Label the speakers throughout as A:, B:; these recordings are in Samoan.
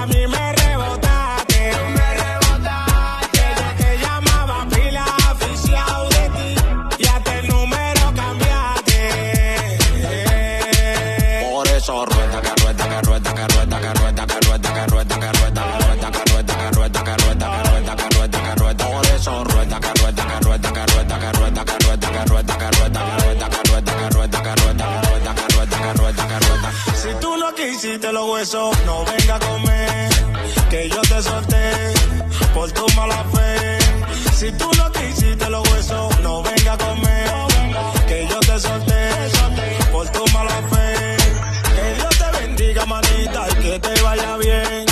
A: mí me rebotaste. Tú me rebotaste. Yo te llamaba pila, aficiado de ti. Y hasta el número cambiaste. Por eso rueda, que rueda, que rueda, que rueda, que rueda, que rueda, que rueda, que rueda, que rueda, que rueda, que rueda, que rueda, que rueda, que rueda, que rueda. Por eso rueda, que rueda, que rueda, que rueda, que rueda, que rueda, que rueda, que rueda, que rueda, que rueda, que rueda, que rueda, que rueda, que rueda, que rueda, que rueda. Si tú no quisiste los huesos, no venga a comer, que yo te solté por tu mala fe. Si tú no quisiste los huesos, no venga a comer, que yo te solté por tu mala fe. Que Dios te bendiga, manita, y que te vaya bien.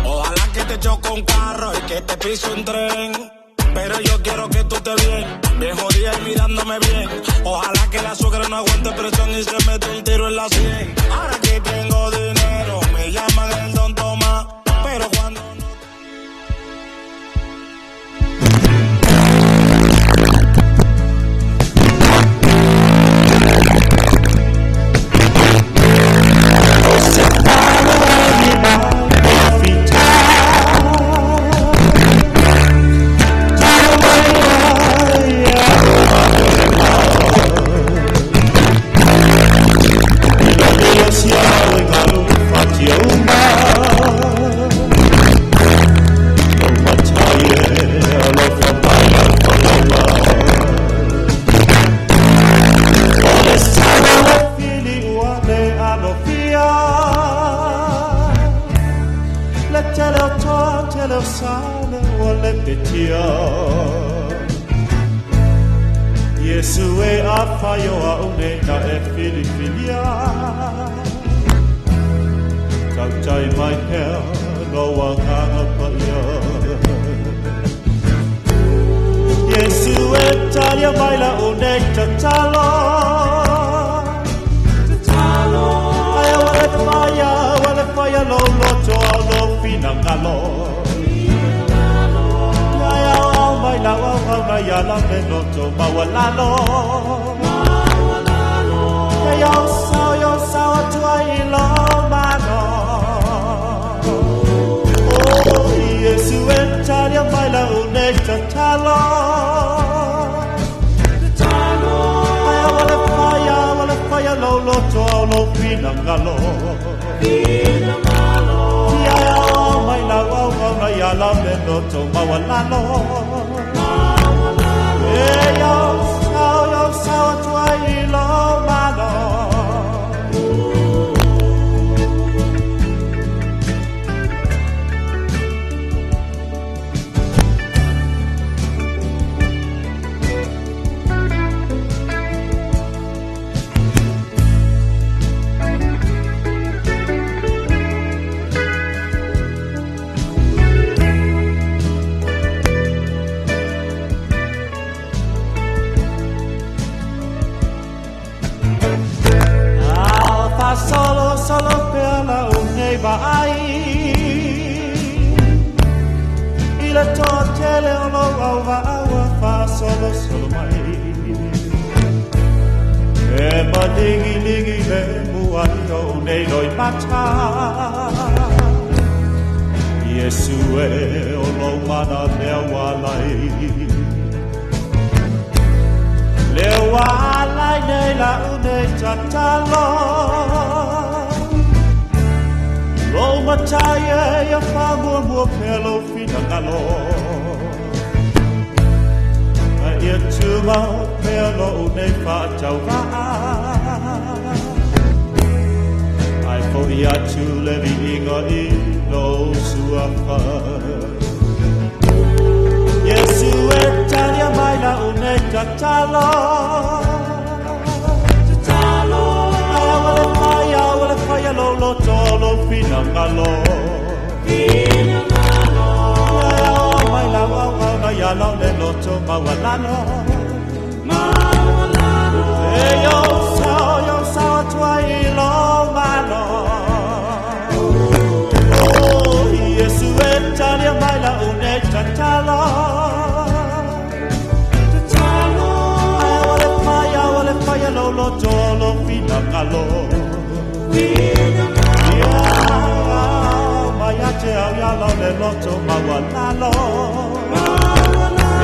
A: Ojalá que te choque un carro y que te pise un tren. Pero yo quiero que tú te bien, bien jodida y mirándome bien. Ojalá que la suegra no aguante presión y se mete un tiro en la sien. Ahora que tengo dinero, me llaman el Don Tomás. Pero cuando no.
B: Yesu e afaio a une na e filifilia. Tautai mai pea no wanganga paia. Yesu e talia mai la une tatalo. Tatalo. Ai wale whaia lo loto au lo finangalo. Ai au mai la au au na ia la me loto mawalalo. Mawalalo. Ai au sao atua i lo mano. Oh, Yesu e talia mai la une tatalo. Tatalo. Ai wale whaia lo loto au lo finangalo. Finangalo. Ia au mai la au au na ia la me loto mawalalo. Mawalalo. E yo sao atua i lo mano. Solo, solo pea la unei vaai. I le toa tele o lo au vaaua fa solo, solo mai. E ma lingi, lingi le muai o unei loi mata. Yesu e o lo mana lea walai. Lea walai nei la unei tatalo. Lo matai e ia whamua mua pea lo finangalo. A ia tuma pea lo unei whaatau raa. Ai fo ia tu levi inga i lo suafa. Yesu e talia mai la unei tatalo. Tatalo. Ai wale whaia lo loto lo finangalo. Finangalo. Ia mai la au au na ia lau le loto mawalalo. Mawalalo. E yo sao atua i lo malo. Oh, Yesu e talia mai la une tatalo. Tatalo. Ai wale whaia lo loto lo finangalo. Ia mai a te lo le loto maualalo.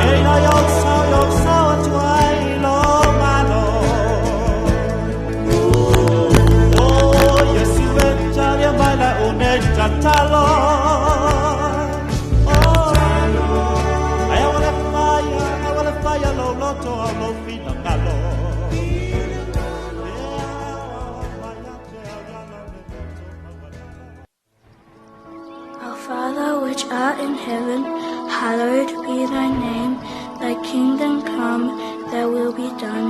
B: E ina i ou sao i ou sao atu ai lo malo. O Iesu e talia mai la'u nei tatalo. Ai ua le faia, ai ua le faia lou loto ao lou finagalo.
C: Our Father which art in heaven, hallowed be thy name. Thy kingdom come, thy will be done,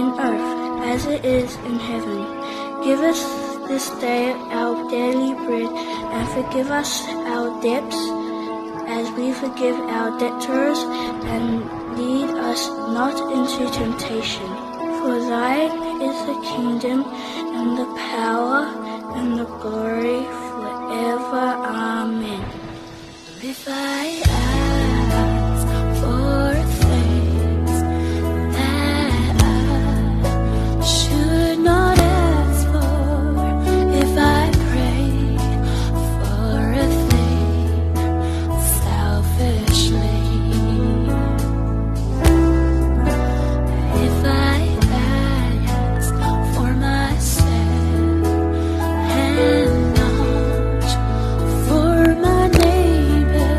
C: in earth as it is in heaven. Give us this day our daily bread, and forgive us our debts, as we forgive our debtors, and lead us not into temptation. For thine is the kingdom, and the power, and the glory forever. Amen. If I ask for things that I should not ask for, if I pray for a thing selfishly, if I ask for myself and not for my neighbor,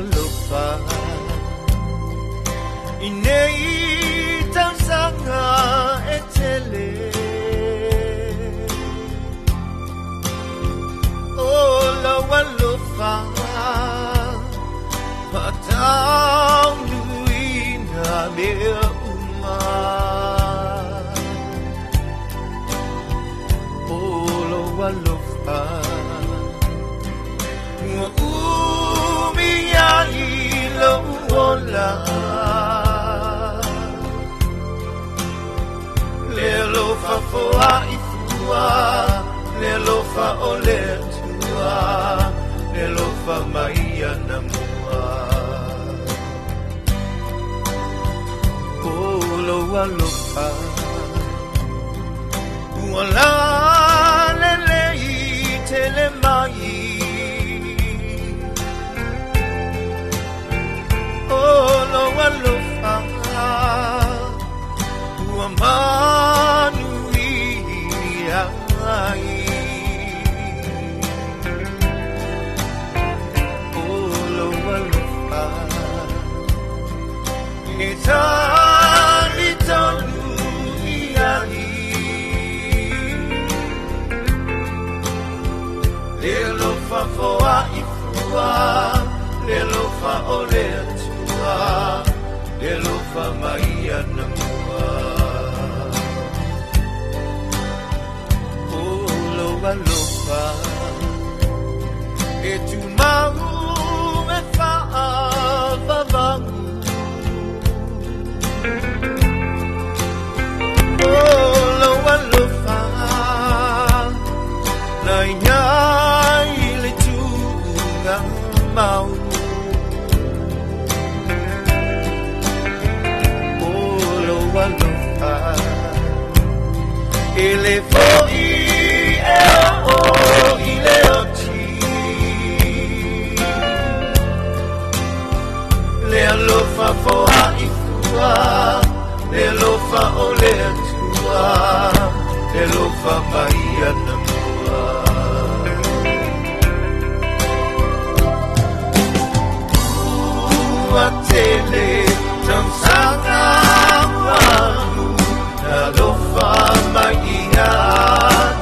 B: alofa I nei tausaga e tele O lau alofa Faataunuina mea uma O lou alofa Ua umi ai lou ola Le alofa foai fua Le alofa o le Atua Le alofa mai anamua O lou alofa Ua lalelei tele mai O lou alofa Ua manuia ai O lou alofa E talitonu i ai Le alofa foai fua Le alofa o le Atua Le alofa mai anamua O lou alofa E tumau e faavavau O lou alofa Na iai le tuuga mau O lou alofa E le foi e o i le oti Le alofa foai fua Le alofa o le Atua Le alofa mai anamua Ua tele tausaga ua alu Na alofa mai ia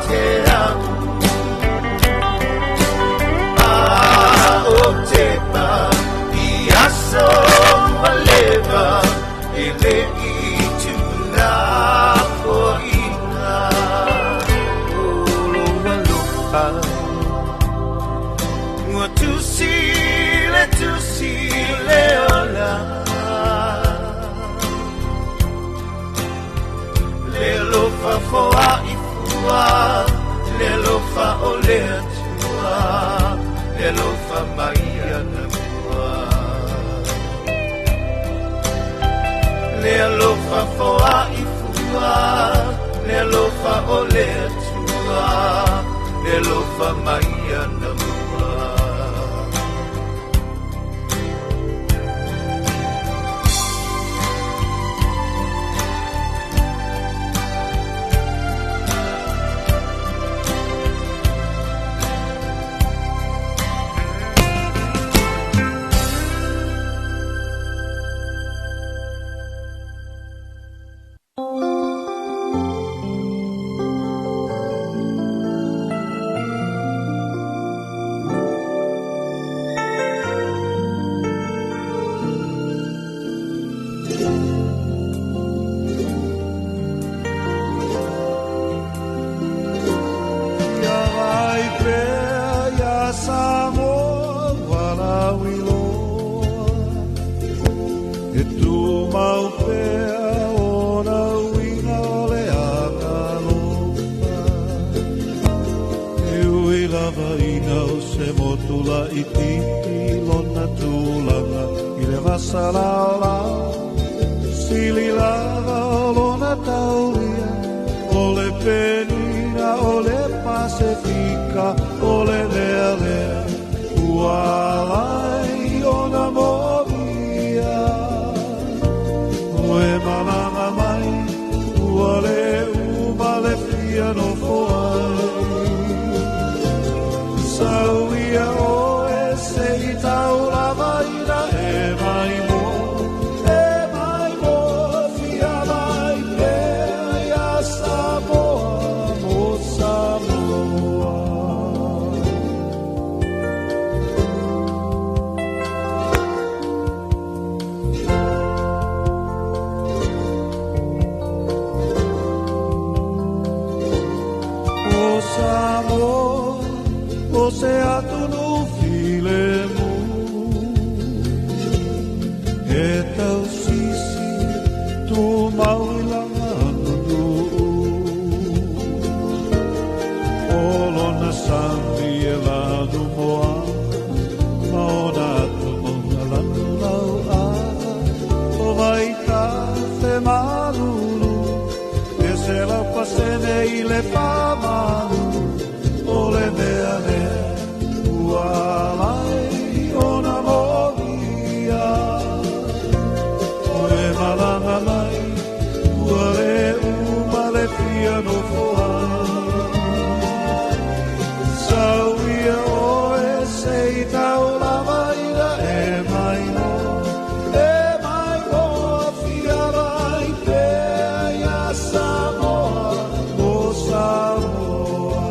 B: te au A o tepa i aso ua leva E le i tuulafoaina O lou alofa Ua tusi le tusi le ola Le alofa foai fua Le alofa o le Atua Le alofa mai anamua Le alofa foai fua Le alofa o le Atua Le alofa mai anamua
D: Ia vai pea ia Samoa walauiloa E tumau pea ona uiga o le agalofa E ui lava ina o se motu laitiiti lona tulaga i le vasa laolao Sili lava o lona taulia o le Penina o le Pasefika o le mea lea ua ala ai ona moomia O e malaga mai ua le uma le fia nofo ai Sau ia oe se i tau lava i le faamalu o le mea lea ua ala ai ona molia. Toe malaga mai ua le uma le fia nofo ai. Sau ia oe se i tau lava ina e mai loa, e mai loa fia mai pea ia Samoa, o Samoa.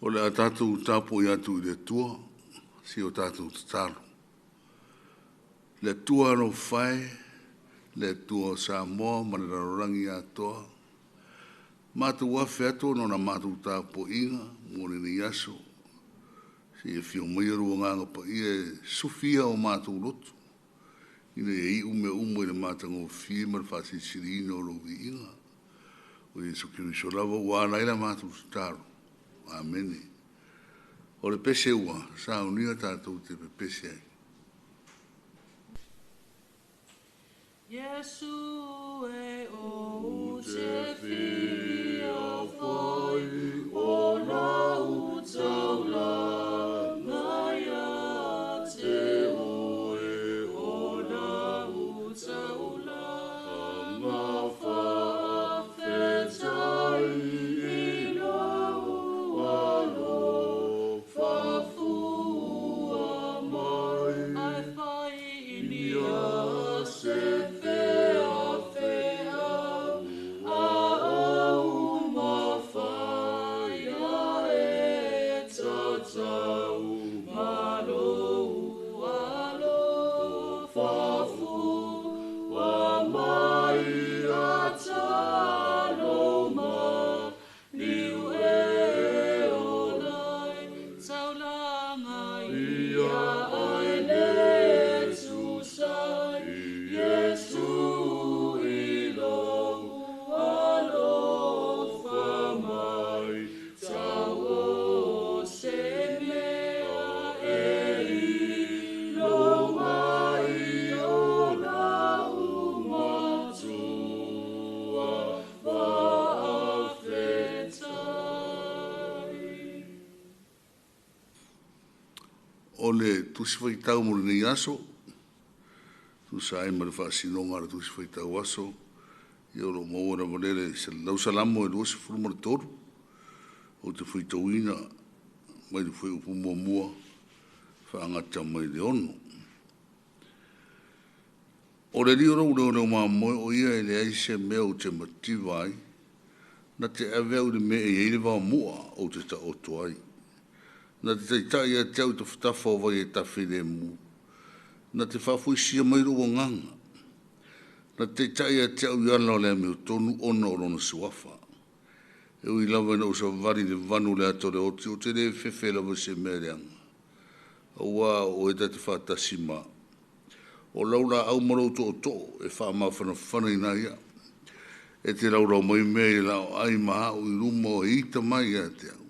E: O le a tatou tapuai atu i le Atua si o tatou tatalo. Le Atua alofa e, le Atua o Samoa ma le lalolagi atoa, matou afe atu ona o la matou tapuaiga mo lenei aso. Se i afio maia lou Agaga Paia e sufia o matou loto, ina ia iu mea uma i le matagofie ma le faasilisiliina o lou viiga. O Iesu Keriso lava ua ala ai la matou tatalo. Amene. O le pese ua saunia tatou te pepese ai.
F: Iesu e ou te fia fai o lau taulaga ia te oe, o lau taulaga faafetai i lou alofa fua mai. Ae fai i nia se feafea a ou mafaia e tatau ma lou alofa fua mai a talo ma liu e olai taulaga ia ai le tusai Iesu i lou alofa mai tau o se mea e ilo mai o lau matua faafetai.
E: O le Tusi Faitau mo lenei aso, tusa ai ma le faasinoga a le Tusi Faitau Aso, ia o lo o maua lava lea le lau Salamo e 23, ou te faitauina mai le fuaiupu muamua faagata mai le 6. O le Alii o lou leoleo mamoe o ia e leai se mea ou te mativa ai, na te ave au i le mea e i ai le vaomu'a ou te taoto ai. Na te taitai ia te au i tafatafa o vai e tafe lemu, na te faafoisia mai lou agaga. Na te taitai ia te au i ala o le amiotonu ona o lona suafa. E ui lava ina ou savali i le vanu o le ata o le oti, ou te le fefe lava i se mea leaga. Auā o oe ta te faatasi ma au. O lau laau ma lou tootoo e faamafanafanaina ai au. E te laulau mai mea i le laoai ma au i luma o e ita mai ia te au.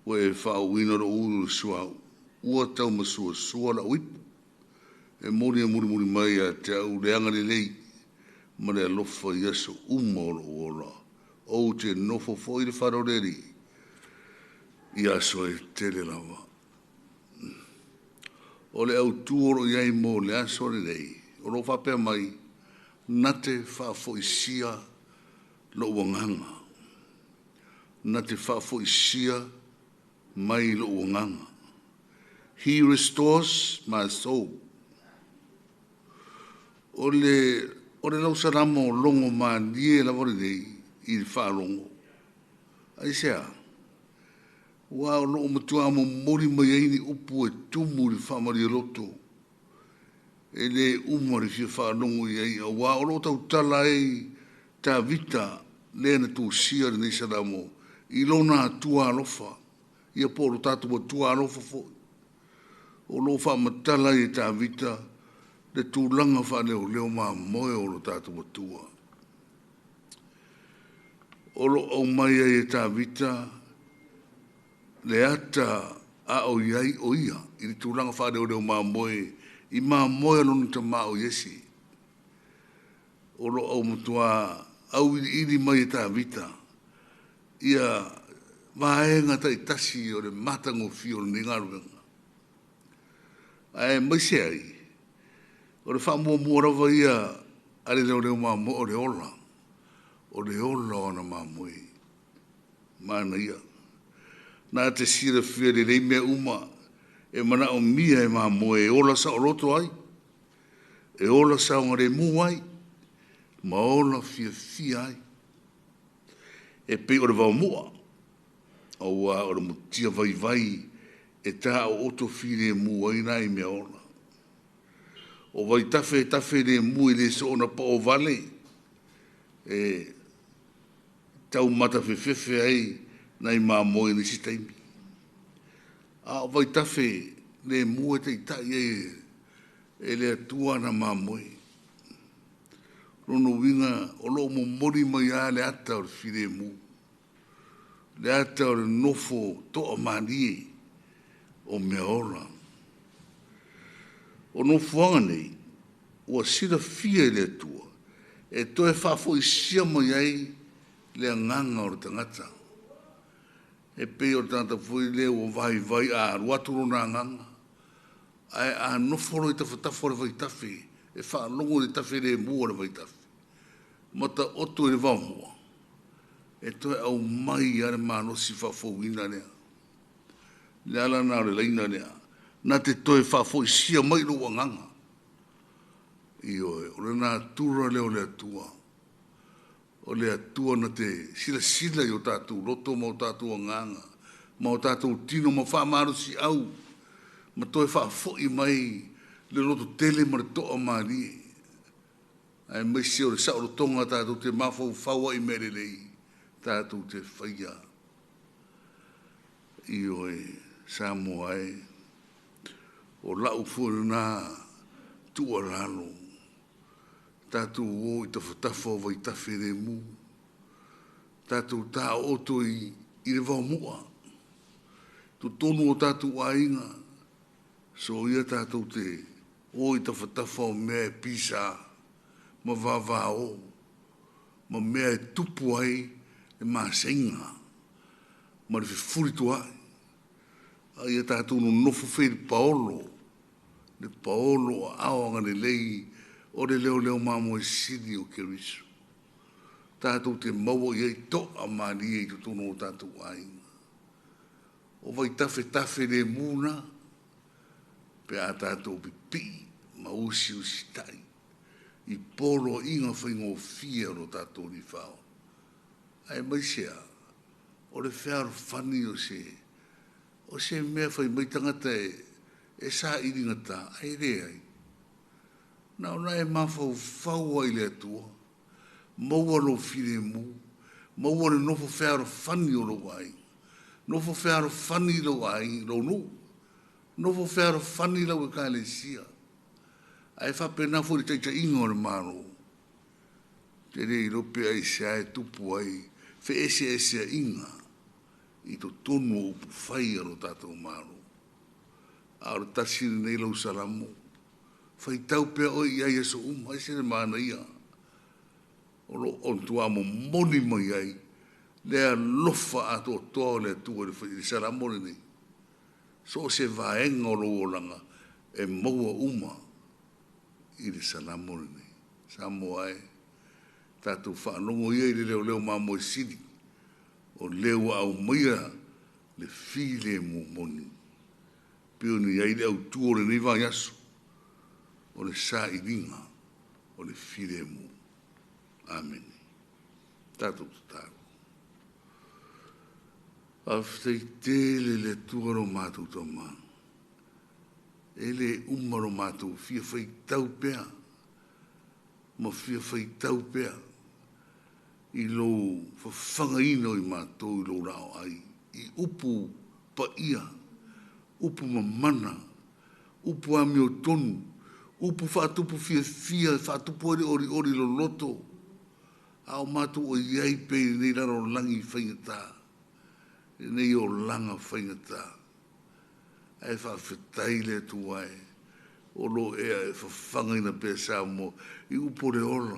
E: Ua e faauuina lou ulu i le suauu, ua taumasuasua lau ipu. E moni e mulimuli mai ia te au le agalelei ma le alofa i aso uma o lou ola. Ou te nofo foi i le fale o le Alii i aso e tele lava. O le autu o lo o i ai mo le aso lenei, o lo o faapea mai, na te faafoisia lou agaga. Na te faafoisia mai lou agaga. He restores my soul. O le lausalamo logo malie lava lenei i le faalogo. Aisea? Ua o loo matua momoli mai ai ni upu e tumu i le faamalialoto. E le uma le fia faalogo i ai, auā o loo tautala ai Tavita lea na tusia lenei salamo i lona Atua alofa, ia po o lo tatou Atua alofa foi. O loo faamatala ai e Tavita le tulaga faaleoleo mamoe o lo tatou Atua. O lo o aumai ai e Tavita le ata a o i ai o ia i le tulaga faaleoleo mamoe i mamoe a lona tamā o Iese. O lo o matua auiliili mai e Tavita ia vaega taitasi o le matagofie o lenei galuega. Ae maise ai, o le faamuamua lava ia a le leoleo mamoe o le ola. O le ola o ana mamoe. Manaia. Na te silafia lelei mea uma e manaomia e mamoe e ola saoloto ai, e ola saogalemu ai, ma ola fiafia ai. E pei o le vaomua, Auā o le mutia vaivai e taooto filemu ai nai mea ola. O vaitafe e tafe lemu e le soona paovale e taumatafefefe ai nai mamoe i nisi taimi. A o vaitafe lemu e taitai ai e le Atua ana mamoe. Lona uiga o lo o momoli mai lava le ata o le filemu, le ata o le nofo toamalie o mea ola. O nofoaga nei, ua silafia e le Atua e toe faafoisia mai ai le agaga o le tagata. E pei o le tagata foi lea ua vaivai a alu atu lona agaga, ae a nofo loa i tafatafa o le vaitafe e faalogo i le tafe lemu a le vaitafe ma taoto i le vaomoa, e toe aumai lava le malosi faafouina lea. O le ala lena o le laina lea, na te toe faafoisia mai lou agaga. Ioe, o le natura lea o le Atua. O le Atua na te silasila i o tatou loto ma o tatou agaga ma o tatou tino ma faamalosiau ma toe faafoi mai le lototele ma le toamalie, aemaise o le saolotoga tatou te mafaufau ai i mea lelei tatou te faia. Ioe, Samoa e, o lau foi lena tuualalo, tatou o i tafatafa o vaitafe lemu, tatou taooto i le vaomoa, totonu o tatou aiga, soia tatou te o i tafatafa o mea e pisa ma vavao ma mea e tupu ai le maseiga ma le fefulituaai. A ia tatou nonofo fei le paolo, le paolo o aao agalelei o le leoleo mamoe sili o Keriso. Tatou te maua i ai toa malie i totonu o tatou aiga. O vaitafetafe lemu na, pe a tatou pipii ma usiusitai i poloaiga faigofie o lo tatou lifao. Aemaise lava, o le fealofani o se o se mea fai mai tagata e saili gata, ae leai. Na ona e mafaufau lava i le Atua, maua lou filemu, maua le nofo fealofani o lou aiga, nofo fealofani lou aiga, lou nuu, nofo fealofani lau ekalesia. Ae faapena foi i le taitaiga o le Malo. Te le iloa pe aisea e tupu ai feeseeseaiga i totonu o upufai a lo tatou Malo. A o le tasi lenei lau Salamo, faitau pea oe i ai i aso uma, ese le manaia o lo o matua momoli mai ai le alofa atoatoa o le Atua i le Salamo lenei. So o se vaega o lou olaga e maua uma i le Salamo lenei. Samoa e, tatou faalogo ia i le leoleo mamoe sili, o lea ua aumaia le filemu moni. Pei ona i ai le autu o lenei vaiaso, o le sailiga o le filemu. Amene. Tatou tatalo. Faafetai tele le Atua lo matou Tama. E le uma lo matou fia faitau pea ma fia faitau pea i lou fafagaina o i matou i lou laoai i upu paia, upu mamana, upu amiotonu, upu faatupu fiafia, faatupu ai le olioli loloto, a o matou o i ai pea i lenei lalolagi faigata, lenei olaga faigata. Ae faafetai le Atua e, o lo o ea e fafagaina pea Samoa i upu o le ola,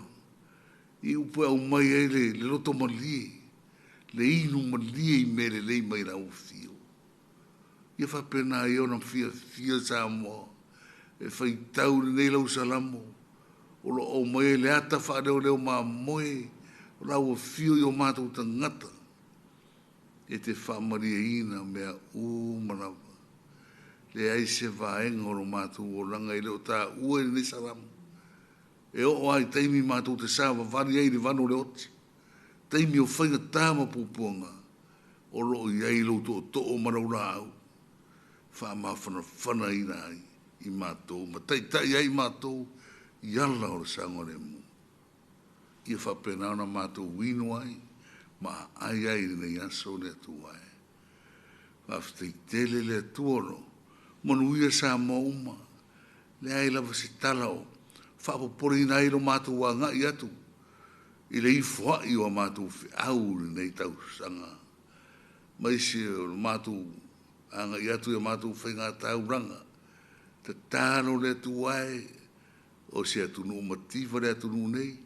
E: i upu e aumai ai le loto malie, le inu malie i mea lelei mai lau afio. Ia faapena ai ona fiafia Samoa e faitau lenei lau Salamo, o lo o aumai ai le ata faaleoleo mamoe o lau afio i o matou tagata, e te faamalieina mea uma lava. Leai se vaega o lo matou olaga e le o taua i lenei Salamo. E oo lava i taimi matou te savavali ai i le vanu o le oti, taimi o faigata ma puapuaga, O loo i ai lou tootoo ma lau laau, faamafanafanaina ai i matou, ma taitai ai matou i ala o le saogalemu. Ia faapena ona matou inu ai ma aai ai i lenei aso le Atua e. Faafetai tele le Atua o lo o manuia Samoa uma. Leai lava se tala o faapopoleina ai lo matou agai atu i le ifoai o a matou feau i lenei tausaga, maise o le matou agai atu i a matou faigataulaga. Tatalo le Atua e, o se atunuu mativa le atunuu nei,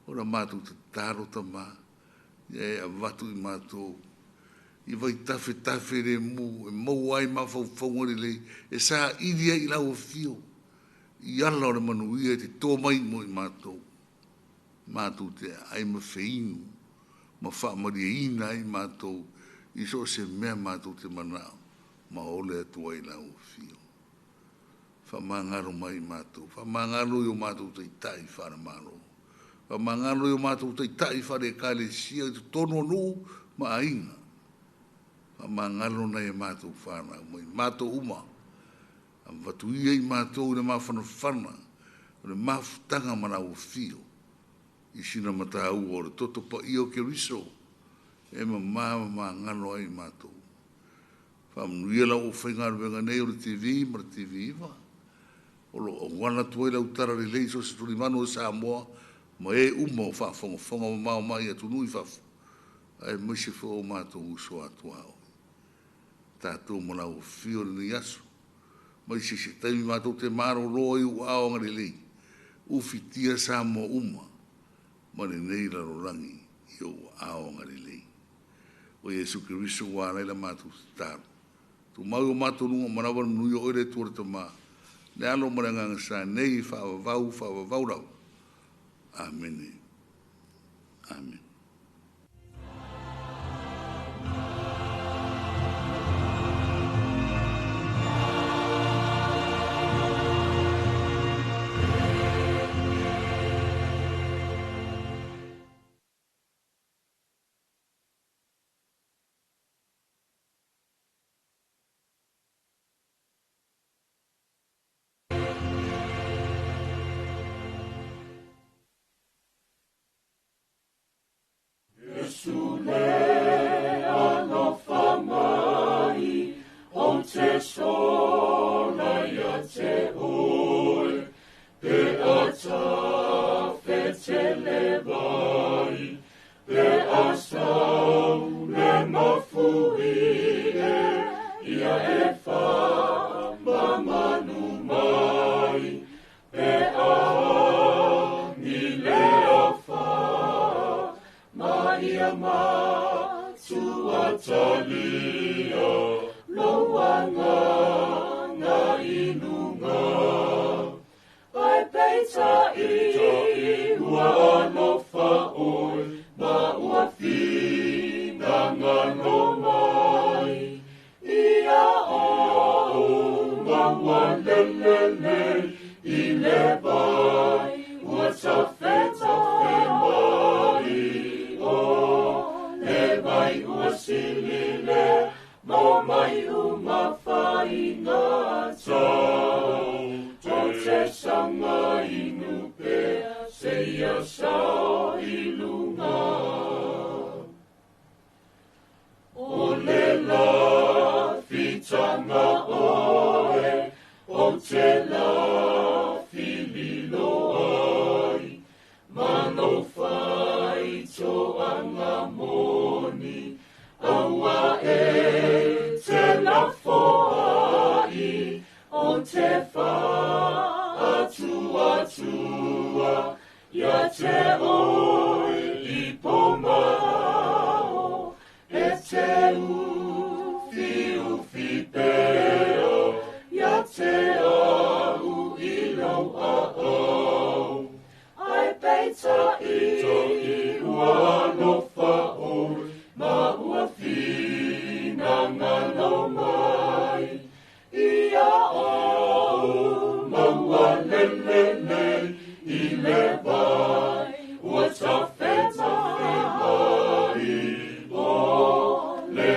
E: o la matou tatalo tama, ia e avatu i matou i vaitafetafe le mu e maua ai mafaufauga lelei, e saili ai i lau afio i ala o le manuia e te toa mai mo i matou, matou te aai ma feinu ma faamalieina ai matou i so o se mea matou te manao ma ole atu ai lau afio. Faamagalo mai i matou, faamagalo i o matou taitai faale-Malo, faamagalo i o matou taitai faale-Ekalesia i totonu o nuu ma aiga, faamagalo nai a matou fanau ma i matou uma, avatu ia i matou i le mafanafana o le mafutaga ma lau afio i sina mataua o le toto paia o Keriso e mama ma magalo ai i matou. Faamanuia lau aufaigaluega nei o le TV ma le TV9, o lo o auala atu ai lau tala lelei i so o se tulimanu o Samoa ma e uma o faafogafoga mamao mai i atunuu i fafo, aemaise foi o matou uso atuaoi. Tatou ma lau afio i lenei aso, mai se se taimi matou te malolo ai ou aao agalelei, ufitia Samoa uma ma lenei lalolagi i ou aao agalelei. O Iesu Keriso ua ala ai la matou tatalo. Tumau i o matou luga manava le manuia o oe le Atua le Tama, le Alo ma le Agaga Sa nei faavavau faavavau lava. Amene. Amene.
F: Iesu le alofa mai, o te sola ia te oe, pe ata fetele vai, pe asau le mafuie, ia e wha mamanu mai, pe a ni le afa, ma ia ma tuatalia, loanga nga ilunga. Ai peita i ua alofa oi, ma ua whina ngalo mai. Ia o maua lelele i le vai, ua tawheta mai o le vai ua silile, mo mai uma whainga tau. Tō te sanga inu pea, se ia sao i lunga. O le la whitanga oe, o te la whililo ai, mano whai toanga moni, aua e te la foai, o te wha atua tua, ia te oi i pomao, e te ufi ufi peo, ia te au i lau au. Ai peita i ua alofa oi, ma ua whina ngalo mai. Ia o maua lelele i le vai, ua tawheta mai o le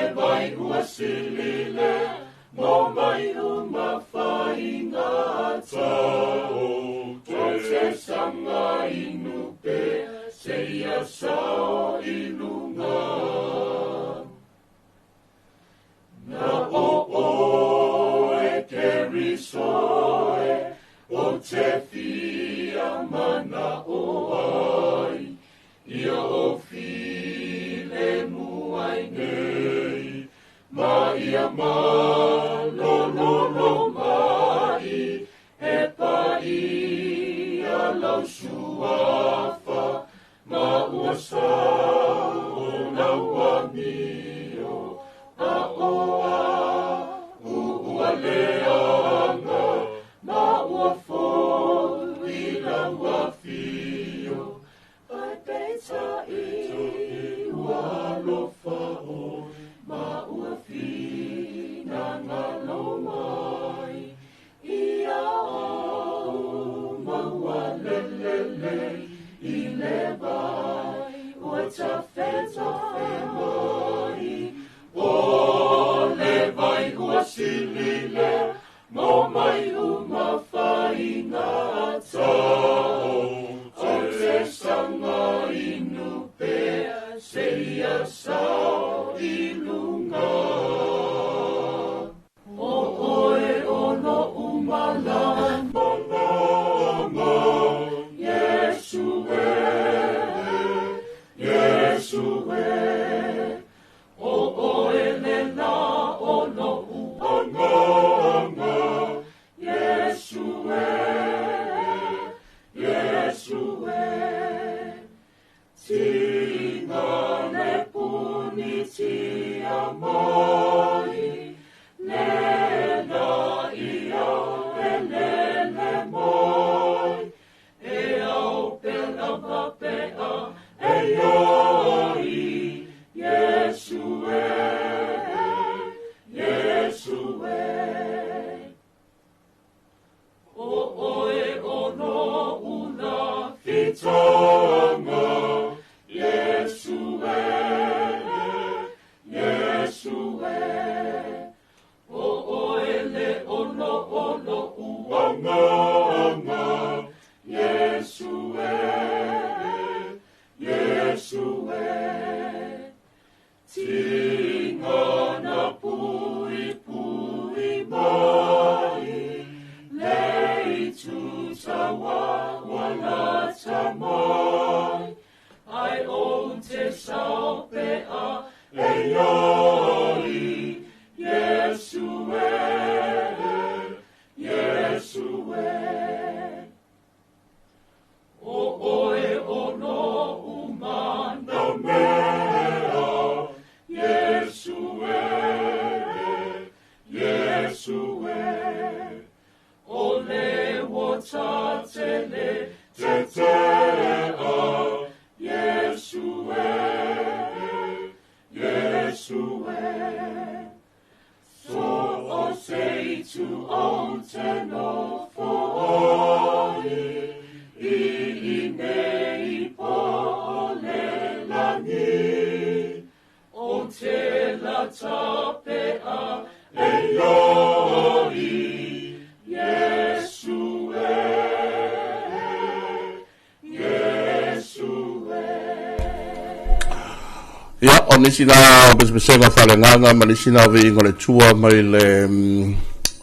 G: Ia, o nisi na o pesepesega faaleagaga ma nisi na o viiga o le Atua mai le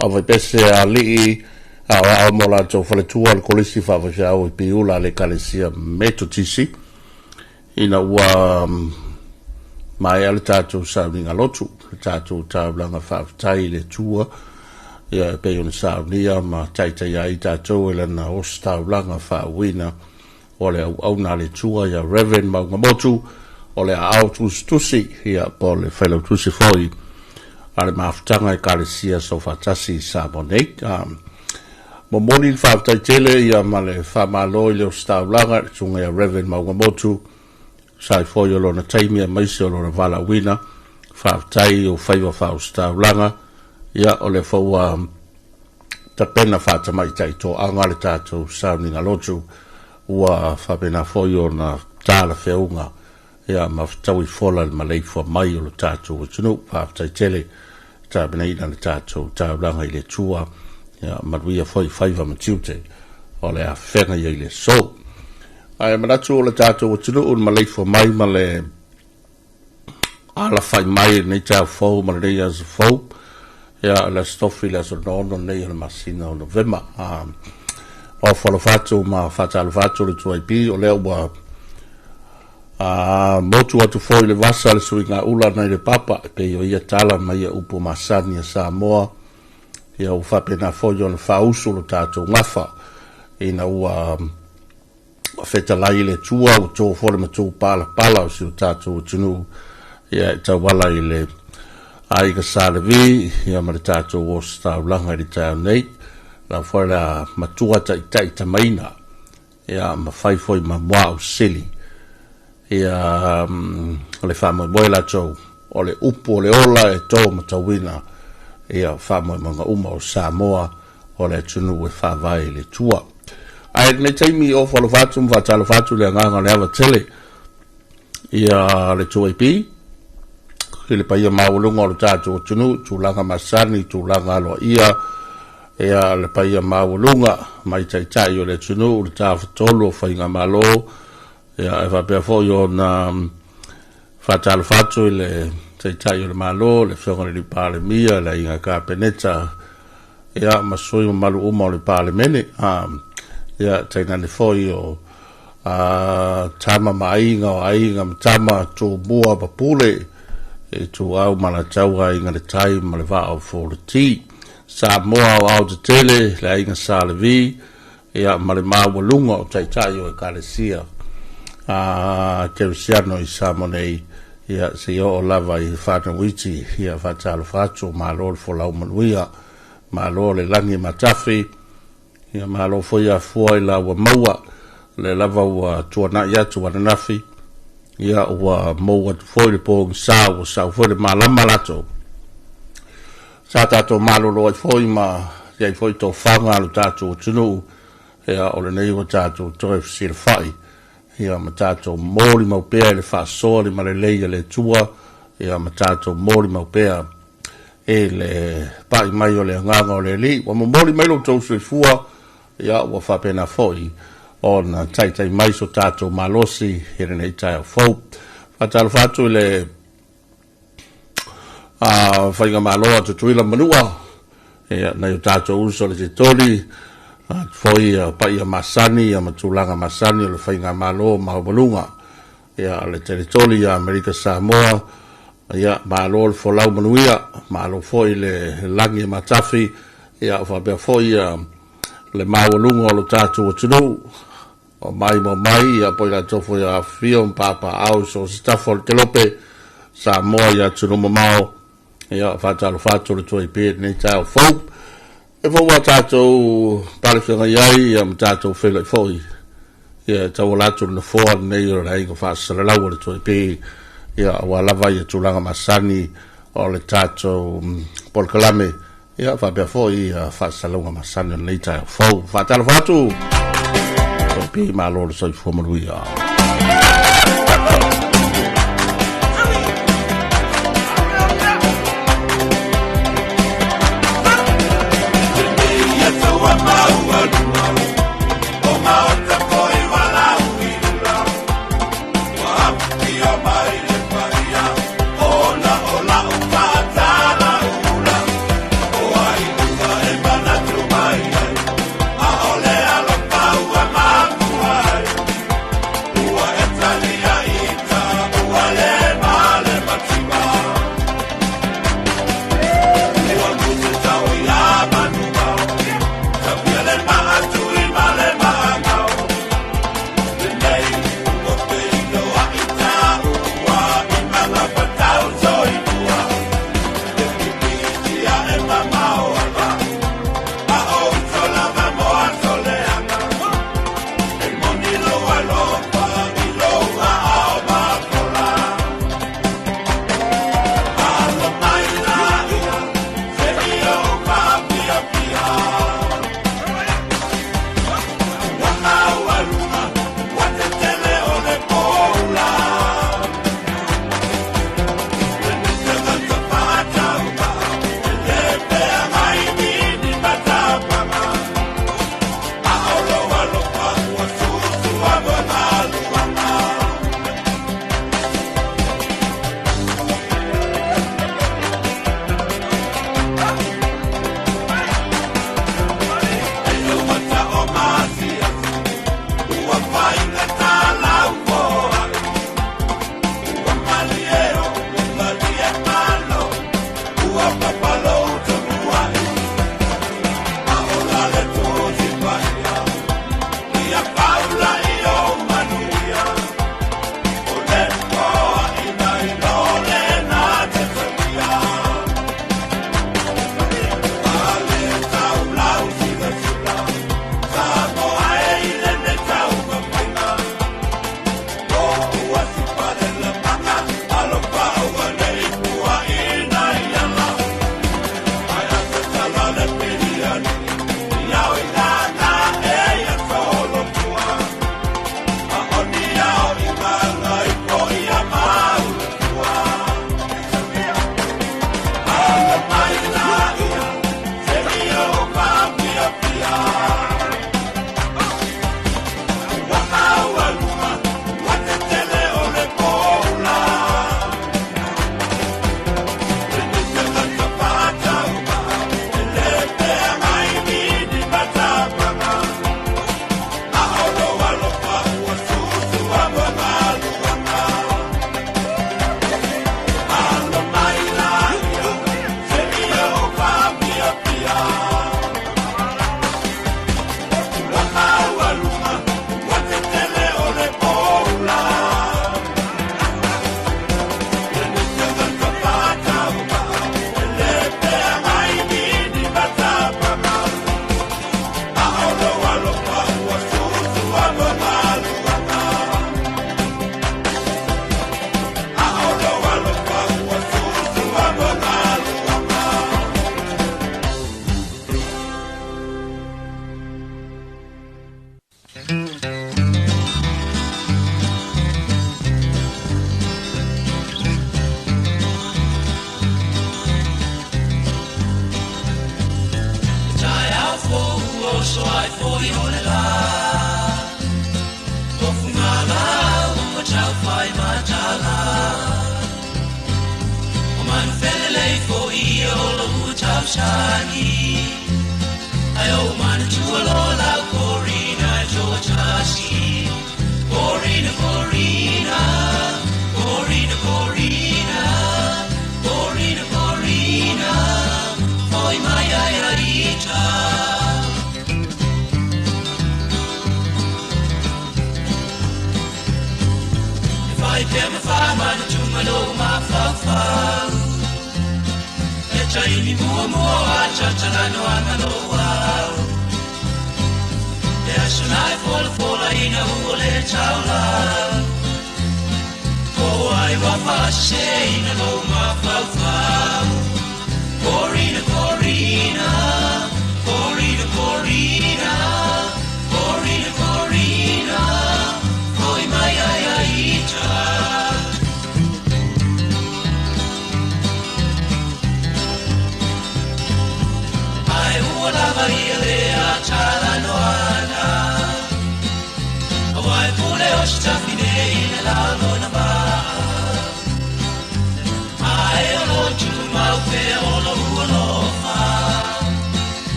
G: aufaipese a alii aoao ma o latou faletua o le Kolisi Faafaifeau i Piula a le Ekalesia Metotisi, ina ua maea le tatou sauniga lotu, le tatou taulaga faafetai i le Atua, ia e pei ona saunia ma taitaia ai tatou e lana ositaulaga faauuina o le auauna a le Atua ia Reverend Maugamotu o le aao tusitusi ia po o le failautusi foi a le mafutaga Ekalesia Soofaatasi i Samoa nei. Momoli le faafetai tele ia ma le faamalo i le ositaulaga i le susuga ia Reverend Maugamotu sa ai foi o lona taimi aemaise o lona valaauina. Faafetai o faiva faaositaulaga ia o lea foi ua tapena faatamaitai toaga le tatou sauniga lotu ua faapena foi ona talafeauga ia ma fetaui fola i le maleifua mai o le tatou atunuu. Faafetai tele tapenaina le tatou taulaga i le Atua ia manuia foi faiva ma tiute o le afega ia i le aso. Ae manatu o le tatou atunuu le maleifua mai ma le alafai mai i lenei taeao fou ma lenei aso fou. Ia, le Aso Tofi, le aso 6 nei o le masina o Novema. Ofo alofa atu ma faatalofa atu le 2IP, o lea ua Motu atu foi i le vasa le suiga ula nai le papa, e pei o ia tala ma ia upu masani a Samoa. Ia ua faapena foi ona faausu lo tatou gafa ina ua fetalai i le Atua, ua to foi le matupalapala o si o tatou atunuu, ia e tauala i le aiga Sa Levi, ia ma le tatou ositaulaga i le taeao nei. La foi la matua taitai tamaina, ia ma fai foi ma muaau sili ia le faamoemoe latou o le upu o le ola e tō matauina ia faamoemoega uma o Samoa o le atunuu e faavae i le Atua. Ae lenei taimi o faalofa atu ma faatalofa atu le agaga o le ava tele ia le 2AP i le paia maualuga o le tatou atunuu, tulaga masani, tulaga aloaia, ia le paia maualuga mai taitai o le atunuu, le tafatolu o faigamalo, ia e faapea foi ona faatalofa atu i le taitai o le Malo, le afioga i le Palemia, le aiga Kapeneta, ia ma sui mamalu uma o le Palemene, ia tainane foi o tama ma aiga, o aiga ma tama, tumua ma pule, e ituau ma alataua, aiga le tai ma le vaa o Fonoti. Samoa o ao tetele, le aiga Sa Levi, ia ma le maualuga o taitai o ekalesia kerisiano i Samoa nei, ia seia oo lava i whanau iti, ia faatalofa atu, malo le folau manuia, malo le lagi matafi, ia malo foi afua i la ua maua, le lava ua tuanai atu ananafi, ia ua mou atu foi le pogisa, ua sau foi le malama latou. Sa tatou malolo ai foi ma iai foi tofaga a lo tatou atunuu, ia o lenei ua tatou toe fesilafai, ia ma tatou molimau pea i le faasoa limalelei a le Atua, ia ma tatou molimau pea i le pai mai o le agaga o le Alii. Ua momoli mai lo outou soifua, ia ua faapena foi ona taitai mai so tatou malosi i lenei taeao fou. Faatalofa atu i le faigamalo a Tutuila Manua, ia nai o tatou uso le Tetoli, foi ia paia masani ia ma tulaga masani o le faigamalo maualuga, ia le Teletoli ia Amerika Samoa, ia malo le folau manuia, malo foi le lagi e matafi, ia faapea foi ia le maualuga o lo tatou atunuu, o mai mo mai, ia po i latou foi afifio ma papaaao i so o se tafa o le kelope, Samoa i atunuu mamao, ia faatalofa atu le 2AP i lenei taeao fou. E fou a tatou palefeagai ai, ia ma tatou feiloai foi, ia e tauala atu le nofoa lenei o le aiga faasalalau o le 2AP, ia aua lava ia tulaga masani o le tatou polokalame, ia faapea foi ia faasalalauga masani o lenei taeao fou. Faatalofa atu, 2AP, malo le soifua manuia.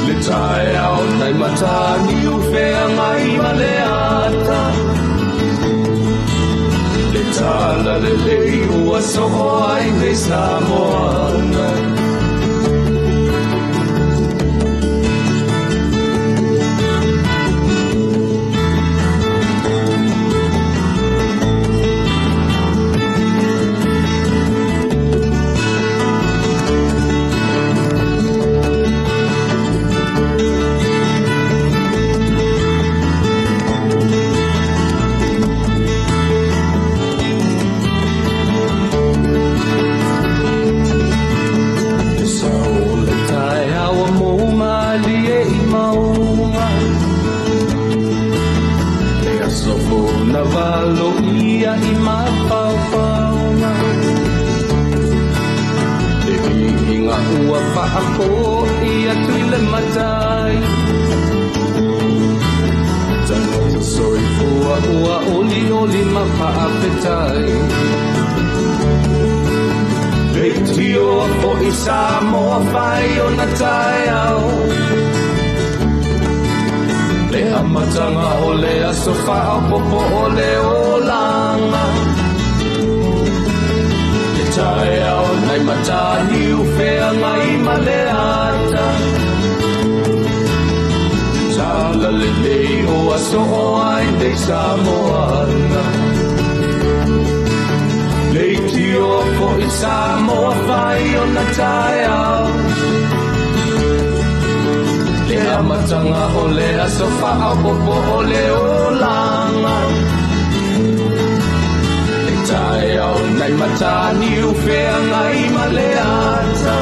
D: Le tae au nai matani u whea ngai ma le lelei ua soo ai nei Samoana. E sau le taeao ua mou malie i mauga, Le aso fou na valoia i mafaufauga, Le viiga ua faafoi atu i le matai, Tagata soifua ua olioli ma faafetai. Leitioa foi Samoa fai ona taeao, Le amataga o le aso faaopoopo o le olaga, Le taeao nai Mataniu feagai ma le ata, Talalelei ua soo ai nei Samoana. Leitioa foi Samoa fai ona taeao, Le amataga o le aso faaopoopo o le olaga, Le taeao nai Mataniu feagai ma le ata,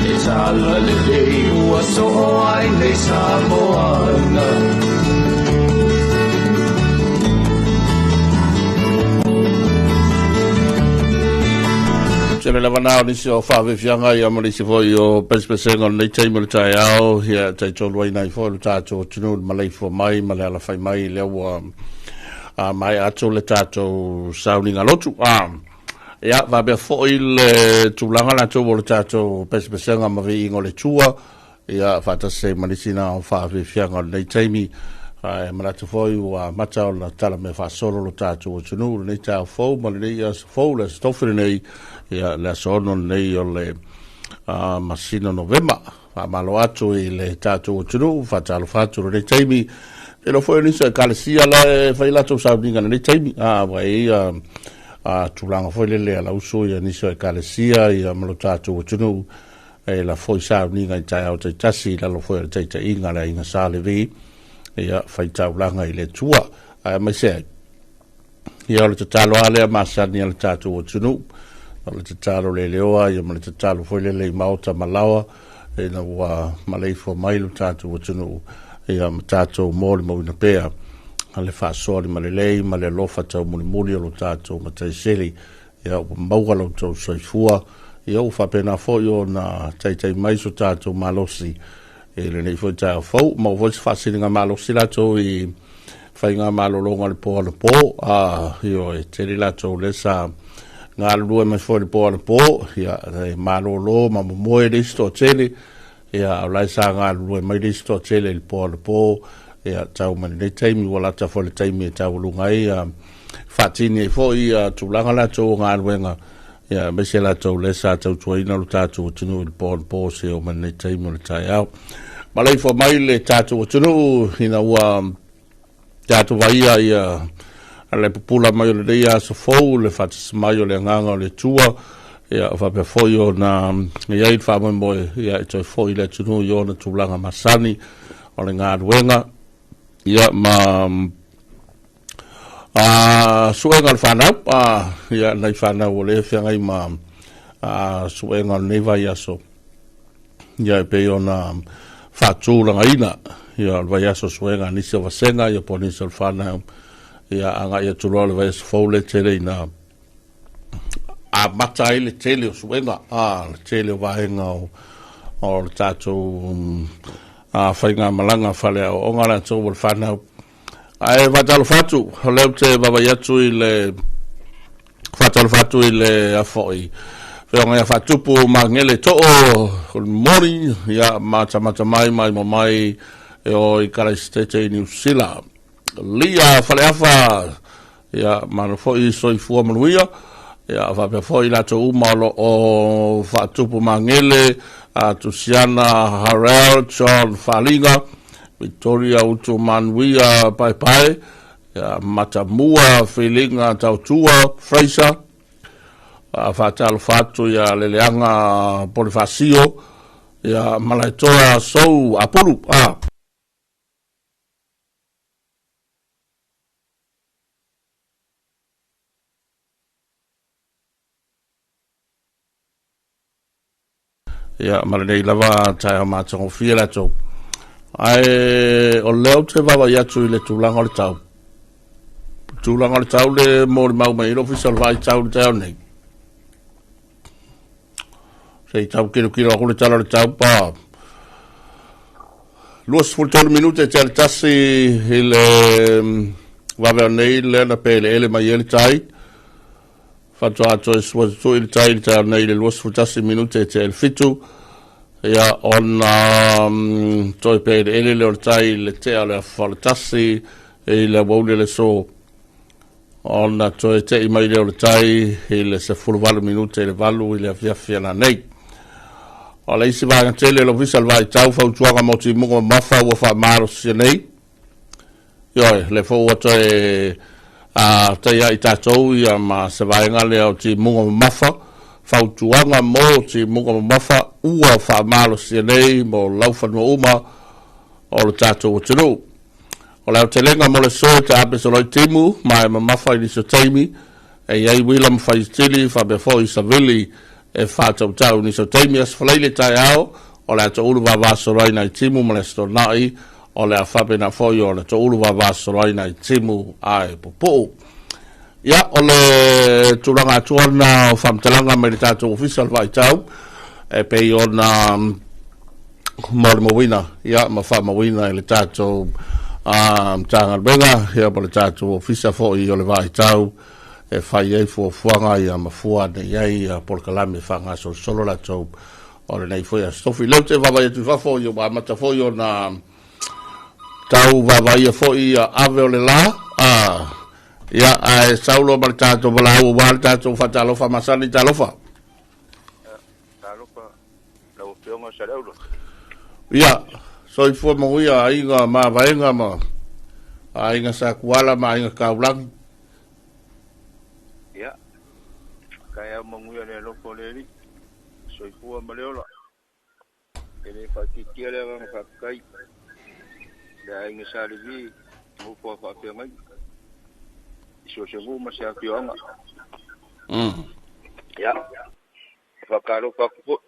D: Le talalelei ua soo ai nei Samoana.
G: Tele lava na o nisi o faafiafiaga ia ma nisi foi o pesepesega o lenei taimi o le taeao, ia taitolu ai nai foi lo tatou atunuu le maleifua mai ma le alafai mai lea ua maea atu le tatou sauniga lotu. Ia, faapea foi le tulaga latou o le tatou pesepesega ma viiga o le Atua, ia faatasi ai ma nisi na o faafiafiaga o lenei taimi. Ae manatu foi ua amata ona tala mea faasolo lo tatou atunuu lenei taeao fou ma lenei aso fou, le aso tofi lenei, ia le aso 6 lenei o le masina o Novema. Faamalo atu i le tatou atunuu, faatalofa atu i lenei taimi. Pelo foi o nisi o ekalesia la e fai latou sauniga i lenei taimi. Ua i ai tulaga foi lele a lausu ia nisi o ekalesia ia ma lo tatou atunuu e la foi sauniga i taeao taitasi i lalo foi o le taitaiga a le aiga Sa Levi, ia fai taulaga i le Atua. Ae aemaise ai, ia o le tatalo lava lea masani a le tatou atunuu, o le tatalo leleoa ia ma le tatalo foi lele i maota ma laoa, ina ua maleifua mai lo tatou atunuu, ia ma tatou molimauina pea le faasoa limalelei ma le alofa taumulimuli o lo tatou Matai Sili. Ia ua maua lo outou soifua, ia ua faapena foi ona taitai mai so tatou malosi i lenei foi taeao fou. Maua foi se faasiliga malosi latou i faiga malologa o le po anapo. Ioe, tele latou lea sa galulue mai foi i le po anapo, ia, e malolo ma momoe le isi toatele, ia, o la e sa galulue mai le isi toatele i le po anapo, ia, tau mai lenei taimi, ua lata foi le taimi e taualuga ai, ia, faatini ai foi ia tulaga latou o galuega, ia, aemaise latou lea sa tautuaina lo tatou atunuu i le po anapo seia oo mai lenei taimi o le taeao. Maleifua mai le tatou atunuu ina ua tatou vaia ia le pupula mai o lenei aso fou, le faatasi mai o le agaga o le Atua, ia faapea foi ona i ai le faamoemoe ia e toe foi le atunuu i ona tulaga masani o le galuega, ia ma suega o le fanau, ia nai fanau o lea e feagai ma suega o lenei vaiaso, ia e pei ona faatulagaina ia o le vaiaso suega a nisi o vasega ia po o nisi o le fanau, ia agai atu loa le vaiaso fou le tele ina amata ai le tele o suega, le tele o vaega o le tatou faigamalaga faleaoaoga latou o le fanau. Ae faatalofa atu, o lea ou te vaavaai atu i le faatalofa atu i le afoi feoga ia faatupu magele too, good morning, ia matamata mai mai mai e o i Karaisitete i Niu Sila. Lia Faleafa, Ia, malo foi soifua manuia. Ia, faapea foi i latou uma o loo faatupu magele, a Tusiana Harel, John Faliga, Victoria Utumanuia Paepae, ia, Matamua Filiga Tautua Fraser, faatalofa atu ia Leleaga Ponifasio, ia, Malaetoa Sou Apulu. Ia, ma lenei lava taeao matagofie latou. Ae o lea ou te vaavaai atu i le tulaga o le tau. Tulaga o le tau le molimau mai ai le Ofisa o le Vaai Tau i le taeao nei. Se i tau kilokilo aku le tala o le tau pa 23 minute te ale tasi i le vave o nei lea na peleele mai ai le tai. Faatoa toe sua tutui le tai i le taeao nei i le 21 minute e tea i le 7. Ia, ona toe peleele lea o le tai i le tea o le afa le 1 i le aoauli o le aso. Ona toe tei mai lea o le tai i le 18 minute i le 8 i le afiafi ananei. O le isi vaega tele o le Ofisa o le Vaitau fautuaga mo timuga mamafa ua faamalosia nei. Ioe, lea foi ua toe taia i tatou ia ma se vaega lea o timuga mamafa, fautuaga mo timuga mamafa ua faamalosia nei mo laufanua uma o le tatou atunuu. O le aotelega mo le aso e taape soloi timu ma e mamafa i nisi o taimi, e i ai uila ma faitili faapea foi savili e faatautau i nisi o taimi. Aso Faraile taeao, o le a toulu vavasolo ai nai timu ma le Aso Toonai, o le a faapena foi ona toulu vavasolo ai nai timu ae pupuu. Ia, o le tulaga atoa lena o faamatalaga mai le tatou Ofisa o le Vaitau e pei ona molimauina, ia, ma faamauina i le tatou Matagaluega, ia, ma le tatou Ofisa foi o le Vaitau e fai ai fuafuaga, ia, ma fua ane i ai polokalame faagasolosolo latou o lenei foi Aso Tofi. Lea ou te vaavaai atu i fafo, ia, ua amata foi ona tau vaavaaia foi ia ave o le la, ia, ae sau loa ma le tatou valaau aua le tatou faatalofa masani. Talofa.
H: Talofa lau Afioga Saleaula.
G: Ia, soifua manuia aiga mavaega ma aiga Sakuala ma aiga Kaulagi.
H: Ia, taeao manuia le alofa o le Alii, soifua ma le ola. E le faaitiitia le agaga faafetai i le aiga Sa Levi nofo a faafeagaiga i so o se nuu ma se afioaga. Ia, e faatalofa atu foi i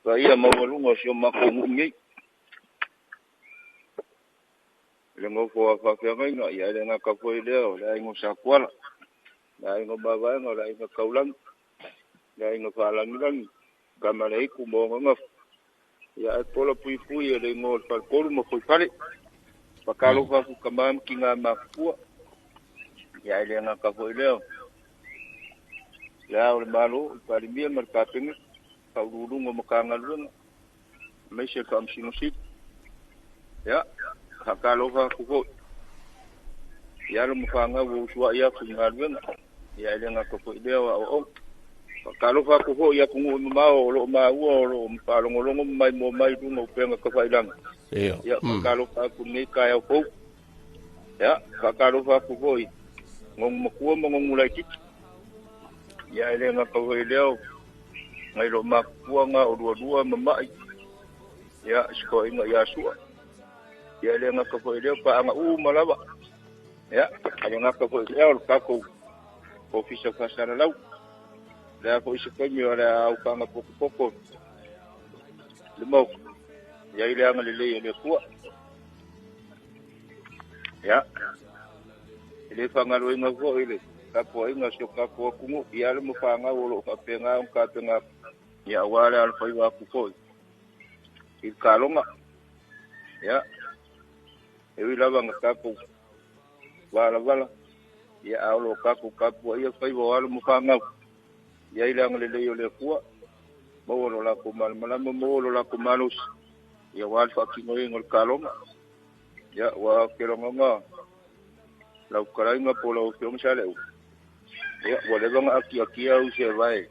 H: paia maualuga o si o matou nuu nei i le nofo a faafeagaiga, ia e le gata foi i lea o le aiga o Sakuala, le aiga o Mavaega, o le aiga Taulagi, le aiga Faalagilagi, Kamaleiku ma Ogagafu, ia ae pola puipui e le igoa o le Faletolu ma Fuaifale. Faatalofa atu i tama ma tina matutua, ia e le gata foi i lea, le Ao o le Malo, le Palemia ma le Kapeneta, Faauluuluga o Matagaluega, aemaise le Faamasino Sili. Ia, faatalofa atu foi i alo ma fanau ua usuai atu i galuega, ia e le gata foi i lea o aoaoga. Faatalofa atu foi i atunuu e mamao o lo o maua o lo o faalogologo ma maimoa mai i luga o upega tafailagi. Ia, faatalofa atu i lenei taeao fou. Ia, faatalofa atu foi i gogu matua ma gogu laitiiti. Ia, e le gata foi i lea o nai loo matutua na o lualua ma mai. Ia, si toeaina ia Sua. Ia, e le gata foi i lea o paaga uma lava. Ia, e le gata foi i lea o le tatou Ofisa Faasalalau. Le a foi se taimi o le a aufaga potopoto le Maota, i ai le agalelei o le Atua. Ia, e le faagaloina foi le tapuaiga a si o tatou atunuu i alo ma fanau o lo o faapena ona tapena atu, ia aua le alofaiva atu foi i le kaloga. Ia, e ui lava ina tatou valavala, ia a o lo o tatou tapuaia faiva o alo ma fanau, i ai le agalelei o le Atua, maua lo latou malamalama, maua lo latou malosi, ia aua le faatinoina o le kaloga. Ia, ua ou te lagona Lau fetalaiga po o lau Afioga Saleaula, ia, ua leva ona akiakia au i se vae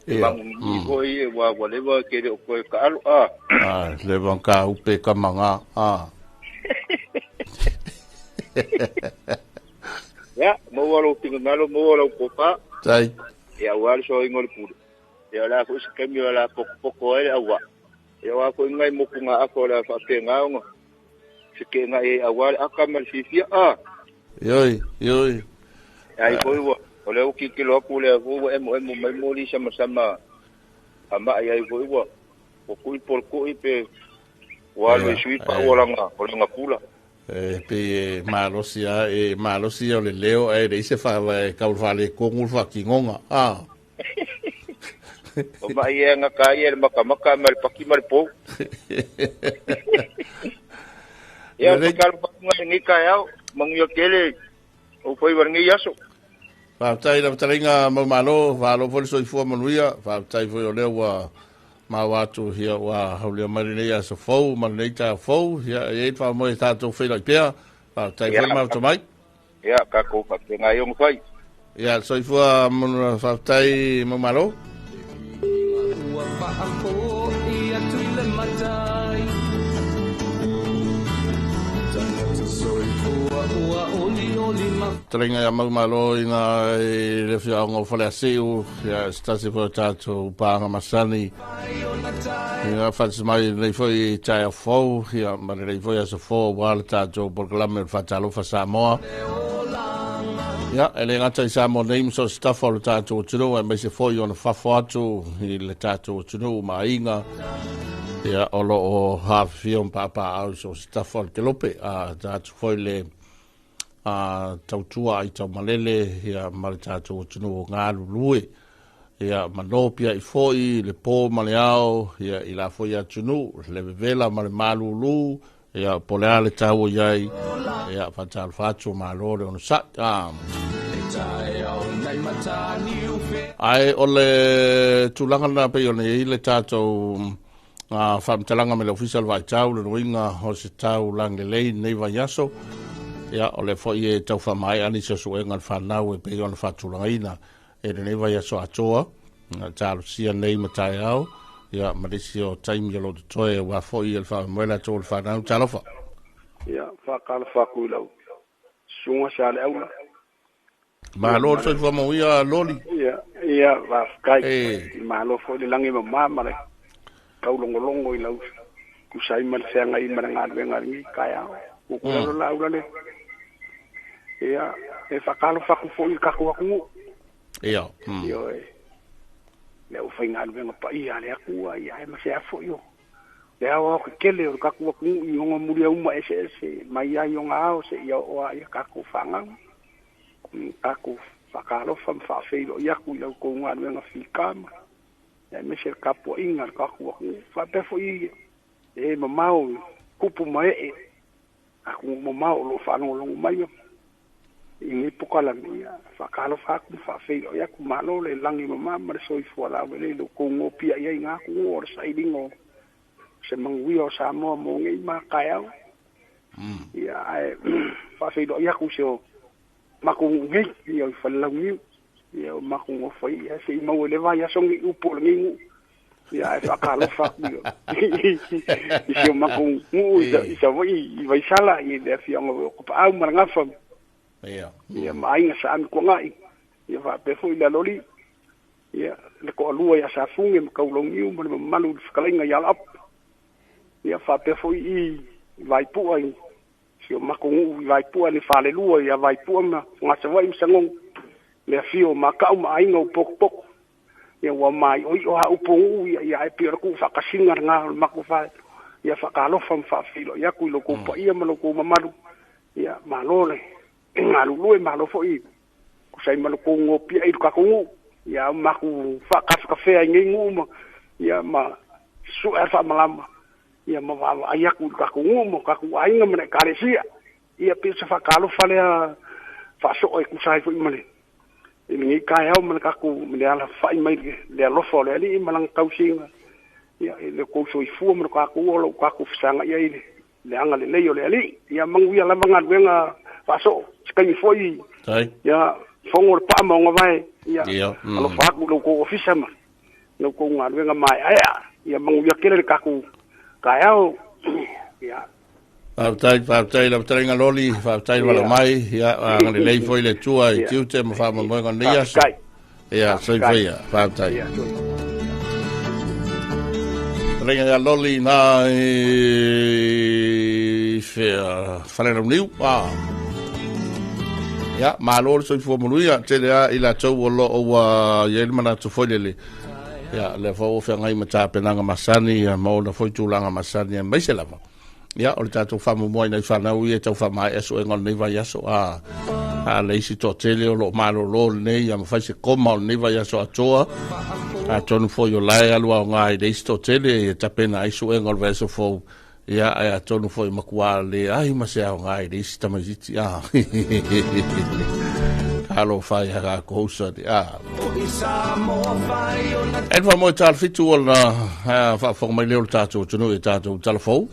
H: e magugī foi ua leva e te le o toe taalo, a.
G: A, leva ona tāupe tamaga, a.
H: Ia, maua lou finagalo, maua lau tofa.
G: Tai.
H: Ia, aua le soaina o le pule. Ia, o le a foi se taimi o le a potopoto ai le auvaa. Ia, o a foi nai motugaafa o le a faapena ona feteenai ai aua le aka ma le fiafia, a.
G: Ioe, ioe.
H: Ai foi ua, o lea ua tilotilo atu lea foi ua emoemo mai moli samasama a mai ai foi ua, ua tui po o le tui pe ua alu e sui pau o lana, o lana pula.
G: E pei e malosi lava, e malosi ia o le leo ae leai se faavae e tau faaletonu le faatinoga, a.
H: O mai e gata ai e le matamata ma le paki ma le pou. Ia, faatalofa atu i lenei taeao, manuia tele ou faiva i lenei aso.
G: Faafetai i lau fetalaiga Maumalo, faalo foi le soifua manuia, faafetai foi o lea ua maua atu ia ua aulia mai lenei aso fou ma lenei taeao fou, ia e i ai le faamoemoe e tatou feiloai pea, faafetai foi le mafuta mai.
H: Ia, tatou faapena ai ona fai.
G: Ia, soifua manuia, faafetai Maumalo.
F: Ua faafoi atu i le matai. Tagata soifua ua olioli ma.
G: Fetalaiga ia Maumalo ina i le afioaga o Faleasiu, ia se tasi foi o tatou paaga masani. Ia faatasi mai i lenei foi taeao fou, ia ma lenei foi aso fou aua le tatou polokalame o le Faatalofa Samoa. Ia, e le gata i Samoa nei ma so o se tafa o le tatou atunuu, aemaise foi ona fafo atu i le tatou atunuu ma aiga, ia, o lo o afifio ma papaaao i so o se tafa o le kelope. A tatou foi le a, tautua ai taumalele ia, ma le tatou atunuu o galulue ia, ma nopiai foi le pō ma le ao ia, i la foi atunuu, le vevela ma le malūlū ia, po o le a le taua i ai ia, faatalofa atu, malo le onosai. Ae o le tulaga lena pei ona i ai le tatou faamatalaga mai le Ofisa o le Vaitau, le nuiga o se tau lagilelei lenei vaiaso. Ia, o lea foi e tau faamaea nisi o suega a le fanau e pei ona faatulagaina e lenei vaiaso atoa, talosia nei ma taeao, ia, ma nisi o taimi o lo o totoe aua foi le faamoemoe latou o le fanau. Talofa.
I: Ia, faatalofa atu i lau susuga Saleaula.
G: Malo le soifua mauia Loli.
I: Ia, ia, faafetai. E. Malo foi le lagi mama ma le taulogologo i lau tusa ai ma le feagai ma le galuega i lenei taeao. Ua ku lalo laula le. Ia, e faatalofa atu foi i le tatou atunuu.
G: Ia.
I: Ioe. Le aufaigaluega paia a le Atua, ia e ma se a foi o le aoaotetele o le tatou atunuu i ona muliauma eseese mai ai ona ao seia oo lava ia tatou fanau. Tatou faatalofa ma faafeiloai atu i la outou galuega fita ma aemaise le tapuaiga a le tatou atunuu. Faapea foi e mamao i tupu ma ee, atunuu mamao o lo o faalogologo mai i lenei pokalame. Ia, faatalofa atu ma faafeiloai atu, malo le lagi mama ma le soifua laulelei i lo outou nopiai ai i na atunuu o le sailiga o se manuia o Samoa mo nei ma taeao. Ia, ae faafeiloai atu i si o matou nuu nei, ia i Falelauniu, ia o matou nofo ai, ia se i maua i le vaiaso ni upu o lenei nuu. Ia ae faatalofa atu i si o matou nuu i Savaii, i Vaisala, i le afioaga o Tapaau ma le Gafa.
G: Ia.
I: Ia ma aiga Sa Amituanai, ia faapea foi le Alolii, ia le toalua ia Safuge ma Taulauniu ma le mamalu i le fetalaiga ia Laapu. Ia faapea foi i Vaipua i si o matou nuu i Vaipua le falelua ia Vaipua ma Fogasavaii ma Sagogo, le afio o Makau ma aiga o Potopoto. Ia ua maioio lava upu o nuu ia, ia ae pei o le tuufaatasiga lena o le matou fale. Ia faatalofa ma faafeiloai atu i lo outou paia ma lo outou mamalu. Ia malo le galulue, malo foi tusa ai ma lo outou nopiai i lo tatou nuu. Ia matou faakafekafea i nei nuu ma ia ma sue le faamalama. Ia ma vaavaai atu i lo tatou nuu ma tatou aiga ma le ekalesia. Ia pei o se faatalofa lea faasoo e tusa ai foi ma le i lenei taeao ma le tatou ma le alafai mai le alofa o le Alii ma lana tausiga. Ia i le tou soifua ma le tatou ola ua tatou fesagai ai i le agalelei o le Alii. Ia manuia lava galuega Faaso'o se taimi fo'i ia fogo le pa'a ma oga vae ia alofa atu i lo outou ofisa ma lo outou galuega mae'ae'a ia manuia tele le tatou taeao ia.
G: Faafetai, faafetai lau fetalaiga Loli, faafetai le valaau mai, ia agalelei foi le Atua i tiute ma faamoemoega o lenei aso. Ia, soifua ia, faafetai. Fetalaiga ia Loli na i fea Falelauniu. Ah. Ia, malo le soifua manuia, tele lava i latou o lo o ua i ai le manatu foi lele. Ia, lea foi ua feagai ma tapenaga masani ia, ma ona foi tulaga masani aemaise lava. Ia, o le tatou faamuamua i nai fanau ia e tau faamaea suega o lenei vaiaso. A, a le isi toatele o lo o malolo lenei, ia ma fai se koma o lenei vaiaso atoa. Atonu foi o la e alu aoga i le isi toatele e tapena ai suega o le vaiaso fou. Ia, ae atonu foi matua leai ma se aoga i le isi tamaitiiti. A, talofa ia tatou sani. A. E le faamoe tala fitu o na faafofoga mai lea o le tatou atunuu i tatou tala fou.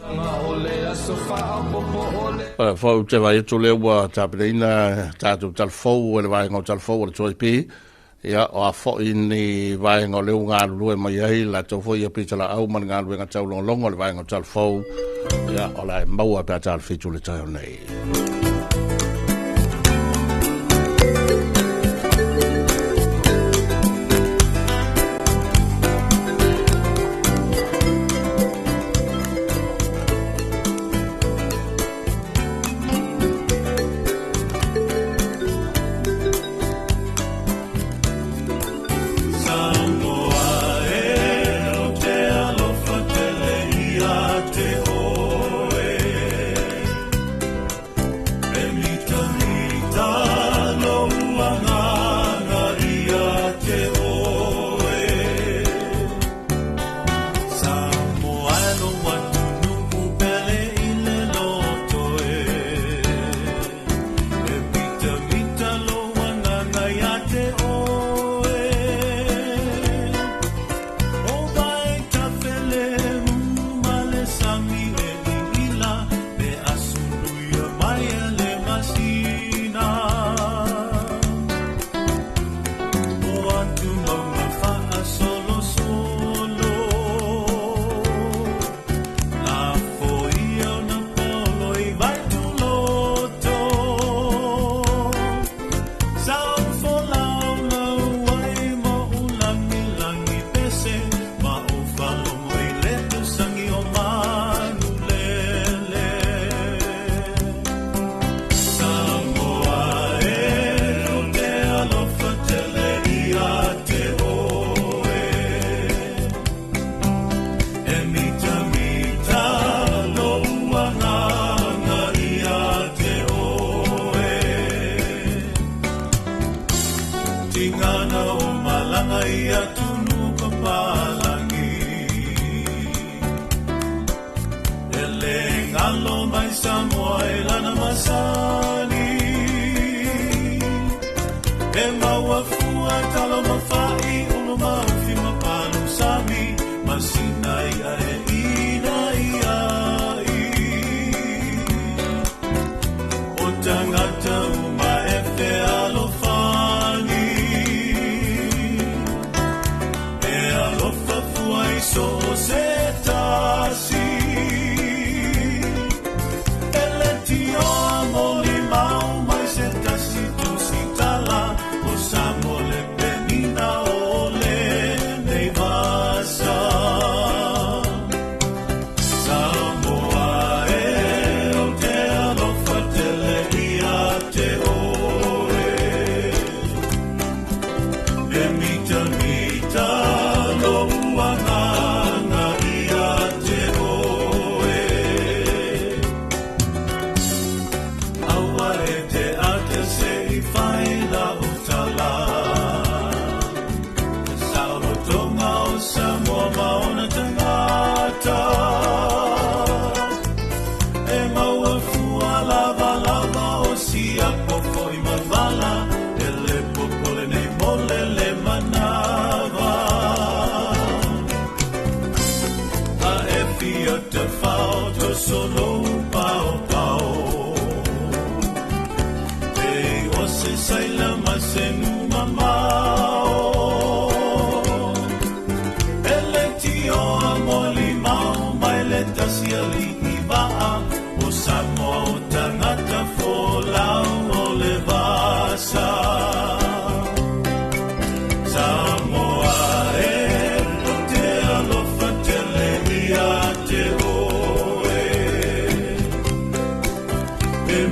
G: Foi te vai atu lea ua tapenaina tatou tala fou e le vaega o tala fou o le Toi P. Ia, o a foi ni vaega o lea ua galulue mai ai latou foi ia Pita Laau ma le galuega taulogologo o le vaega o tala fou. Ia, o la e maua pe a tala fitu le taeao nei.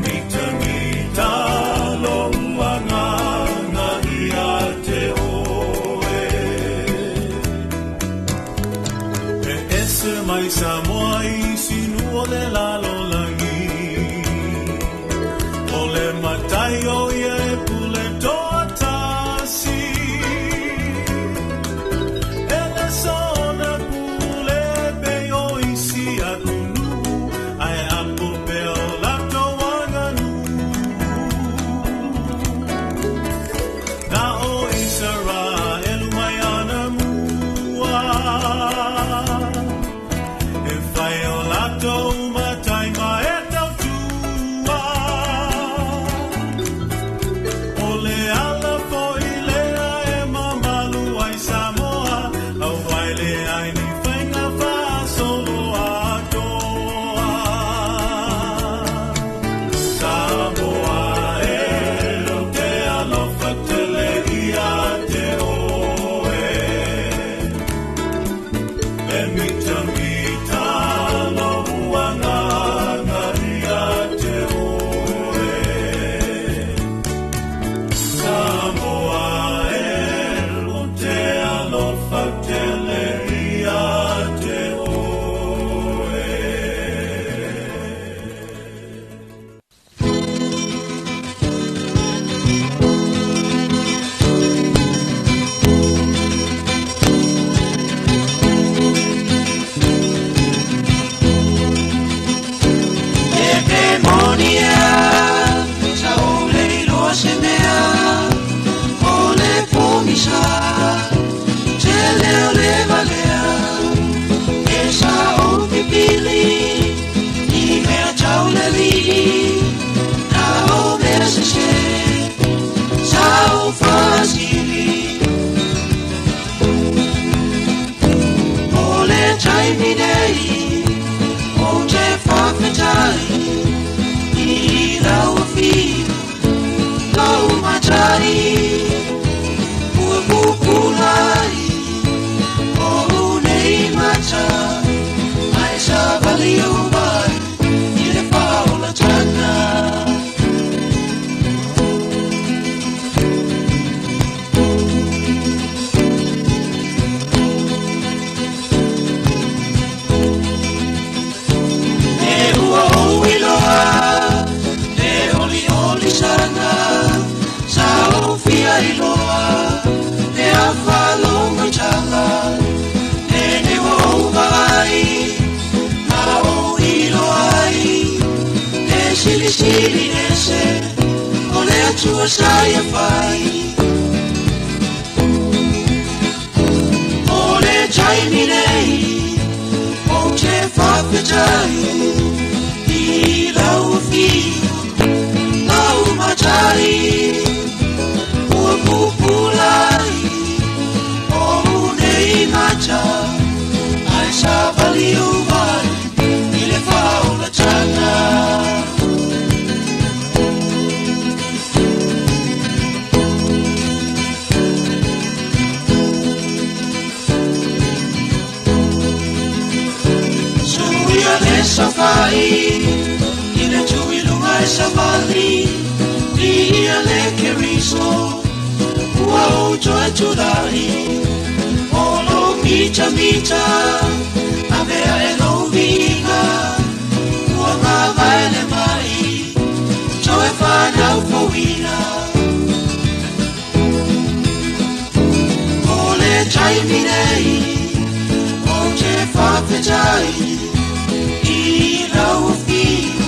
D: mitamita lou agaga ia te oe. E ese mai Samoa i isi nuu o le lalolagi. O le matai o ia e pule toatasi. E le sona pule pei o isi atunuu, ae apo pea o latou aganuu. Na o Isaraelu mai anamua, e fai o latou matai ma e tautua. O le ala foi lea e mamalu ai Samoa, aua e leai ni faiga faasoloatoa. Samoa e, ou te alofa tele ia te oe. E mitamita lou agaga ia te oe. Samoa e, ou te alofa tele ia te oe.
J: E pe moni ea, sa ou le iloa se mea, o le pogisa, tele o le valea. E sa ou pipili, i mea tau le alii, na o mea sese, sa ou faasili. O le taimi nei, ou te faafetai, i lau afio, lau matai, ua pupulai, o nei mata, ae savali ou mai, i le faaolataga. E ua ou iloa, le olioli sana, sa ou fia iloa, le afa logoitaga, lene ua ou vaai, ma ou iloa ai, le silisili ese, o le Atua sa ia fai. O le taimi nei, ou te faafetai, i lau afio, lau matai, ua pupulai, o nei mata, ae savali ou mai, i le faaolataga. Suia le safai, i le tuiluga e savali, viia le Keriso, ua ou toe tulai, o lou mitamita, avea e lou viiga, ua mavae le mai, toe fanau fouina. O le taimi nei, ou te faafetai, i lau afio,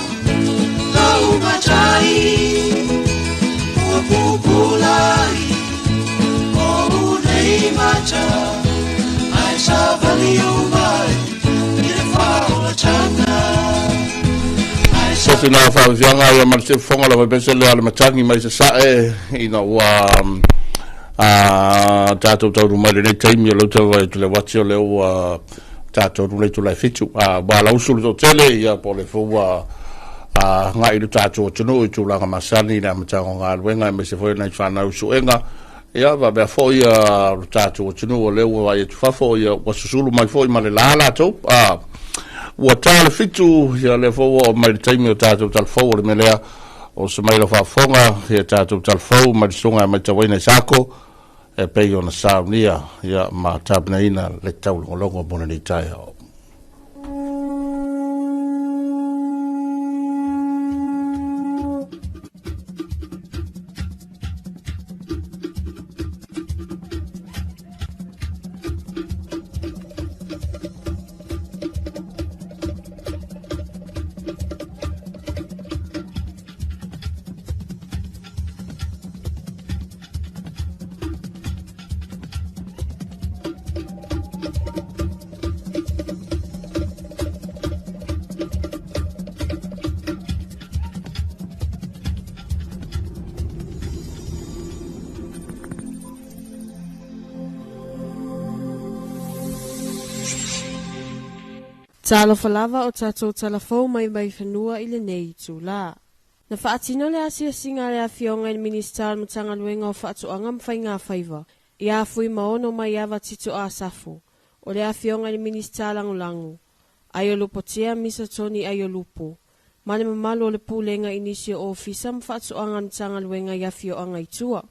J: lau matai, ua pupulai, o nei mata, ae savali ou mai, i le faaolataga. Ae
G: Se sina faafiaga ia ma le siufofoga le vaipese lea o le matagi mai Sasae ina ua tatou taunuu mai lenei taimi o lea ou te vaai atu i le uati o lea ua tatou nuu le itula e 7. Ua alausu le toatele ia po o le foi ua agai le tatou atunuu i tulaga masani i le amataga o galuega aemaise foi o nai fanau suega. Ia faapea foi le tatou atunuu o lea ua vaai atu fafo ia ua susulu mai foi ma le la latou. Ua ta le 7, ia lea foi ua oo mai le taimi o tatou talafou o le mea lea o se mai lau faafofoga, ia tatou talafou mai le susuga e matauaina i Sako, e pei ona saunia, ia ma tapenaina le taulogologo mo lenei taeao.
K: Talofa lava o tatou talafou mai mai fanua i lenei itulā. Na faatino le asiasiga a le Afioga i le Minisita o le Matagaluega o Faatoaga ma Faigafaiva ia Fuimaono Maiava Tito Asafo, o le Afioga i le Minisita Lagolago, Aiolupotea Misa Tony Aiolupo, ma le mamalu o le Pulega i nisi o ofisa ma faatoaga a le Matagaluega i afioaga i tua.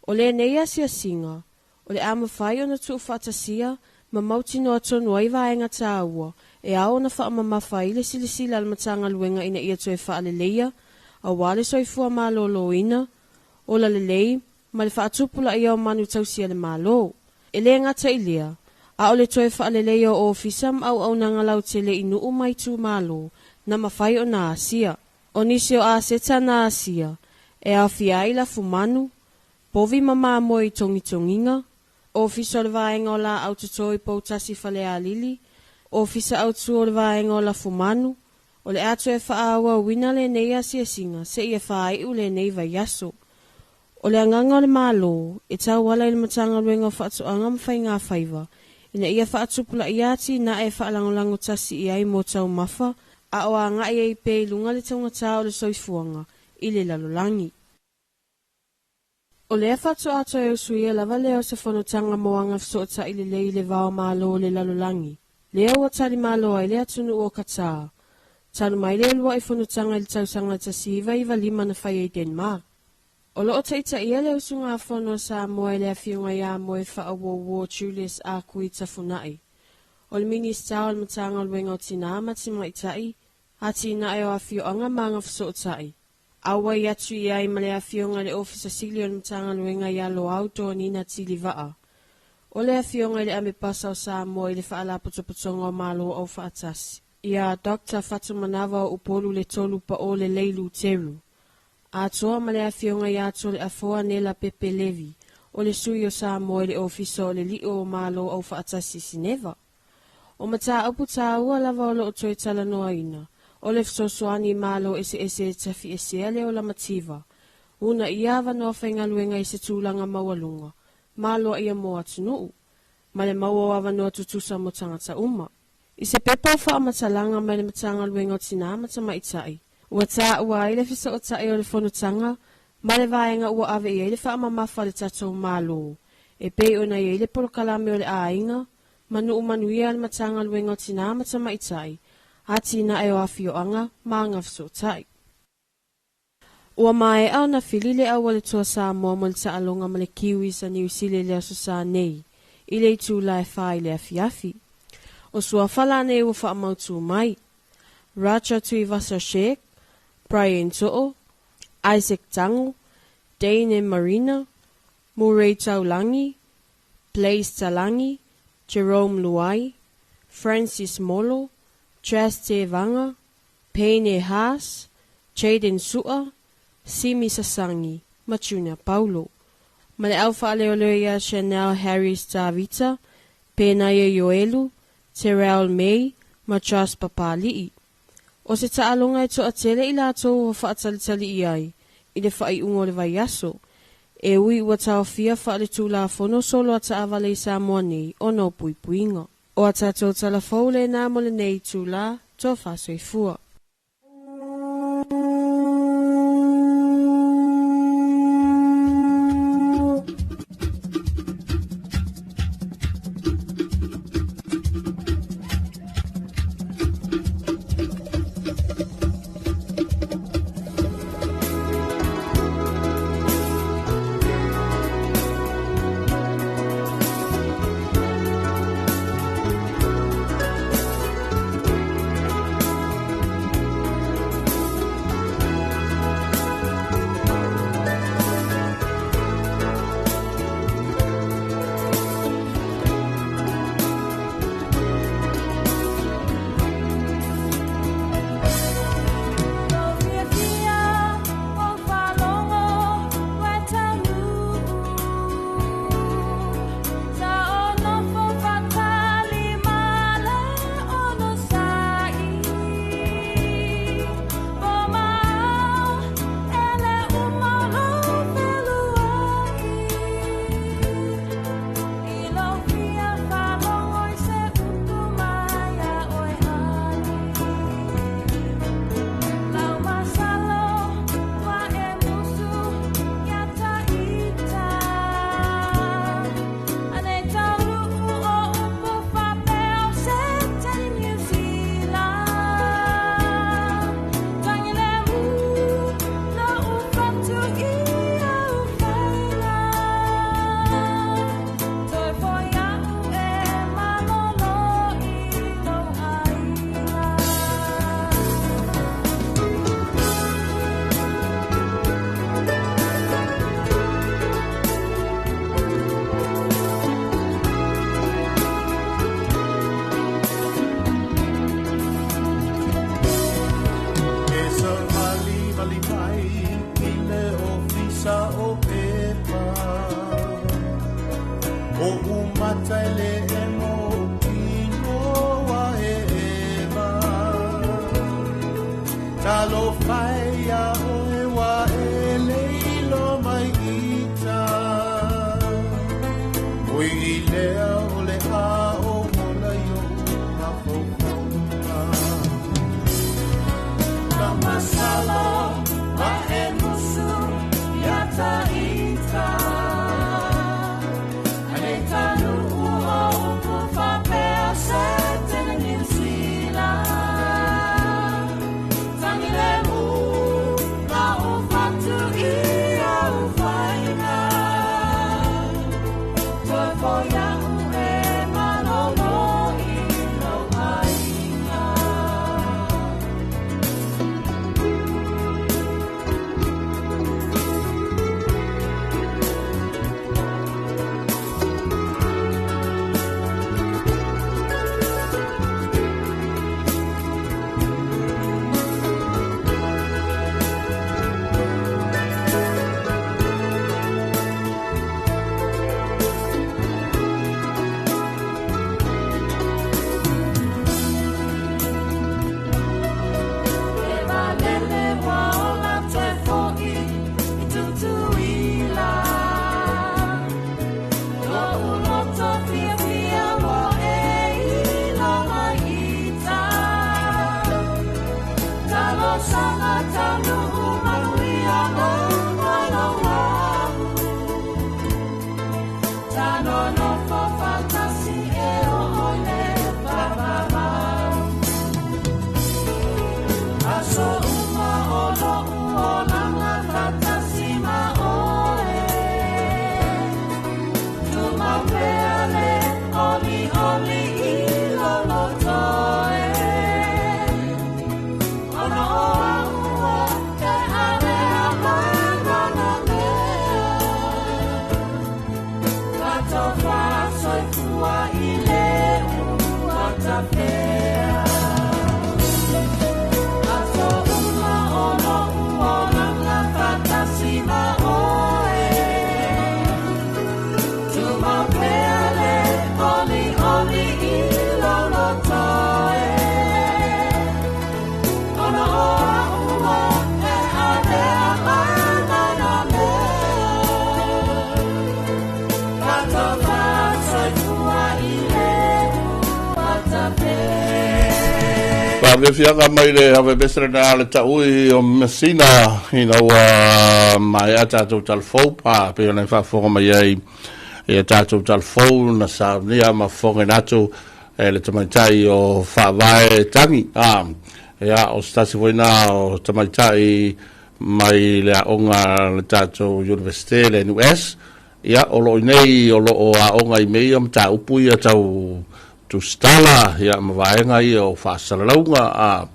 K: O lenei asiasiga, o le a mafai ona tuufaatasia ma mautinoa tonu ai vaega taua e ao ona faamamafa ai le silasila a le Matagaluega ina ia toe faaleleia aua le soifua maloloina, ola lelei ma le faatupulaia o manu tausi a le Malo. E le gata i lea, a o le toe faaleleia o ofisa ma auaunaga lautele i nuu ma itumalo na mafai ona asia. O nisi o aseta na asia e aofia ai lafumanu, povi ma mamoe i togitogiga, Ofisa o le Vaega o Laau Toto i Poutasi Falealili, Ofisa Autu o le Vaega o Lafumanu, o le a toe faaauauina lenei asiasiga seia faaiu lenei vaiaso. O le agaga o le Malo, e tauala i le Matagaluega o Faatoaga ma Faigafaiva, ina ia faatupulaia atinae e faalagolago tasi i ai mo taumafa, a o agai ai pea i luga le taugata o le soifuaga i le lalolagi. O lea faatoa toe usuia lava lea o se fonotaga mo agafesootai lelei i le va o Malo o le lalolagi, lea ua talimalo ai le atunuu o Qatar, talu mai le uluai fonotaga i le tausaga 1995 na fai ai Denmark. O lo o taitaia le usugafono a Samoa i le Afioga ia Moefaauouo Julius Akui Tafunai, o le Minisita o le Matagaluega o Tinā ma Tamaitai, Atinae o Afioaga ma Agafesootai, Auai atu i ai ma le Afioga i le Ofisa Sili o le Matagaluega ia Loau Donina Tilivaa. O le Afioga i le Amepasa o Samoa i le Faalapotopotoga o Malo Aufaatasi, ia Doctor Fatumanava o Upolu Letolu Paole Leilu Teru. Atoa ma le Afioga ia Toleafoa Nela Pepe Levi, o le Sui o Samoa i le Ofisa o le Lio o Malo Aufaatasi i Sineva. O mataupu taua lava o lo o toe talanoaina, o le fesoasoani i Malo eseese e tafiesea le ola mativa, uunaia avanoa faigaluega i se tulaga maualuga, maloaia mo atunuu, ma le maua o avanoa tutusa mo tagata uma. I se pepa o faamatalaga mai le Matagaluega o Tinā ma Tamaitai, ua taua ai le fesootai o le fonotaga ma le vaega ua ave i ai le faamamafa a le tatou Malo, e pei ona i ai le polokalame o le aiga, ma nuu manuia a le Matagaluega o Tinā ma Tamaitai, Atinae o Afioaga ma Agafesootai. Ua maea ona fili le aualetoa Samoa mo le taaloga ma le Kiwis a Niu Sila i le Aso Sa nei, i le itula e 4 i le afiafi. O suafa la nei ua faamautū mai: Raja Tuivasa Sheikh, Brian To'o, Isaac Tango, Dane Marina, Murray Taulangi, Blaise Talangi, Jerome Luai, Francis Molo, Chas Tevaga, Payne Haas, Jaden Su'a, Simi Sasangi, ma Junior Paulo. Ma le au faaleoleo ia Chanel Harris Tavita, Penaia Ioelu, Terrell May, ma Josh Papali'i. O se taaloga e toatele i latou ua faatalitali i ai i le faaiuga o le vaiaso, e ui ua taofia faaletulafono solo a taavale i Samoa nei ona o puipuiga. O a tatou talafou lena mo lenei itulā, tofa soifua.
D: Talofa e iā oe ua e le ilo mai ita. Ui i lea o le a ou ola i oʻu mafaufauga.
J: Na masalo ma e musu ia ta ita. Ane tanuʻu o upu faapea se tele Niu Sila. Tangi le mu na u fatu i au faiga. Toe foi a'u e malolo i lou aiga. E valele ua ola toe foʻi i Tutuila. Loʻu loto fiafia ua e ilo mai ita. Talosaga taunuu manuia mai lou ahu. Tanonofo faatasi e oo i le faavavau. Aso uma o loʻu olaga faatasi ma oe. Tumau pea le olioli i lou loto e. Ona o a'u ou te avea ma nana mea. Tatofa soifua i le ua tafea. Aso uma o loʻu olaga faatasi ma oe. Tumau pea le olioli i lou loto e. Ona o a'u ou te avea ma nana mea. Tatofa soifua i le ua tafea.
G: Faafiafiaga mai le avebese lena le taui o Messina ina ua maea tatou talafou pa pei ona e faafofoga mai ai ia tatou talafou na saunia ma fofogaina atu e le tamaitai o Faavae Tagi a ia o se tasi foi na o tamaitai mai le aoga le tatou Universite le NUS ia o loo inei o loo aoga i mea ia mataupu ia tau tusitala ia ma vaega ia o faasalalauga a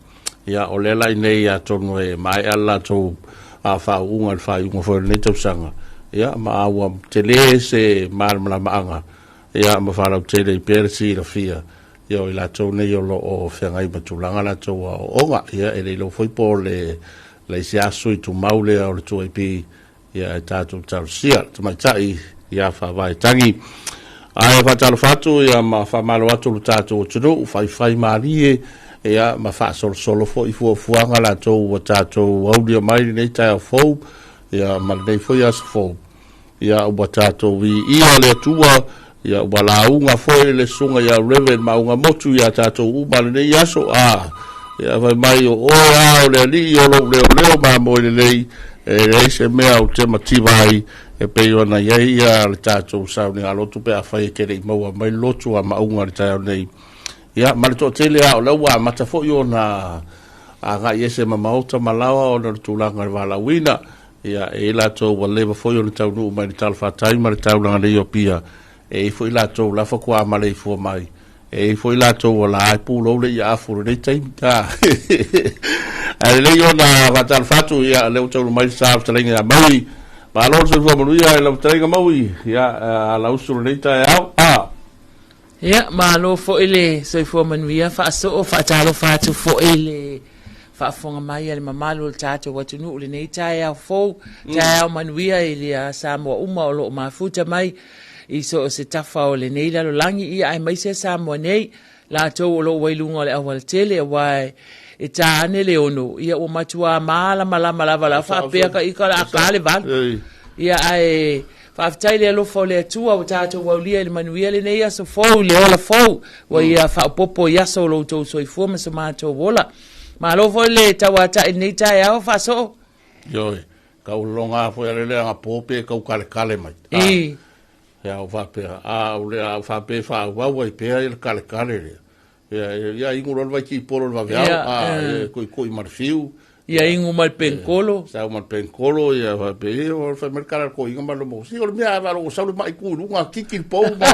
G: ia o lea la inei atonu e maea le latou faauuga i le faaiuga foi o lenei tausaga ia ma ua tele se malamalamaaga ia ma faalautele i pea le silafia ia o i latou nei o loo feagai ma tulaga latou aoaoga ia e le iloa foi po o le isi aso i tumau lea o le 2AP ia e tatou talosia le tamaitai ia Faavae Tagi. Ae faatalofa atu ia ma faamalo atu lo tatou atunuu faifai malie ia ma faasolosolo foi fuafuaga latou ua tatou aulia mai lenei taeao fou ia ma lenei foi aso fou ia ua tatou viia le Atua ia ua lauga foi le susuga ia Reverend Maunga Motu ia tatou uma lenei aso a ia fai mai o oe a o le alii o lou leoleo mamoe lelei e leai se mea ou te mativa ai e pei ona i ai ia le tatou sauniga lotu pe afai e te le i maua mai le lotu a Maunga le taeao nei ia ma le toatele a o lea ua amata foi ona agai ese ma maota ma laoa ona o le tulaga o le valaauina Ia, e i ai latou ua leva foi ona taunuu mai i le talafatai ma le taulaga nei o Apia, e i ai foi latou la faatoa maleifua mai, e i ai foi latou ua la e pulou le iaafu i lenei taimi. Ae lelei ona faatalofa atu, ia, lea ua taunuu mai le sa o le fetalaiga ia Maui. Malo le soifua manuia i lau fetalaiga Maui, ia, alausu lenei taeao.
L: Ia, malo foi le soifua manuia faasoo, faatalofa atu foi le faafofoga mai a le mamalu o le tatou atunuu i lenei taeao fou, taeao manuia i le Samoa uma o lo o mafuta mai i so o se tafa o lenei lalolagi, ia aemaise Samoa nei, latou o lo o ua i luga o le aualatele, aua e tā ane le 6, ia ua matuā malamalama lava la faapea ka ika la ka le 8. Ia ae faafetai le alofa o le Atua ua tatou aulia i le manuia lenei aso fou i le ola fou ua ia faaopoopo i aso o lo outou soifua ma so matou ola. Malo foi le tauata'i i lenei taeao faasoo.
G: Ioe, kau loga foi ale le anga po pe kau kale kale mai.
L: I.
G: Ia o faapea, a o le a faapea faaauau ai pea i le kale kale lea. Ia, ia ingu loa le vaitipolo le vaveao, a e koikoi ma le fiu.
L: Ia ingu ma le penkolo.
G: Sau ma le penkolo, ia faapea, ia o le fai mai le kala koiga ma le mo. Si o le mea a valo sau le mai ku i luga kiki le pou ma.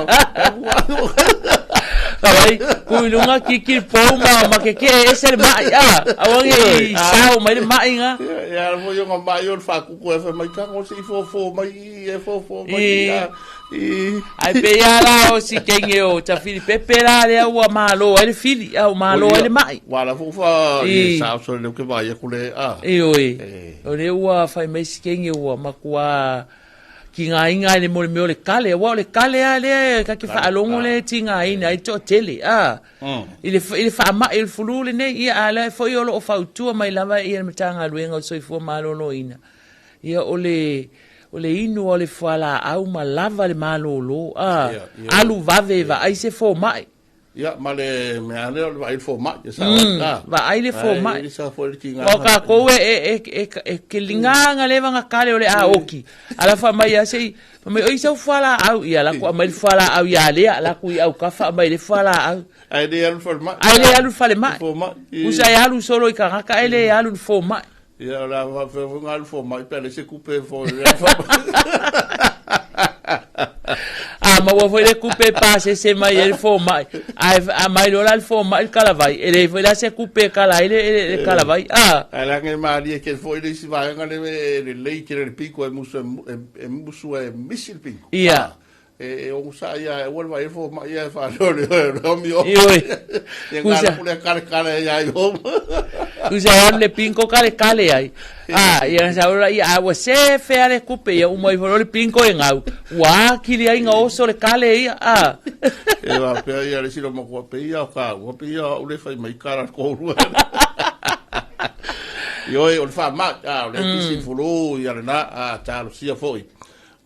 L: Vai, ku i luga kiki le pou ma ma ke ke ese le mai a. Aua nge i sao mai le mai nga.
G: Ia, ia foi o nga mai o le whakuku e whai mai tango si fofo mai i e fofo mai i a.
L: Ai pe ia la o si kenge o tafili pepe la lea ua malo ai le fili a ua malo ai le mai.
G: Wa la fo fa i sa so le ke vai ku le a.
L: E oi. O le ua fai mai si kenge ua makua ki ngā inga le mo le mea o le kale. Ua o le kale a lea ka ke whaalongo le ti ngā ina i to tele. A. I le i le faama'i o le fulu lenei ia a lea foi o lo o fautua mai lava ia le Matagaluega o le Soifua Maloloina. Ia o le o le inu o le fualaau ma lava le malolo a alu vave vaai se fomai.
G: Ia ma le mea lea o le vaai le fomai e sao ai.
L: Vaai le fomai. Aua o tatou e e e e ke ligaga leva ga kale o le a oki. Ala fa mai a sei fa mai oi sau fualaau ia la ku aumai le fualaau ia lea la ku i aukafa aumai le fualaau.
G: Ae le alu i le falemai.
L: Ae le alu i le falemai. Usa e alu solo i tagata ae le alu i le fomai.
G: Ia, o le a faapea foi ona alu fomai pe a leai se kupe e fo
L: A maua foi le kupe e pasese mai ai le fomai. Ae a mai loa la le fomai le kalavai, e leai foi la se kupe e kala ai le, le kalavai. A.
G: Ae leaga e malie tele foi le isi vaega lea e lelei tele le piko e musu e, e musu e misi le piko.
L: Ia.
G: E ogosa ia e ua le vai e fomai ia e whanau le oe romi o.
L: Ioe.
G: Ia ngā pule kare kare ia i homo.
L: Usa e alu le pinko kare kare ai. A, ia sa ora ia a ua se fea le kupe ia uma iho le pinko e ngau. Ua akili ai nga oso le kale ia. A.
G: E wā pea ia le silo makua pe ia o ka ua pe ia o le whai mai kara kōrua. Ioe, o le wha ma, a, o le pisi fulu ia le nā, a, tālosia foi.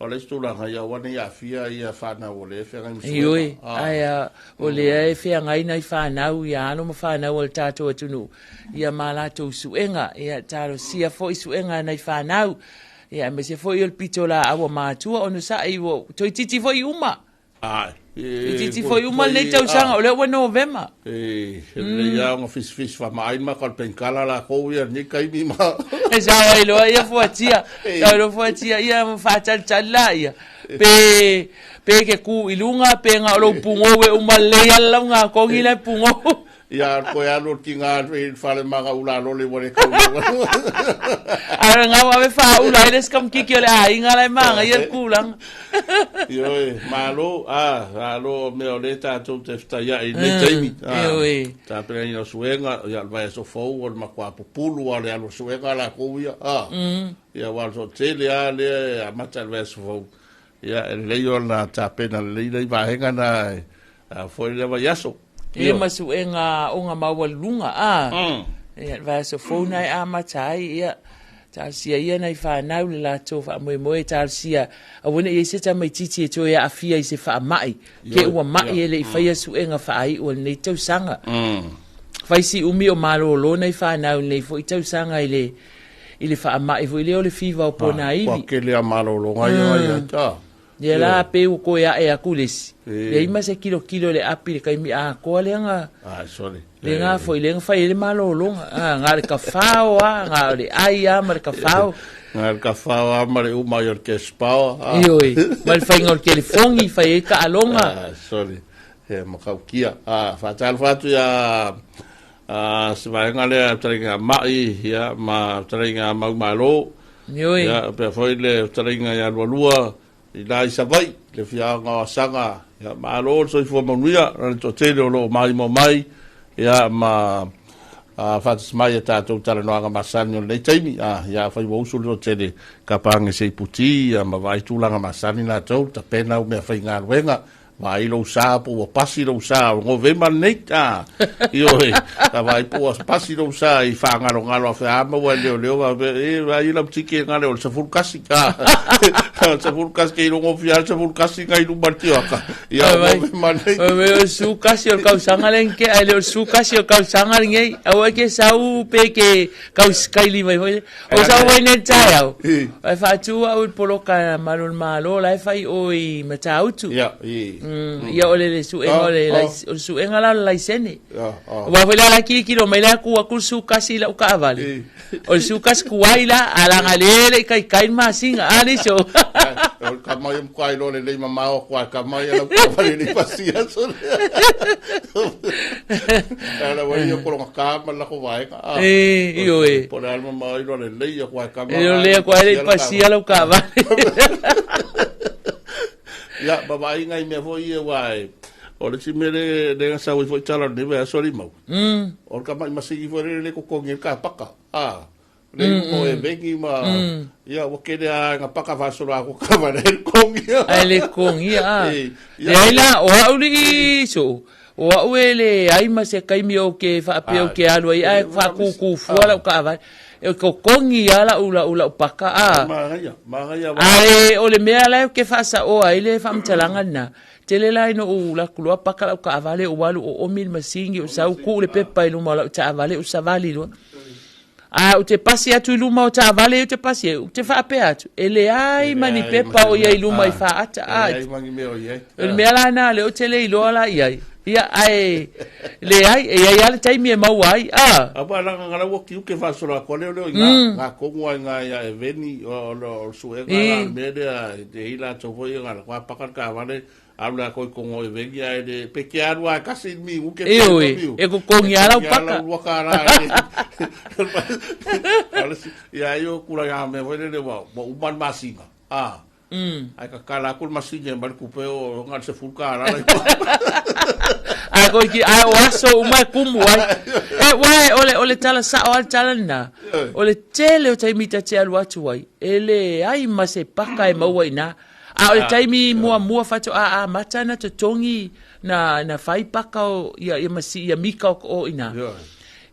G: O le isi tulaga, ia aua ne i aafia ia whanau o le e feagai ma suega.
L: Ioe, ae a, o lea e feagai nai whanau, ia alo ma whanau a le tātou atunuu, ia ma latou suega, ia talosia foi suega a nai whanau, ia aemaise foi o le pito laau a matua ona sa'i ua toeitiiti foi uma.
G: Ae.
L: Toeitiiti foi uma lenei tausaga, o lea ua Novema.
G: E, e lelei lava ona fisifisi faamaai ma ka o le penkala lakou ia lenei taimi ma.
L: E sao ai loa ia fuatia, sao ai loa fuatia ia ma faatalitali laia, pe, pe ke ku i luga, pe na o lou pugou e uma lelei lava le lauga kogi la e pugou.
G: Ia koe alu o le tiga i le fale ma ga ula lole ua le kau lua.
L: A ngau ave faaula ai le sikamukiki o le aiga la e magaia le kulaga.
G: Ioe, malo, a, malo o mea o le tatou te fetaia'i i lenei taimi.
L: Ioe.
G: Tapenaina o suega, ia o le vaiaso fou o le matua pupulu lava o le alu o suega lakou ia, a. Ia aua o le toatele lava lea e amata i le vaiaso fou. Ia e lelei ona tapena lelei nai vaega na a foi lea vaiaso.
L: Ia ma suega aoga maualuluga, a. Ia, le vaiaso fou na e amata ai, ia, talosia ia nai fanau le latou faamoemoe, talosia aua ne i i ai se tamaitiiti e toe aafia i se faamai, ke ua mai e le i faia suega faaiu a lenei tausaga. Fai si umi o malolo nai fanau i lenei foi tausaga i le i le faamai foi lea o le fiva o ponaivi.
G: Ua tele a malologa ia ia ta.
L: Ia la pei ua toe ae atu le isi. Leai ma se kilokilo i le api i le taimi atoa lea na
G: Ai, sorry.
L: Le na foi lea na fai ai le malologa. Ah, na o le kafao a, na o le ai a ma le kafao.
G: Na o le kafao a ma le uma ai o le cash power. Ah.
L: Ioe, ma le faiga o le telefoni fai ai taaloga.
G: Ah, sorry. He makaukia. Ah, faatalofa atu ia ah, se vaega lea fetalaiga Ma'i ia ma fetalaiga Maumalo.
L: Ioe.
G: Ia, pea foi le fetalaiga ia Lualua i la i Savaii, le afioaga o Asaga. Ia, malo le soifua manuia, na le toatele o lo o maimoa mai, ia, ma a, faatasi mai i a tatou talanoaga masani o lenei taimi. A, ia, afai ua usu le toatele, kapa age se iputi, ia, ma vaai tulaga masani latou, tapena au meafaigaluega. Vaai lou sa po ua pasi lou sa o Novema lenei, a. Ioe, sa vaai po ua pasi lou sa i faagalogalo afe a maua e leoleo faapea, e vaai lau tiki gale o le 11, a. 11 ke ilogo fia le 11 ngai luma le tioaka. Ia o Novema lenei.
L: O me o su kasi o le kausaga le nke ai le o su kasi o kausaga lenei. Aua ke sau pe ke kau kaili mai foi. O sau ai nei taeao. Ai faatu au i le poloka malu o le Malo la e fai o i Matautu.
G: Ia, i.
L: Ia o le le suega o le o le suega la o le laisene. Aua foi la la kilokilo mai la ku aku le sukasi i lau kaavale. O le sukasi kuai la a laga le le i kaikai le masina a le iso.
G: O le kama ia matua iloa lelei mamao atu a kama ia lau kaavale le pasi aso. Ala wa ia kolonga ka ma la ko vaega.
L: E, ioe.
G: Po le a le mamao iloa lelei atu a kama.
L: E le atu ai le pasia lau kaavale.
G: Ia, ma vaaiga i mea foi ia aua e, o le isi mea le, le na sau ai foi tala o lenei vaiaso alii mau. O le tamai masini foi lele le totogi ai le kapaka. A, le mm. e vengi ma, ia, ua kele a nga paka faasolo a ko kava le kongi.
L: Ai le kongi a. Leai la, o au lii soo. O au e leai ma se taimi ou te faapea ou te alu ai ae faakūkū fua lau taavale. E totogi lava lau lau lau paka a. Ae o le mea la ou te faasaoa ai le faamatalaga lena, tele la ina ou alu atu loa paka lau taavale ou alu oomi le masini ou sau tuu le pepa i luma o lau taavale ou savali loa. A ou te pasi atu i luma o taavale ia ou te pasi ai, ou te faapea atu, e leai ma ni pepa o i ai i luma i faata.
G: A, leai ma ni mea o i ai.
L: O le mea la lena lea ou te le iloa la i ai. Ia, ae leai, e i ai lava le taimi e maua ai, a.
G: Aua leaga nga la ua tiute faasolo atu lea leo i nga nga tonu ai nga ia e veni o o suega la le mea lea e i latou foi nga la kwa paka le taavale Alu la koi kongo e vengi ai le pe ke alu a kasi mi u ke
L: Ioe, e kokongi a lau paka.
G: Lau ka ra. Ale si ia yo kula ya me foi le wa wa uman masinga. Ah. Ai ka kala ku masinga ma ku pe o ngal se fulka ra.
L: Ai koi ki ai o aso uma e kumu ai. E uae ole ole tala sa o al tala na. Ole tele o taimi ta te alu atu ai. E le ai ma se paka e maua ina. A o le taimi muamua faatoa amata ona totogi na na fai paka o ia ia masi ia mika o o ina.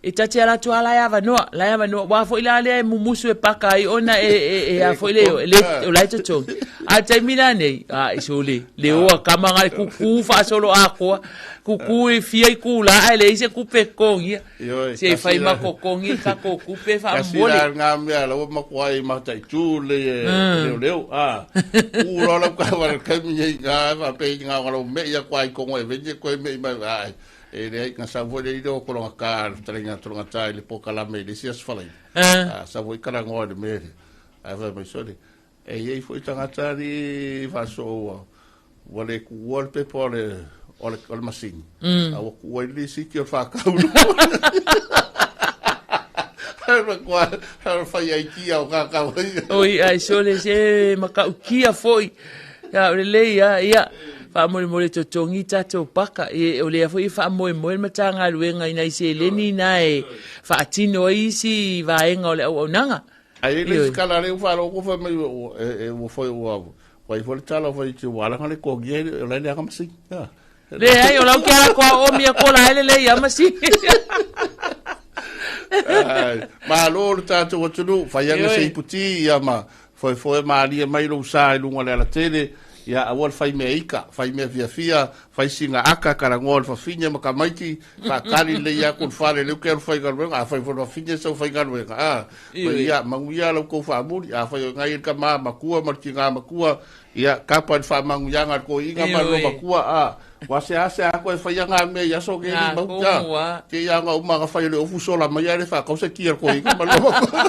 L: E ta te ala atu lava la e avanoa, la e avanoa. Aua foi la lea e mumusu e paka ai ona e e e a foi le le o la e totogi. A o le taimi la nei, a i sole, le oa kama nga le kuku faasolo atoa, kuku e fia i kula ae leai se kupe e totogia.
G: Ioe,
L: Se i
G: kasi
L: fai
G: la,
L: makokogi tatou kupe
G: kasi
L: faamomoli.
G: la ngā mea la ua matua ai mataitu le leo leo, a. Ku loa lau kawa le kaimi nei ngā e whapei ngā ngā lau mei a kua i kongo e venye koe mei mai, a, e leai ngā sau foi le ilo o kolonga kā, le taringa tolonga tā i le pokalame i le isi aso whalai. A, sau foi karangoa i le mea le, a whai mai sole. E i ai foi tagata alii faasoo ua ua le tuua le pepa o le o le o le masini a ua tuua ai le lisiti o le faatau Matua fai ai tia o kākau ai.
L: Oi, ai sole se matautia foi. Ia, o lelei lava, ia, faamolemole totogi tatou paka. E, o lea foi e faamoemoe le Matagaluega i nai seleni na e faatino ai isi vaega o le auaunaga.
G: Ai e le isi kala le ufa lo ko fa mai e ua foi ua wai foi le tala foi te wala ngale ko gia o la le anga masi.
L: Leai, o lau ke ala koa o mia ko la ele le ia masi.
G: Malo le tātou atunuu, whai anga se iputi ia ma foefoe mālie mai lou sa i lunga o le alatele, ia aua le whai mea ika, whai mea fiafia, whai singa aka, karangoa o le fafine ma tamaiti, whakari lelei aku le fale leu ke alu faigaluega, a whai foi le fafine sau faigaluega, a, whai ia, manuia lau kou faamuli, a whai o ngai le tama makua ma le tina makua, ia, kapa i le faamanuiaga a le toeaina ma le lomakua, a, ua seasea koe e whaia ngā mea i aso ngei ni mau, a, te ia nga uma nga whai o le ofu sola mai a le whakau se tia le toeaina ma le lomakua.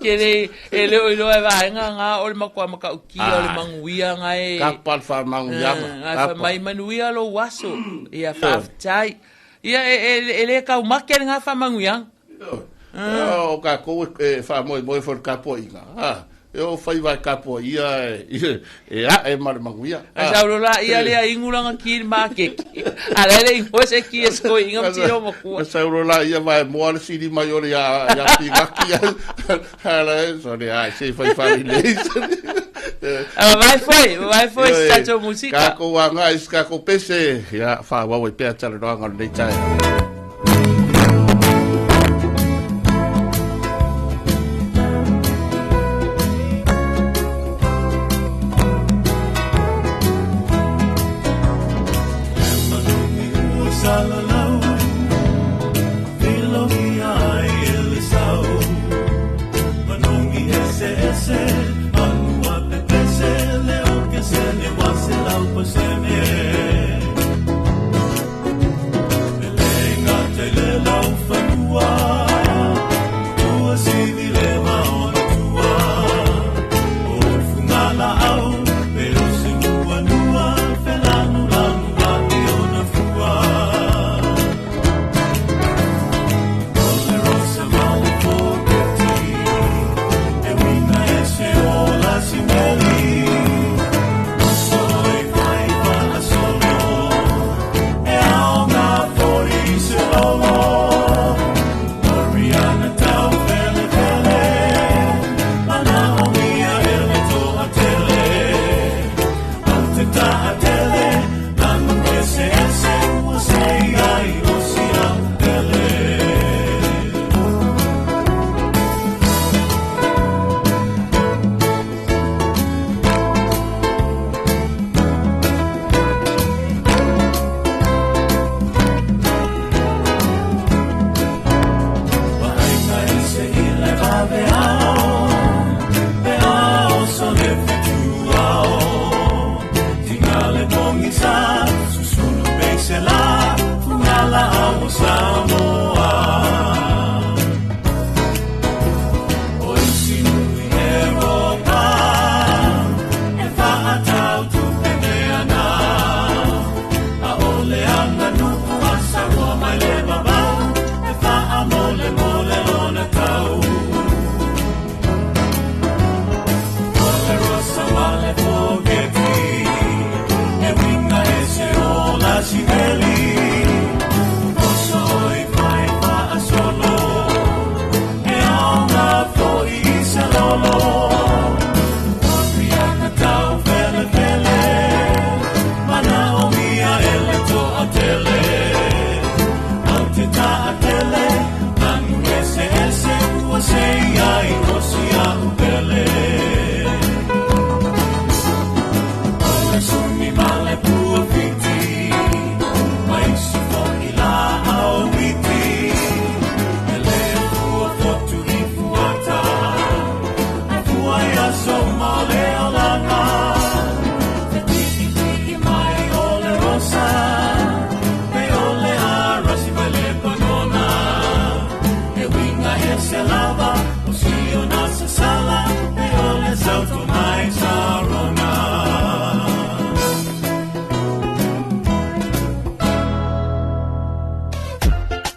L: Ke le, e le o iloa e vaega nga o le matua matautia o le manuia nga e.
G: Kapa le faamanuiaga.
L: Nga e whai mai manuia lou aso. Ia faafetai. Ia e, e, e le taumate le nga faamanuiaga.
G: O kākou e whaamoemoe foi le tapuaiga. E o faiva e tapuaia e a'e ma le manuia.
L: A saulo laia lea inu lana ki i le makeki, a la e le i maua se ki e sikoiina ma tino matua.
G: Na saulo laia vaemoa le sili mai o le ia ia pinaki ala e sole ai se fai faalelei.
L: A vavae foi, vavae foi se tatou musika.
G: Kākou agai i se kākou pese, ia faaauau ai pea talanoaga o lenei taeao.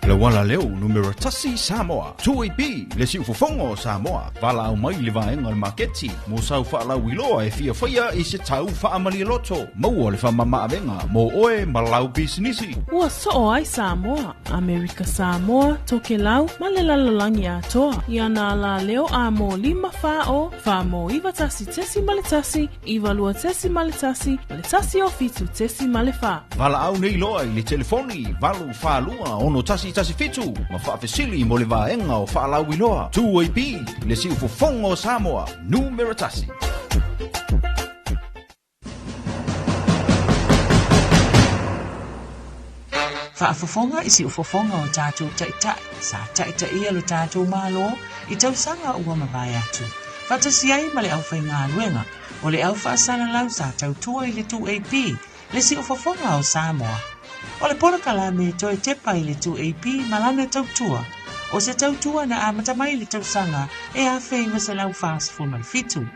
M: Lauala leo numera tasi Samoa. 2AP le siufofoga o Samoa. Valaau mai le vaega o le maketi mo sau faalauiloa e fia faia i se tau faamalialoto. Maua le faamamaavega mo oe ma lau pisinisi.
N: Ua soo ai Samoa, Amerika Samoa, Tokelau ma le lalolagi atoa i ana alaleo a mo 5 4 0 4 mo 9 1.1 9 2 1 ma le 1 o 7 4.
M: Valaau nei loa i le telefoni 8 4 2 6 1 7 ma faafesili mo le vaega o faalauiloa. 2AP le siufofoga o Samoa, numera tasi.
O: Faafofoga i siufofoga o tatou taitai sa taitaia lo tatou Malo i tausaga ua mavae atu, faatasi ai ma le aufaigaluega o le au faasalalau sa tautua i le 2AP, le siufofoga o Samoa. O le polokalame toe tepa i le 2AP ma lana tautua, o se tautua na amata mai i le tausaga e 1947.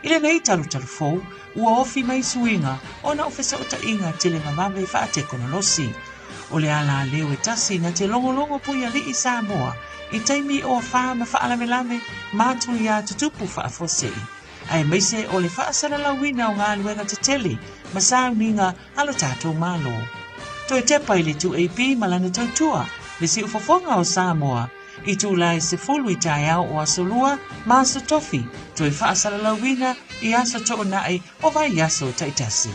O: I lenei talutalu fou, ua ofi mai suiga ona o fesootaiga televavave faatekonolosi. O le alaleo e tasi na te logologo puialii Samoa i taimi o afā ma faalavelave ma atu iā tutupu faafuasei. aemaise o le faasalalauina o galuega tetele ma sauniga a lo tatou Malo. Toe tepa i le 2AP ma lana tautua, le siufofoga o Samoa, i itula e 10 i taeao o Aso Lua ma Aso Tofi, toe faasalalauina i aso Toonai o vaiaso taitasi.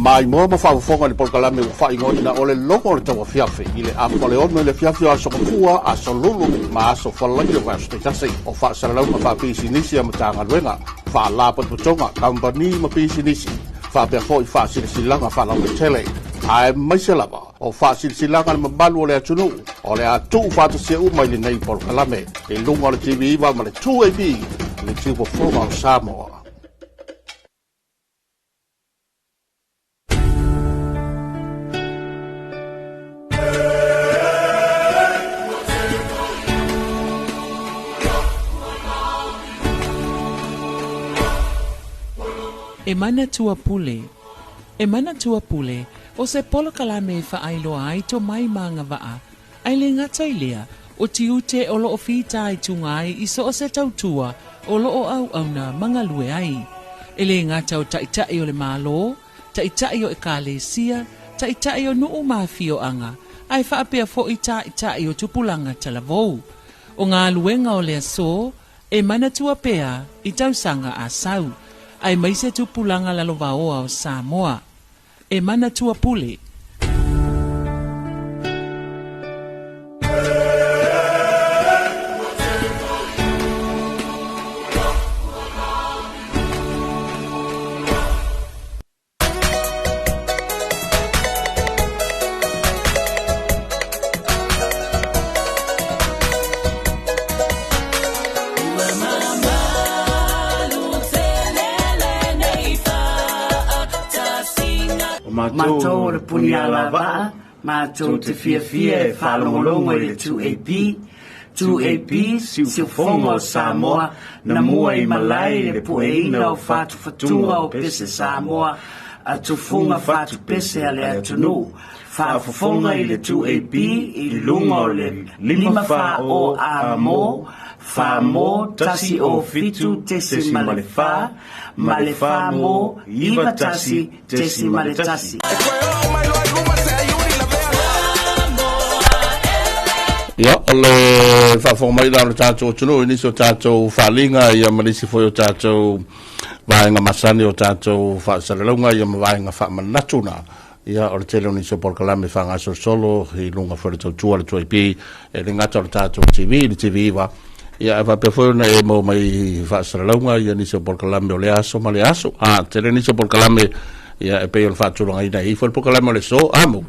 G: Maimoa ma faafofoga i le polokalame ua faaigoaina o le Logo o le Tauafiafi i le afa o le 6 i le afiafi o Aso Gafua, Aso Lulu ma Aso Faraile o vaiaso taitasi. O faasalalauga faapisinisi a Matagaluega, Faalapotopotoga, Kamupani ma Pisinisi, faapea foi faasilasilaga faalauaitele, aemaise lava o faasilasilaga le mamalu o le atunuu o le a tuufaatasia uma i lenei polokalame i luga o le TV9 ma le 2AP le Tiufofoga o Samoa.
L: E manatua pule. E manatua pule, o se polokalame e faailoa ai tomai ma agavaa, ae le gata i lea, o tiute o lo o fitaituga ai i so o se tautua o lo o auauna ma galue ai. E le gata o taitai o le Malo, taitai o ekalesia, taitai o nuu ma afioaga, ae faapea foi taitai o tupulaga talavou. O galuega o le aso, E manatua pea i tausaga a sau, aemaise tupulaga lalovaoa o Samoa. E manatua pule.
P: O matou o le puni alavaa, matou te fiafia e faalogologo i le 2AP, 2AP, Siufofoga o Samoa, na mua i malae i le pueina o fatufatuga o pese Samoa a tufuga fatupese a le atunuu. Faafofoga i le 2AP i luga o le 5 4 O A mo, 4 mo, 1 O 7.4, ma le 4 mo, 9 1.1.
G: Ia, o le faafofoga mai la o le tatou atunuu i nisi o tatou faaaliga ia ma nisi foi o tatou vaega masani o tatou faasalalauga ia ma vaega faamanatu na. Ia, o le tele o nisi o polokalame faagasolosolo i luga foi o le tautua a le 2AP e le gata o le tatou TV, le TV9, ia ae faapea foi ona e maua mai i faasalalauga ia nisi o polokalame o lea aso ma lea aso. A, tele nisi o polokalame ia e pei o le faatulagaina e i foi le polokalame o le aso, a mo.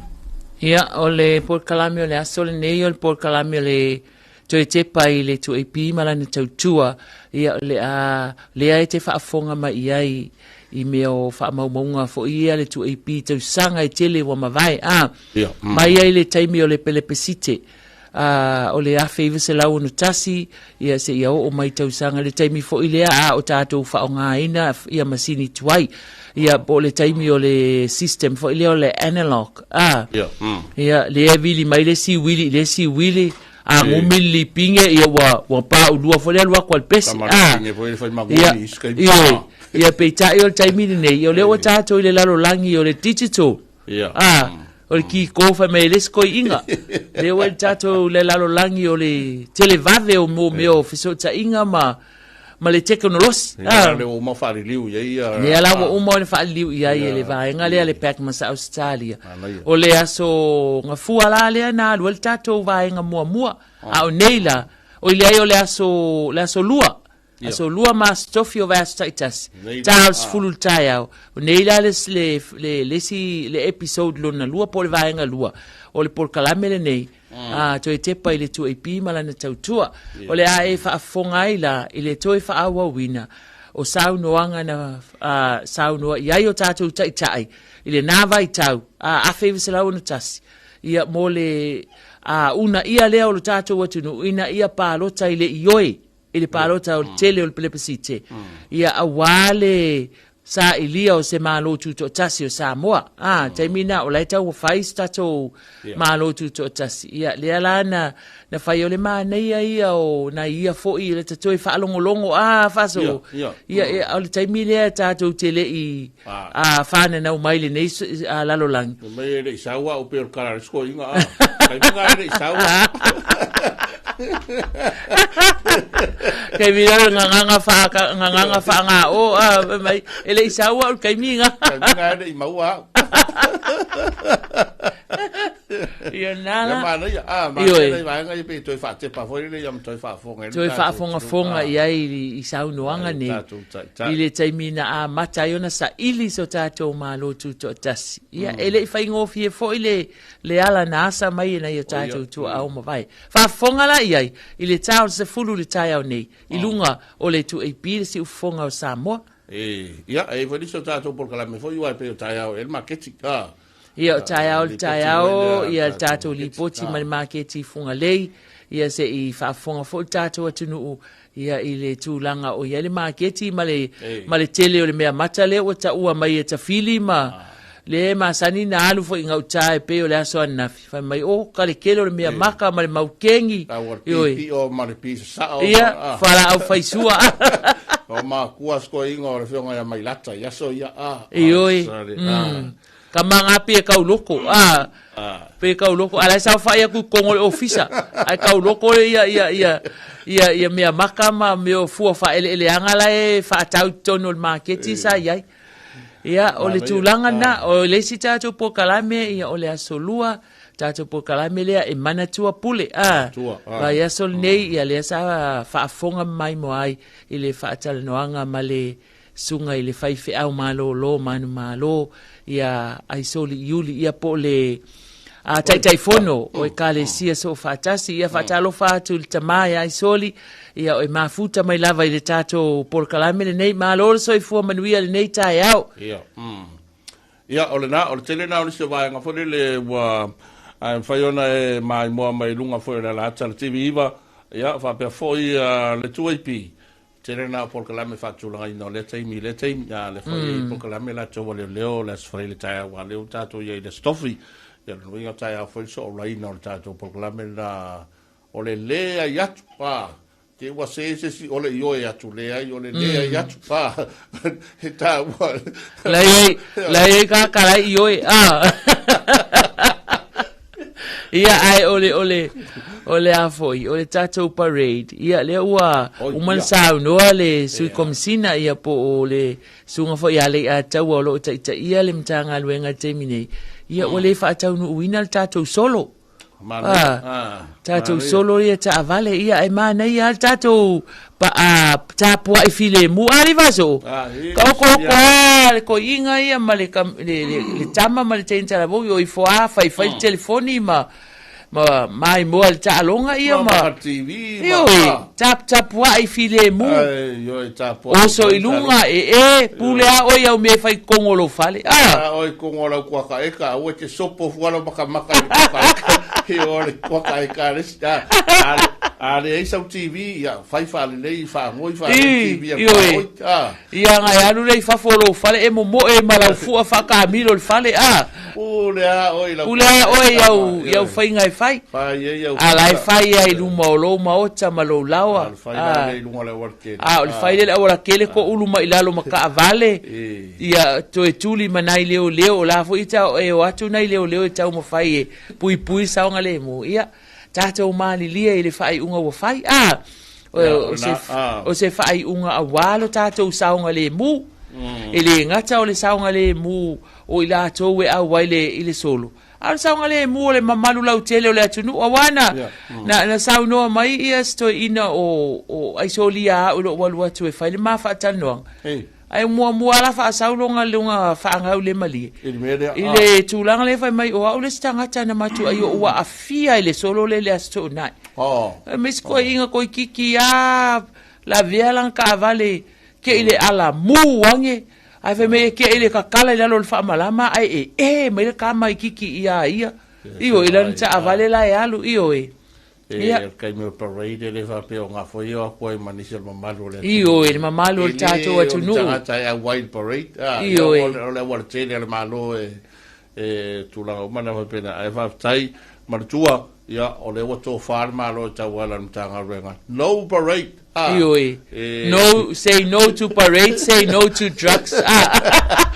L: Ia, o le polokalame o le aso lenei o le polokalame o le toe tepa i le 2AP ma lana tautua, ia o le a lea e te faafofoga mai i ai i mea o faamaumauga foi ia le 2AP tausaga e tele ua mavae, a,
G: Ia, mm.
L: mai ai le taimi o le pelepesite o le 1961 ia seia oo mai tausaga le taimi foi lea a o tatou faaaogaina ia masini tuai ia po o le taimi o le system foi lea o le analog a
G: Ia, mm.
L: ia lea e vili mai le isi uili i le isi uili a gumi le lipine ia ua ua paulua foi le alu atu a le pese
G: Tama
L: a
G: lipine foi le fai maguli
L: ia
G: i se taimi.
L: ioe ia peitai o le taimi lenei o lea ua tatou i le lalolagi o le digital
G: Ia.
L: A, o le kiko fai mai e le isi koiina. Lea ua i le tatou le lalolagi o le televave o mō mea o fesootaiga ma, ma le tekonolosi.
G: Ia, lea ua uma faaliliu i ai ia.
L: Lea la ua uma ona faaliliu i ai e le vaega lea le PACMA sa Ausetalia. O le aso Gafua la lea na alu ai le tatou vaega muamua. A o nei la, oi leai o le aso, le aso Lua. Aso lua ma aso tofi o vaiaso taitasi. Ta o le 10 i le taeao. O nei la le, le, le, le isi, le episode lona lua po o le vaega lua o le polokalame lenei. A, toe tepa i le 2AP ma lana tautua. O le a e faafofoga ai la i le toe faaauauina o saunoaga na saunoa i ai o tatou taitai i lena vaitau, 1961. ia mo le a uunaia lea o lo tatou atunuu ina ia palota i le ioe i le palota o le tele o le pelepesite, ia auā le sailia o se Malo Tutoatasi o Samoa. A, taimi na, o la e taumafai se tatou Malo Tutoatasi. Ia, lea la na, na fai o le manaia ia o nai ia foi le ta toe faalogologo, a, faaso. Ia, ia, o le taimi lea tatou te le i a, fananau mai lenei a, lalolagi.
G: Fai mai e le i sau au pei o le kala a le sikoiga, a. Taimi na e le i sau au.
L: Taimi na o le gagana faa, gagana faagao, a, fai mai, e le i sau au i le taimi na.
G: Taimi na e le i maua au.
L: Ia na la.
G: Ia manaia, a, manaia nai vaega ia pei toe faatepa foi lele ia ma toe faafofoga ai le
L: Toe faafogafoga i ai i saunoaga nei i le taimi na amata ai ona saili so tatou Malo Tutoatasi. Ia, e le i faigofie foi le, le ala na asa mai e nai o tatou tuaa ua mavae. Faafofoga la i ai i le ta o le 10 i le taeao nei i luga o le 2AP le siufofoga o Samoa.
G: E, ia, e i ai foi nisi o tatou polokalame foi aua e pei o taeao ea le maketi, a.
L: Ia, o taeao le taeao, ia le tatou lipoti ma le maketi i Fugalei, ia se i faafofoga foi le tatou atunuu ia i le tulaga o i ai le maketi ma le, ma le tele o le mea mata lea ua taua mai e Tafili ma le masani na alu foi i gauta e pei o le aso ananafi, fai mai, oh, ka le tele o le mea maka ma le maukeni.
G: Taua le pipio ma le pisasao.
L: Ia, falaau faisua.
G: O makua sikoiga o le afioga ia Mailata i aso ia.
L: Ioe. Ka manga pe kau loko a pe kau loko a la e saofai aku i kogo o le ofisa ae kau loko le ia ia ia ia ia mea maka ma mea o fua faaeleeleaga la e faatau i totonu o le maketi sa i ai. Ia, o le tulaga lena, o le isi tatou polokalame, ia o le aso lua, tatou polokalame lea e manatua pule, a, vaiaso lenei, ia lea sa faafofoga maimoa ai i le faatalanoaga ma le Susuga i le faifeau malolo manumalo ia Aisoli Iuli ia po o le a Taitaifono o Ekalesia Soofaatasi. Ia faatalofa atu i le tama ia Aisoli, ia e mafuta mai lava i le tatou polokalame lenei. Malo le soifua manuia lenei taeao.
G: Ia, Ia, o lena, o le tele lena o nisi o vaega foi lele ua ae mafai ona e maimoa mai luga foi o le alata o le TV9, ia, faapea foi le 2AP. Tele na o polokalame faatulagaina o lea taimi i lea taimi, a lea foi mm. polokalame latou a leoleo le Aso Faraile taeao, a lea ua tatou i ai i le Aso Tofi, ia le nuiga taeao foi le soolaina o le tatou polokalame na o le leai atu, a te ua se se si o le ioe atu leai o le leai mm. atu, a he tāua.
L: Lai ai, lai ai ka kalai ioe, a. Ia, ae o le, o le, o le a foi, o le tatou parade, ia, lea ua uma ona saunoa le Sui Komisina, ia, po o le susuga foi ia Leiataua o lo o taitaia le Matagaluega i le taimi nei, ia, ua le faataunuuina le tatou solo.
G: Ah,
L: tatou solo ia taavale, ia, e manaia lava le tatou pa, a, tapuai filemu. A, le vaso? Ka oko oko a le koiiga ia ma le, le, le, le tama ma le teine talavou o ifo a fai fai le telefoni ma ma maimoa le taaloga ia ma
G: TV
L: ma tap tapuai filemu. Oso i luga e e pule a oi au mea fai kongo lou fale.
G: Ah. A oi kongo lau kuaka eka aua te sopo fuala makamaka i le kuaka eka. He o le kuaka eka le si a a le ai sau TV ia fai faalelei faagoi faalelei TV a faagoi
L: a. Ia ngai alu lea i fafo o lou fale e momoe ma lau fua faakamilo i le fale a.
G: Pule a oi
L: lau Pule a oe i au i au faiga e fai.
G: Fai ai au
L: A la e fai ai i luma o lou maota ma lou laoa.
G: A le fai la lea i luga o le aualatele.
L: A o le fai lea i le aualatele ko ulu mai i lalo ma kaavale. Ia toe tuli ma nai leoleo o la foi e e o atu nai leoleo e taumafai e puipui saogalemu. Ia tatou malilie i le faaiuga ua fai. A o se faaiuga auā lo tatou saogalemu. E le gata o le saogalemu o i latou e auai i le solo, a o le saogalemu o le mamalu lautele o le atunuu. Auā na, na, na saunoa mai ia si toeaina o, o Aisolia au i lou alu atu e fai le ma faatalanoaga. Ae muamua la faasau loga luga faagau le malie.
G: I le mea lea,
L: I le tulaga lea fai mai o au le isi tagata na matuai o ua afia i le solo le le Aso Toonai. Fai mai si toeaina toeitiiti a lavea lana taavale ke i le ala mu ane ae fai mai e ke i le tatala i lalo o le faamalama ae ee mai le tama itiiti ia ia. Ioe, i lana taavale la e alu, ioe.
G: E
L: Ia.
G: taimi o parade e le faapea o gafoia o atu ai ma nisi o le mamalu o le
L: Ioe, le mamalu o le tatou
G: E le o ni
L: atunuu.
G: tagata e auai i le parade, a, ia,
L: Ioe.
G: o le aualatele a le Malo e e tulaga uma na faapena. Ae faafetai manatua, ia, o lea ua tofā le Malo e tauala i le Matagaluega. No parade, a.
L: Ioe.
G: E
L: No, say no to parade, say no to drugs. Ah.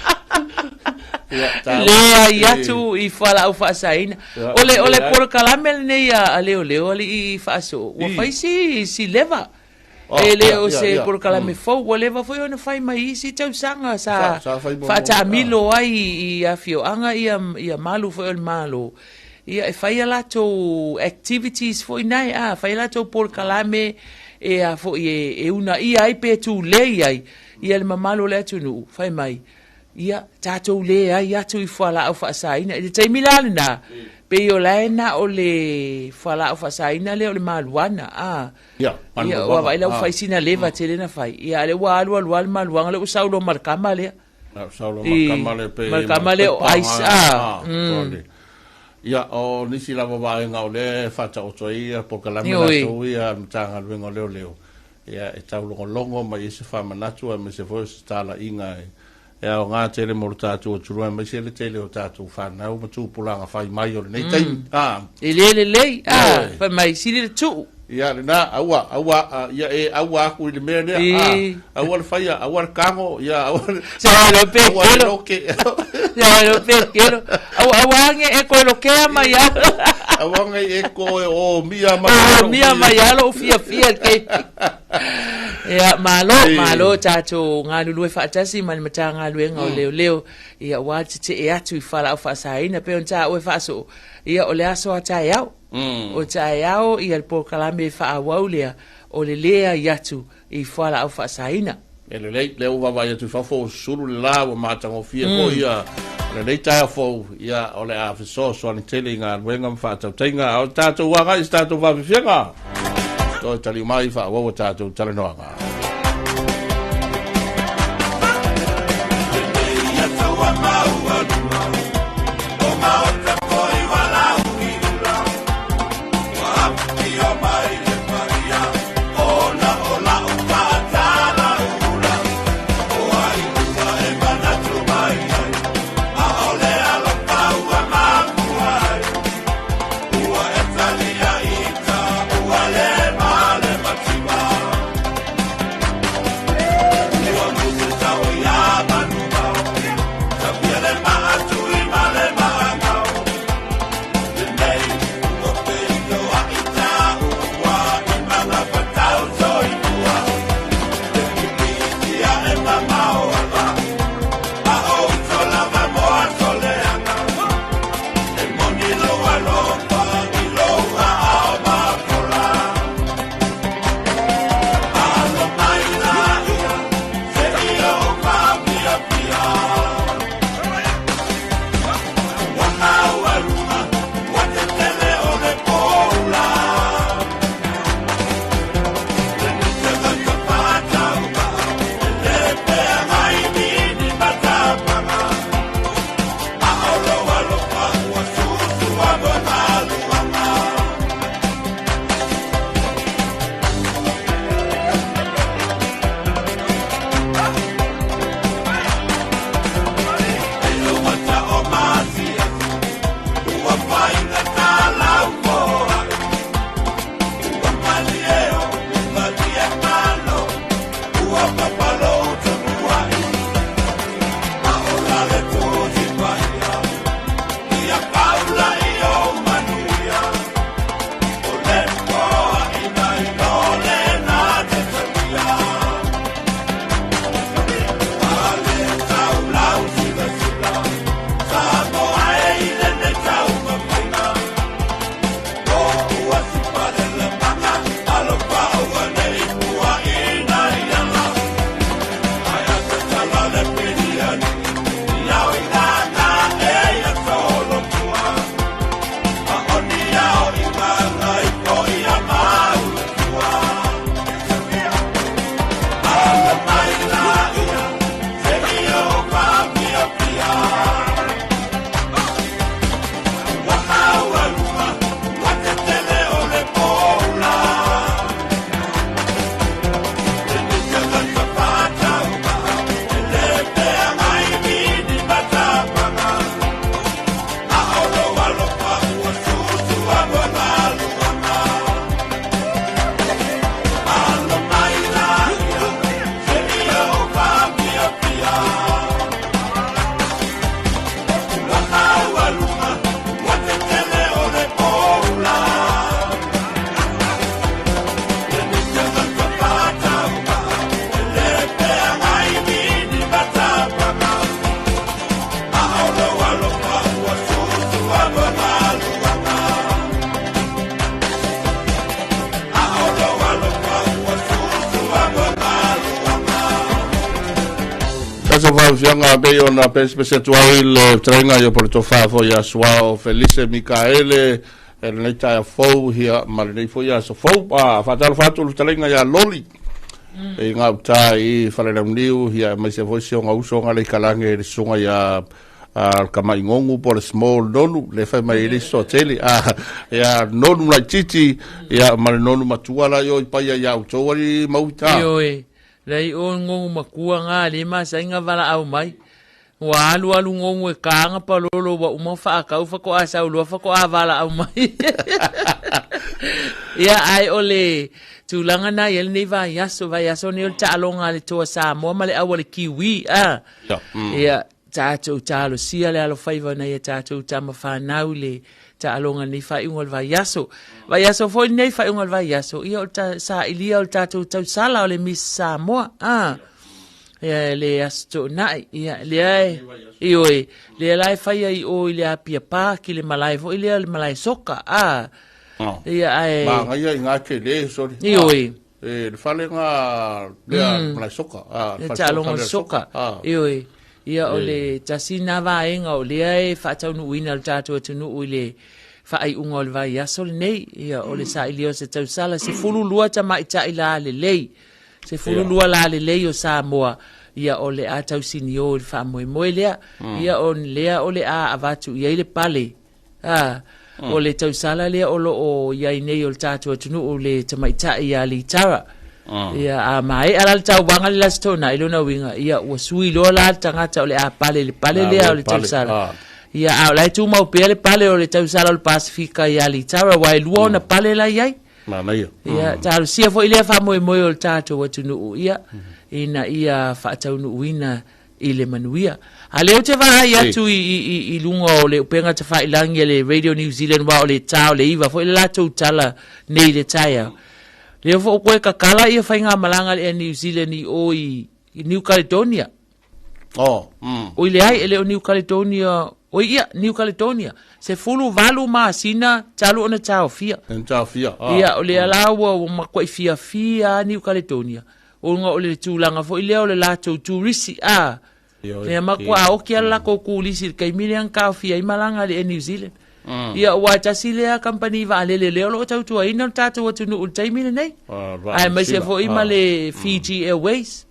G: Ia, tāua.
L: Leai
G: E
L: atu i fualaau faasaina.
G: Ia,
L: O le, o le
G: leai.
L: polokalame lenei a, a leoleo alii faasoo, ua
G: I.
L: fai si, si leva.
G: Oh,
L: E le
G: ia,
L: o
G: ia,
L: se
G: ia.
L: polokalame fou, ua leva foi ona fai mai i isi tausaga sa
G: Sa, sa fai muamua.
L: faataamilo ai i afioaga ia, ia malu foi o le Malo. Ia e fai a latou activities foi nae, a, fai a latou polokalame e a foi e, e unaia ai pe tulei ai ia le mamalu o le atunuu, fai mai, ia tatou leai atu i fualaau faasaina. I le taimi la lenā, pei o la e na o le fualaau faasaina lea o le maluana, a.
G: Ia,
L: Ia,
G: maluaga.
L: ua vaai la ua
G: Ah.
L: fai sina leva tele na fai. Ia, a lea ua alu alu lava le maluaga lea ua sau loa ma le kama lea.
G: Na sau loa
L: I,
G: ma le kama lea pe
L: ma le kama lea o
G: ma
L: ice,
G: pepa,
L: a.
G: ah, sorry. Ia, o nisi lava vaega o lea e faataoto ai ia polokalame
L: Ioe.
G: latou ia a le Matagaluega o Leoleo. Ia, e taulogologo mai ai se faamanatu aemaise foi o se talaiga e e aogā tele mo le tatou atunuu aemaise le tele o tatou fanau ma tupulaga fai mai o lenei taimi. Ah.
L: E le lelei, a,
G: Ioe.
L: fai mai, sili le tuu.
G: Ia, lenā, aua, aua, ah, ia e aua aku i le mea lea,
L: I.
G: ah, aua le faia, aua le kago, ia, aua le,
L: Sa lo pe
G: aua le
L: kelo.
G: loke.
L: Sa lo pe kelo. Aua, aua ange e koe lokea mai a.
G: Aua nge e koe o mia mai
L: O
G: alo
L: mia
G: fia.
L: mai alo o fia fia ke. Ia, malo,
G: E.
L: malo tatou galulue faatasi ma le Matagaluega o Leoleo. Ia, ua tetee atu i fualaau faasaina pe ona taua e faasoo. Ia, o le aso a taeao. O taeao ia le polokalame faaauau lea o le leai atu i fualaau faasaina.
G: E lelei, lea ua vaavaai atu i fafo ua susulu le la ua matagofie foi ia lenei taeao fou, ia o le a fesoasoani tele i galuega ma faatautaiga, a o tatou agai i se tatou faafiafiaga. Toe taliu mai faaauau a tatou talanoaga. lau Afioga pei ona pesepese atu ai le fetalaiga ia po o le tofa foi ia Suao Felise Mikaele e lenei taeao fou ia ma lenei foi aso fou. Ah, faatalofa atu le fetalaiga ia Loli i gauta i Falelauniu ia aemaise foi si ona uso Galeikalange le susuga ia a le tama'i gogu po o le small nonu le fai mai ai le isi toatele a ia nonu laitiiti ia ma le nonu matua la i o i paia iā outou alii mauita.
L: Ioe, lai o gogu matua ga le masai ga valaau mai. Ua alu alu gogu e kaga palolo ua uma faakau faatoa sau loa faatoa valaau mai. Ia ae o le tulaga na i ai lenei vaiaso, vaiaso nei o le taaloga a le Toa Samoa ma le au a le Kiwi a. Ia tatou talosia le alofaiva o nai a tatou tama fanau i le taaloga i lenei faaiuga o le vaiaso. Vaiaso foi lenei faaiuga o le vaiaso, ia o le ta, sailia o le tatou tausala o le Miss Samoa. Ah. Ia, le Aso Toonai, ia, lea e, ioe, lea la e faia i o i le Apia Park i le malae foi lea, le malae soka, ah.
G: Oh.
L: Ia, ae...
G: Manaia i ngā tele, sorry.
L: Ioe.
G: Ah. E, le fale ngā, lea, mm. malae soka. Ah,
L: le taaloga o le soka.
G: Ah.
L: Ioe. Ia, o le tasi nā vaega o lea e faataunuuina le tatou atunuu i le faaiuga o le vaiaso lenei. Ia, o le sailia o se tausala, 12 tamaitai lalelei. 12 lalelei o Samoa, ia o le a tausinio i le faamoemoe lea. Ia o lea o le a avatu i ai le pale. A, o le tausala lea o lo o i ai nei o le tatou atunuu le tamaitai ia Litara. Ia, a maea la le tauvaga le Aso Toonai, lona uiga, ia ua sui loa la le tagata o le a pale i le pale lea o le tausala. Ia, a o la e tumau pea le pale o le tausala o le Pasefika ia Litara, aua e lua ona pale la i ai.
G: Manaia.
L: Ia, talosia foi lea faamoemoe o le tatou atunuu, ia, ina ia faataunuuina i le manuia. A lea ou te vaai atu i, i, i, i luga o le upega tafailangi a le Radio New Zealand, wa o le tā o le iva foi le latou tala nei i le taeao. Lea foi koe kakala ia faigamalaga a le Air New Zealand i o i, i New Caledonia.
G: Oh.
L: Oi leai, e le o New Caledonia, oi ia, New Caledonia. 18 masina talu ona taofia.
G: Ona taofia, ah.
L: Ia, o lea la ua, ua matuai fiafia a New Caledonia. Ona o le tulaga foi lea o le latou turisi, a. Lea matua oki a le latou turisi i le taimi lea na taofia ai malaga a le Air New Zealand. Ia, aua e tasi lea kamupani vaalele lea o lo o tautuaina le tatou atunuu i le taimi lenei. Aemaise foi ma le Fiji Airways.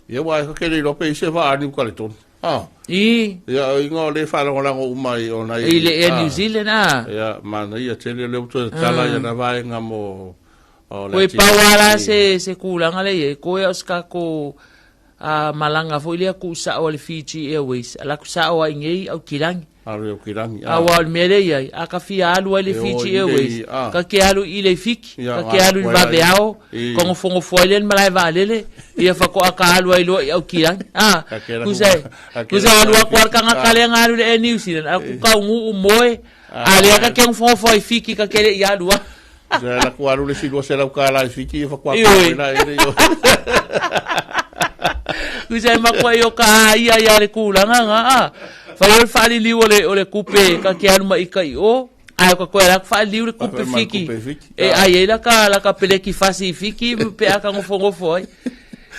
G: Ia ua e kele iloa pe i se vaa New Caledonia. Ah.
L: I.
G: Ia o inga o le faalagolago uma i ona
L: i. I le Air New Zealand ah.
G: Ia manaia tele lea ua toe tatala ia na vaega mo o
L: le Koe pau lava la se se kulaga lea i ai, koe o se tatou a malaga foi lea tuusao a le Fiji Airways, ala atu sao ai nei Aukilagi.
G: Alu i Aukilagi,
L: ah. Aua o le mea lea i ai, a ka fia alu ai le Fiji Airways, ka ke alu i le Fiki, ka ke alu i le vaveao, ka nofonofo ai lea i le malae vaalele, ia faatoa ka alu ai loa i Aukilagi. Ah, tusa e, tusa e alu atu lava le tagata lea na alu i le Air New Zealand, a ku taunuu moe, a lea ka ke nofonofo ai i Fiki ka ke le i alu ai.
G: Tusa e laku alu le isi 200 tala i Fiki, ia faatoa ka la e le i o.
L: Tusa e matua i o ka a ia ia le kulaga ga, ah. Fai o le faaliliu o le, o le kupe ka ke alu mai i ka i o, ae o ka koe ala faaliliu le kupe fiki. E ai ai la ka, la ka peleki fasi i fiki pe a ka nofonofo ai.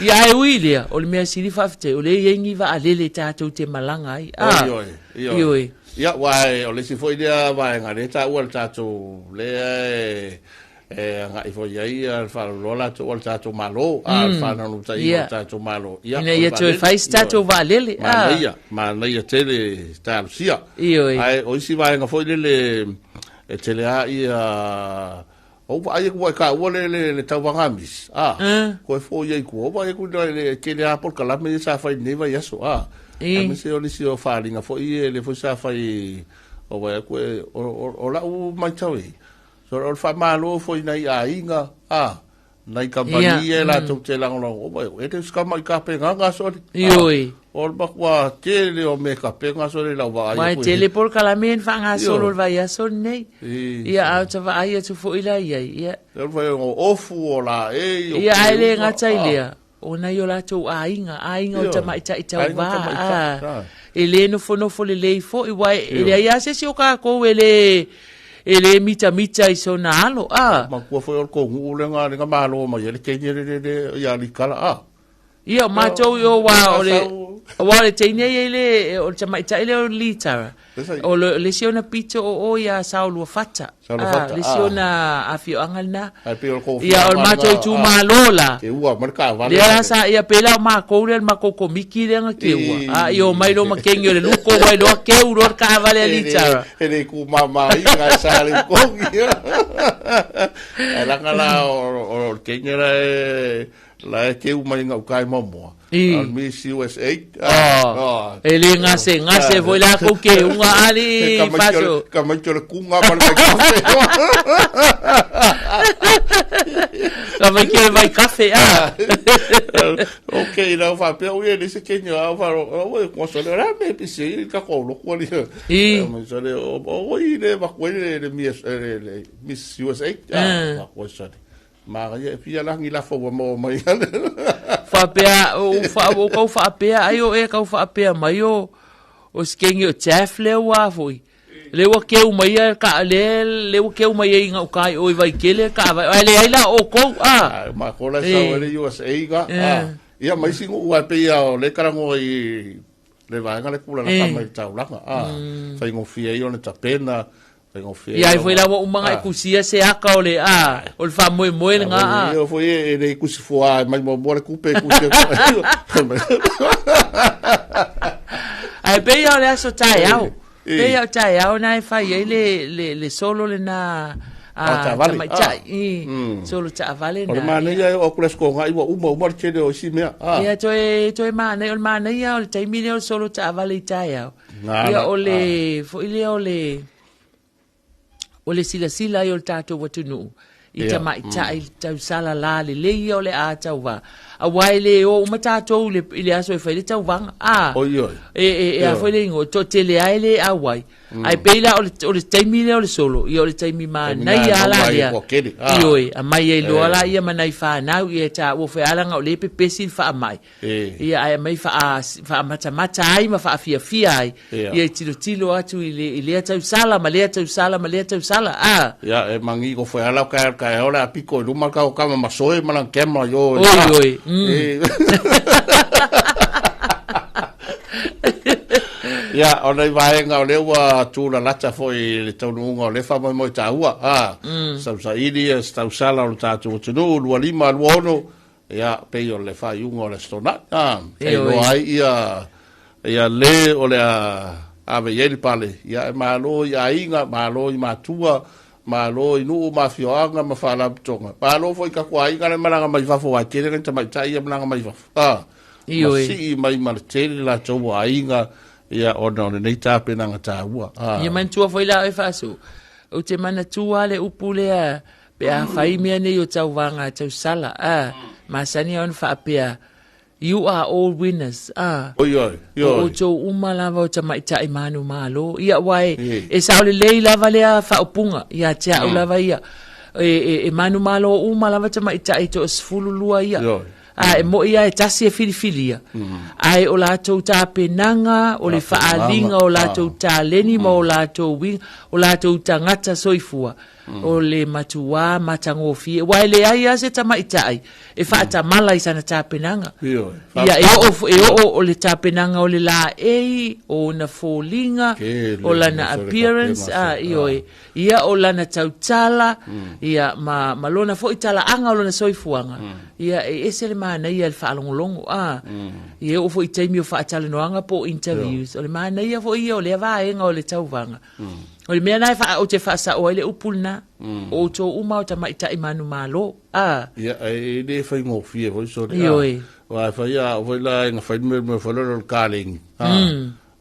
L: Ia ae ui lea, o le mea sili faafetai, o lea e i ai ni vaalele tatou te malaga ai.
G: Ah, Ioe, ioe. Ioe. Ia, ua o le isi foi lea vaega lea e taua le tatou, lea e, e agai foi i ai le faaloloa latou a le tatou Malo, a le faanaunautaiga o le tatou Malo.
L: Ia, Ina ia toe fai se tatou vaalele.
G: Manaia, manaia tele talosia.
L: Ioe.
G: Ae o isi vaega foi lele e tele lava ia ou vaai atu ua e taua le le le tauvaga misi, a, koe foi ai tua, ou vaai atu i le tele lava polokalame ia sa fai i lenei vaiaso, a, aemaise o nisi o faaaliga foi lea foi sa fai, ou vaai atu e, o lau matau i ai, So, o le faamalo foi i nai aiga, a, nai kamupani ia e latou te lagolago mai, e le o se tama i tapenaga sole.
L: Ioe.
G: O le matua tele o mea tapena sole i lau vaai
L: atu. Ua tele polokalame na faagasolo i le vaiaso lenei. Ia, a ou te vaai atu foi la i ai, ia.
G: O le fai o ofu, o laei,
L: o Ia, ae le gata i lea, o nai o latou aiga, aiga o tamaitai tauva, a, e le nofonofo lelei foi, aua e leai lava se isi o tatou e le, e le mitamita i sona alo, a.
G: Manatua foi o le tou nuu lea na malo mai ai le teine le, le, ia Likala, a.
L: Ia, o matou i o wa o le aua o le teine ia i le o le tamaitai lea o Litara. O le le isi ona pito o o ia Saoluafata.
G: Saoluafata,
L: Ah, le isi
G: ah.
L: ona afioaga lena.
G: Ai pei o le kou
L: Ia, o le matou itumalo la.
G: Ke ua ma le taavale.
L: Lea la sa ia pei la o makou lea le makou komiti lea na keua. A i o mai loa ma kengi o le luko ua iloa keu loa le taavale a Litara.
G: E le ku mama i nga sa le kongi. Ai langa la o le kengi la e la e keu mai ngau kai momoa.
L: I.
G: O le Miss USA.
L: Oh. E le gase, gase foi la kou ke unga ali faso.
G: Ka mai le kunga ma le mai kafe.
L: Ka mai ke mai kafe a.
G: Ok, la fa pe o ye le se kenyo a fa o e ko so le ra me pise i ka ko lo ko li.
L: I.
G: Ma so le o o i le va ko le le Miss le Miss USA.
L: Ah.
G: Va ko so le. Ma ia e fia langi la fo mo mai.
L: Faapea o fa o kau faapea ai o e kau faapea mai o o skengi o chef le ua foi. Le ua keu mai ia ka le le ua keu mai ai ngau kai o i vai kele ka vai. Ai le ai la o kou a.
G: Ma ko la sa o le USA ka. Ia mai singu ua pe ia o le karango i le vaega le kula la ka mai taulaga. A faigofie ai ona tapena faigofie.
L: Ia ai foi la ua uma ngai kusia se aka o le a o le faamoemoe le ngā a.
G: Ia foi e le kusi foa mai mo mo le kupe kusi.
L: Ai pe ia o le aso taeao. Pe ia o taeao na e fai ai le le le solo le na a
G: taavale.
L: tamaitai. I solo taavale
G: O le
L: na.
G: manaia e o aku le aso ngai ua uma uma le tele o isi mea. Ah.
L: Ia toe toe manaia o le manaia o le taimi lea o le solo taavale i taeao.
G: Ngā
L: Ia
G: la,
L: o le foi lea o le o le silasila ai o le tatou atunuu i
G: Ia,
L: tamaitai mm. tausala la lelei ia o le a tauva. Aua e le o uma tatou i le, i le aso e fai le tauvaga. A,
G: Oi, oi.
L: e, e, e a
G: Ia.
L: foi le ingoa, toatele ai le auai. Ai pei la o le, o le taimi lea o le solo, ia o le taimi manaia
G: na
L: la
G: maua ai
L: lea.
G: kua kele, ah.
L: Ioe, amai ai loa
G: Eh.
L: la ia ma nai whanau, ia ta ua whai alanga o le pepesi le whaamai.
G: E.
L: Ia ai mai wha, whaamatamata ai ma whaafiafia ai.
G: Ia.
L: Ia i tilotilo atu i le, i lea tausala, ma lea tausala, ma lea tausala. Ah.
G: Ia e mangi ko foi ala ka ka ola a piko i luma ka o kama masoe ma lang kema yo.
L: Oi, oi.
G: E. Ia, o nei vaega o lea ua tūlalata foi i le taunuuga o le faamoemoe taua. A, sausaili e se tausala o le tatou atunuu, 25, 26, ia, pei o le faaiuga o le Aso Toonai. A, e
L: Ioe.
G: iloa ai ia, ia le o le a ave i ai le pale. Ia, e malo i aiga, malo i matua, malo i nuu ma afioaga ma faalapotopotoga. Malo foi i tatou aiga le malaga mai fafo aua e tele nai tamaitai ia malaga mai fafo. A, ma
L: Ioe.
G: sii mai ma le tele latou aiga, ia, ona o lenei tapenaga taua. A.
L: Ia manatua foi la oe faaso. Ou te manatua le upu lea pe a fai mea nei o tauvaga tausala. A, masani ona faapea, you are all winners. A.
G: Oi, oi,
L: O
G: oi.
L: outou uma lava o tamaitai manu malo. Ia ua e,
G: E.
L: e sao lelei lava lea faaupuga. Ia te au lava ia. E, e, e manu malo uma lava tamaitai to 12 ia.
G: Ioe.
L: A e mo ia e tasi e filifilia. Ai o latou tapenaga, o le faaliga o latou taleni ma o latou uiga, o latou tagata soifua. O le matuā matagofie. Ua e leai lava se tamaitai e faatamala i sana tapenaga.
G: Ioe.
L: Ia e oo e oo o le tapenaga o le laei, o ona foliga,
G: Ke le
L: o lana
G: mo se le
L: appearance,
G: kapena
L: a
G: se,
L: ioe. Ia o lana tautala, ia ma, ma lona foi talaaga o lona soifuaga. Ia e ese le manaia i le faalogologo, a. Ia e oo foi i taimi o faatalanoaga po o interviews. O le manaia foi ia o lea vaega o le tauvaga. O le mea na e wha, o te whaasao ai le upu lena. O outou uma o tamaitai manu malo. A.
G: Ia, e le faigofie foi so le.
L: Ioe.
G: Wa fai a foi la nga fai me me foi le kalengi.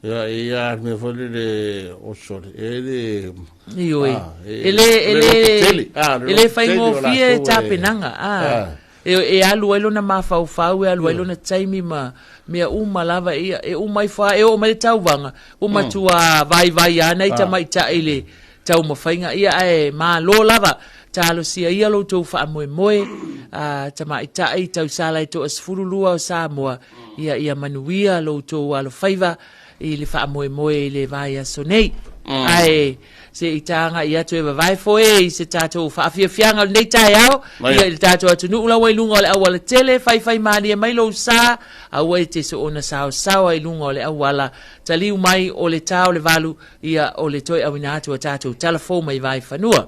G: Ia e ia me foi le o so le. E le
L: Ioe.
G: Ah,
L: E le, e
G: le
L: le,
G: lototele. Ah, le
L: e le
G: lototele o
L: faigofie
G: latou e-
L: tapenaga. A.
G: Ah.
L: E, e alu ai lona mafaufau, e alu ai lona taimi ma mea uma lava ia, e uma ifo lava, e oo mai le tauvaga, ua matua vaivai ana i tamaitai i le taumafaiga ia, ae malo lava. Talosia ia lo outou faamoemoe, a, tamaitai tausala e 12 o Samoa, ia, ia manuia lo outou alofaiva i le faamoemoe i le vaiaso nei. Ae Se i tāga i atu e vavae foe i se tātou whaafiafianga o lenei taeao. Ia i le tātou atunuu laua i luga o le auala tele, whaiwhai mānia mai lou sa, aua e te so ona sao saoa i luga o le auala, taliu mai o le tā o le 8, ia o le toe auina atu a tātou talafou mai vai whanua.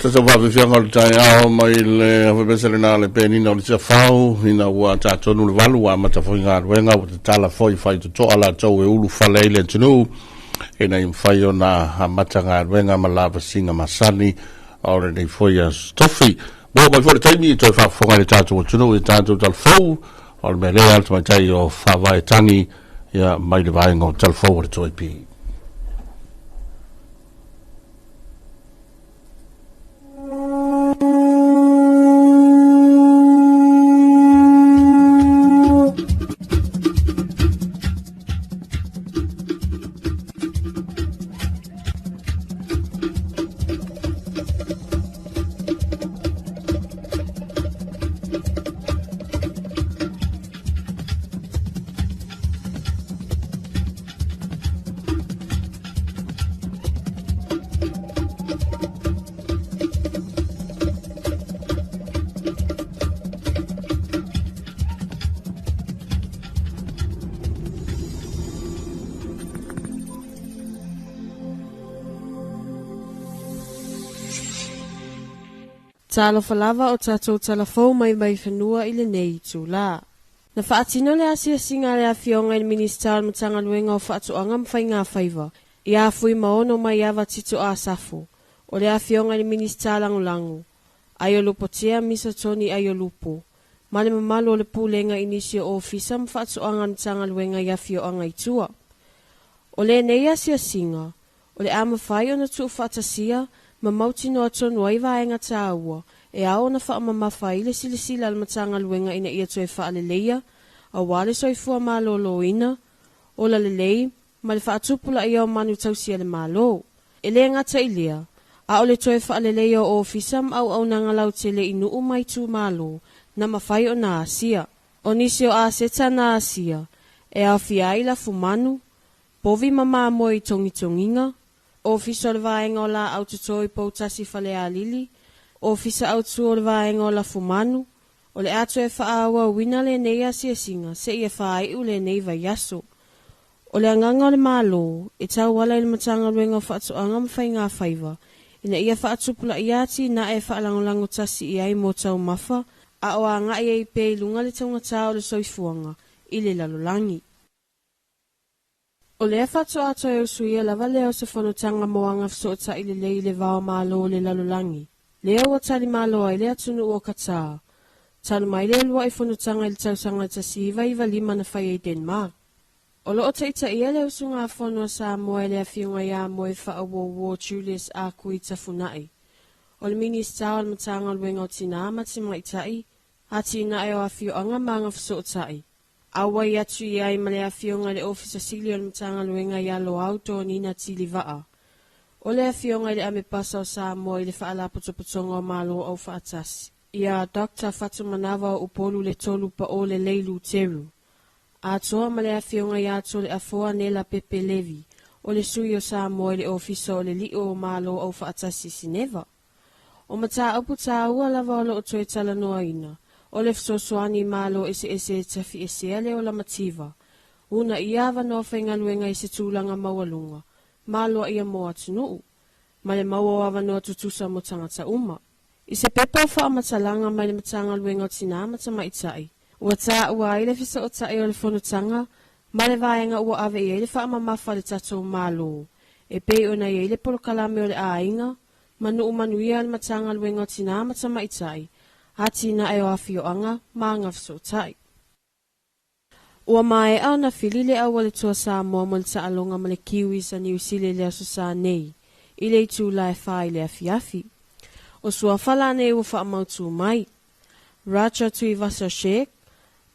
G: Tata whawhiwhianga o le taeao mai le awhepese le nā le pēnina o le tia whau ina ua tātonu le valu wa amata foi ngā ruenga ua te tala foi whai totoa la tau e ulu whale i le tunu ina i mwhai o nā amata ngā ruenga ma lava singa masani o le nei foi a stofi. Mo mai foi le taimi i toi whawhonga le tātou o tunu i tātou talfou o le melea alta mai tai o whawai tangi ia mai le vaenga o talfou o le toi pi.
K: Talofa lava o tātou talafou mai mai whenua i le nei tū la. Na whaatino le asiasinga le afioga i le Minista o le Matagaluega o Faatoaga ma Faiga Faiva i afui maono mai ava tito a safo o le afioga i le Minista Lagolago Aiolupotea Misa Tony Aiolupo ma le mamalu o le pulega i nisi o ofisa ma faatoaga o le Matagaluega i afioaga i tua. O lenei asiasiga o le a mafai ona tuufaatasia ma mautinoa tonu ai vaega tāua e ao ona faamamafa ai le silasila a le Matagaluega ina ia toe faaleleia auā le soifua malōlōina, ola lelei ma le faatupulaia o manu tausi a le Malo. E lē gata i lea, a o le toe faaleleia o ofisa ma auaunaga lautele i nuu ma itumālō na mafai ona asia. O nisi o aseta na asia e aofia ai lafumanu, povi ma mamoe i togitogiga, ofisa o le vaega o laau totō i Poutasi Falealili, ofisa autū o le vaega o Lafumanu, o le a toe faaauauina lenei asiasiga seia faaiu lenei vaiaso. O le agaga o le Malo e tauala i le Matagaluega o Faatoaga ma Faiga Faiva ina ia faatupulaia atina'e e faalagolago tasi i ai mo taumafa A o agaʻi ai pea i luga le taugatā o le soifuaga i le lalolagi. O lea faatoa toe usuia lava lea o se fonotaga mo agafesootai lelei i le va o Malo o le lalolagi, lea ua talimalo ai le atunuu o Qatar, talu mai le uluai fonotaga i le tausaga 1995 na faia i Denmark. O loo taitaia le usugafono a Samoa e le Afioga ia Moefaauouo Julius Ah Kui Tafuna'i, o le Minisita o le Matagaluega o Tinā ma Tamaitai, Atinae o Afioaga ma Agafesootai. Auai atu i ai ma le Afioga i le Ofisa Sili o le Matagaluega ia Loau Donina Tilivaa, o le Afioga i le Amepasa o Samoa i le Faalapotopotoga o Malo Aufaatasi, ia Dr. Fatumanava o Upolu le Tolu Paole Lei Luteru, atoa ma le Afioga ia Toleafoa Nela Pepe Levi, o le sui o Samoa i le Ofisa o le Lio o Malo Aufaatasi i Sineva. O mataupu tāua lava o loo toe talanoaina, o le fesoasoani i Malo eseese e tafiesea le ola mativa, uunaia avanoa faigaluega i se tulaga maualuga, ma aloaia mo atunuu, ma le maua o avanoa tutusa mo tagata uma. I se pepa o faamatalaga mai le Matagaluega o Tinā ma Tamaitai, ua taua ai le fesootai o le fonotaga ma le vaega ua ave i ai le faamamafa a le tatou Malo, e pei ona i ai le polokalame o le aiga, ma nuu manuia a le Matagaluega o Tinā ma Tamaitai, Atinae o Afioaga ma Agafesootai. Ua maea ona fili le aualetoa Samoa mo le taaloga ma le Kiwis a Niu Sila i le aso Sa nei, i le itula e 4 i le afiafi. O suafa lanei ua faamautū mai: Raja Tuivasa Sheck,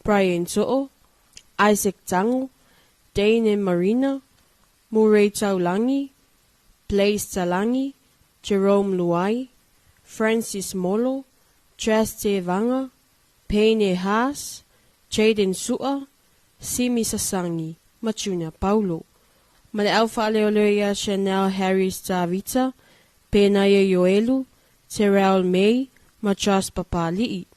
K: Brian To'o, Isaac Tago, Dane Marina, Murray Taulagi, Blaize Talagi, Jarome Luai, Francis Molo, Jazz Tevaga, Payne Haas, Jayden Su'a, Simi Sasagi ma Junior Paulo. Ma le au faaleoleo ia Chanel Harris Tavita, Penaia Ioelu, Terrell May ma Josh Papali'i.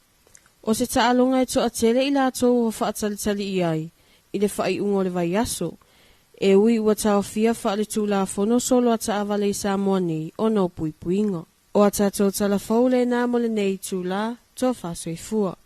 K: O se taaloga e toatele i latou ua faatalitali i ai i le faaiuga o le vaiaso, e ui ua taofia faaletulafono solo a taavale i Samoa nei ona o puipuiga. O a tatou talafou lenā mo lenei itulā, tofa soifua.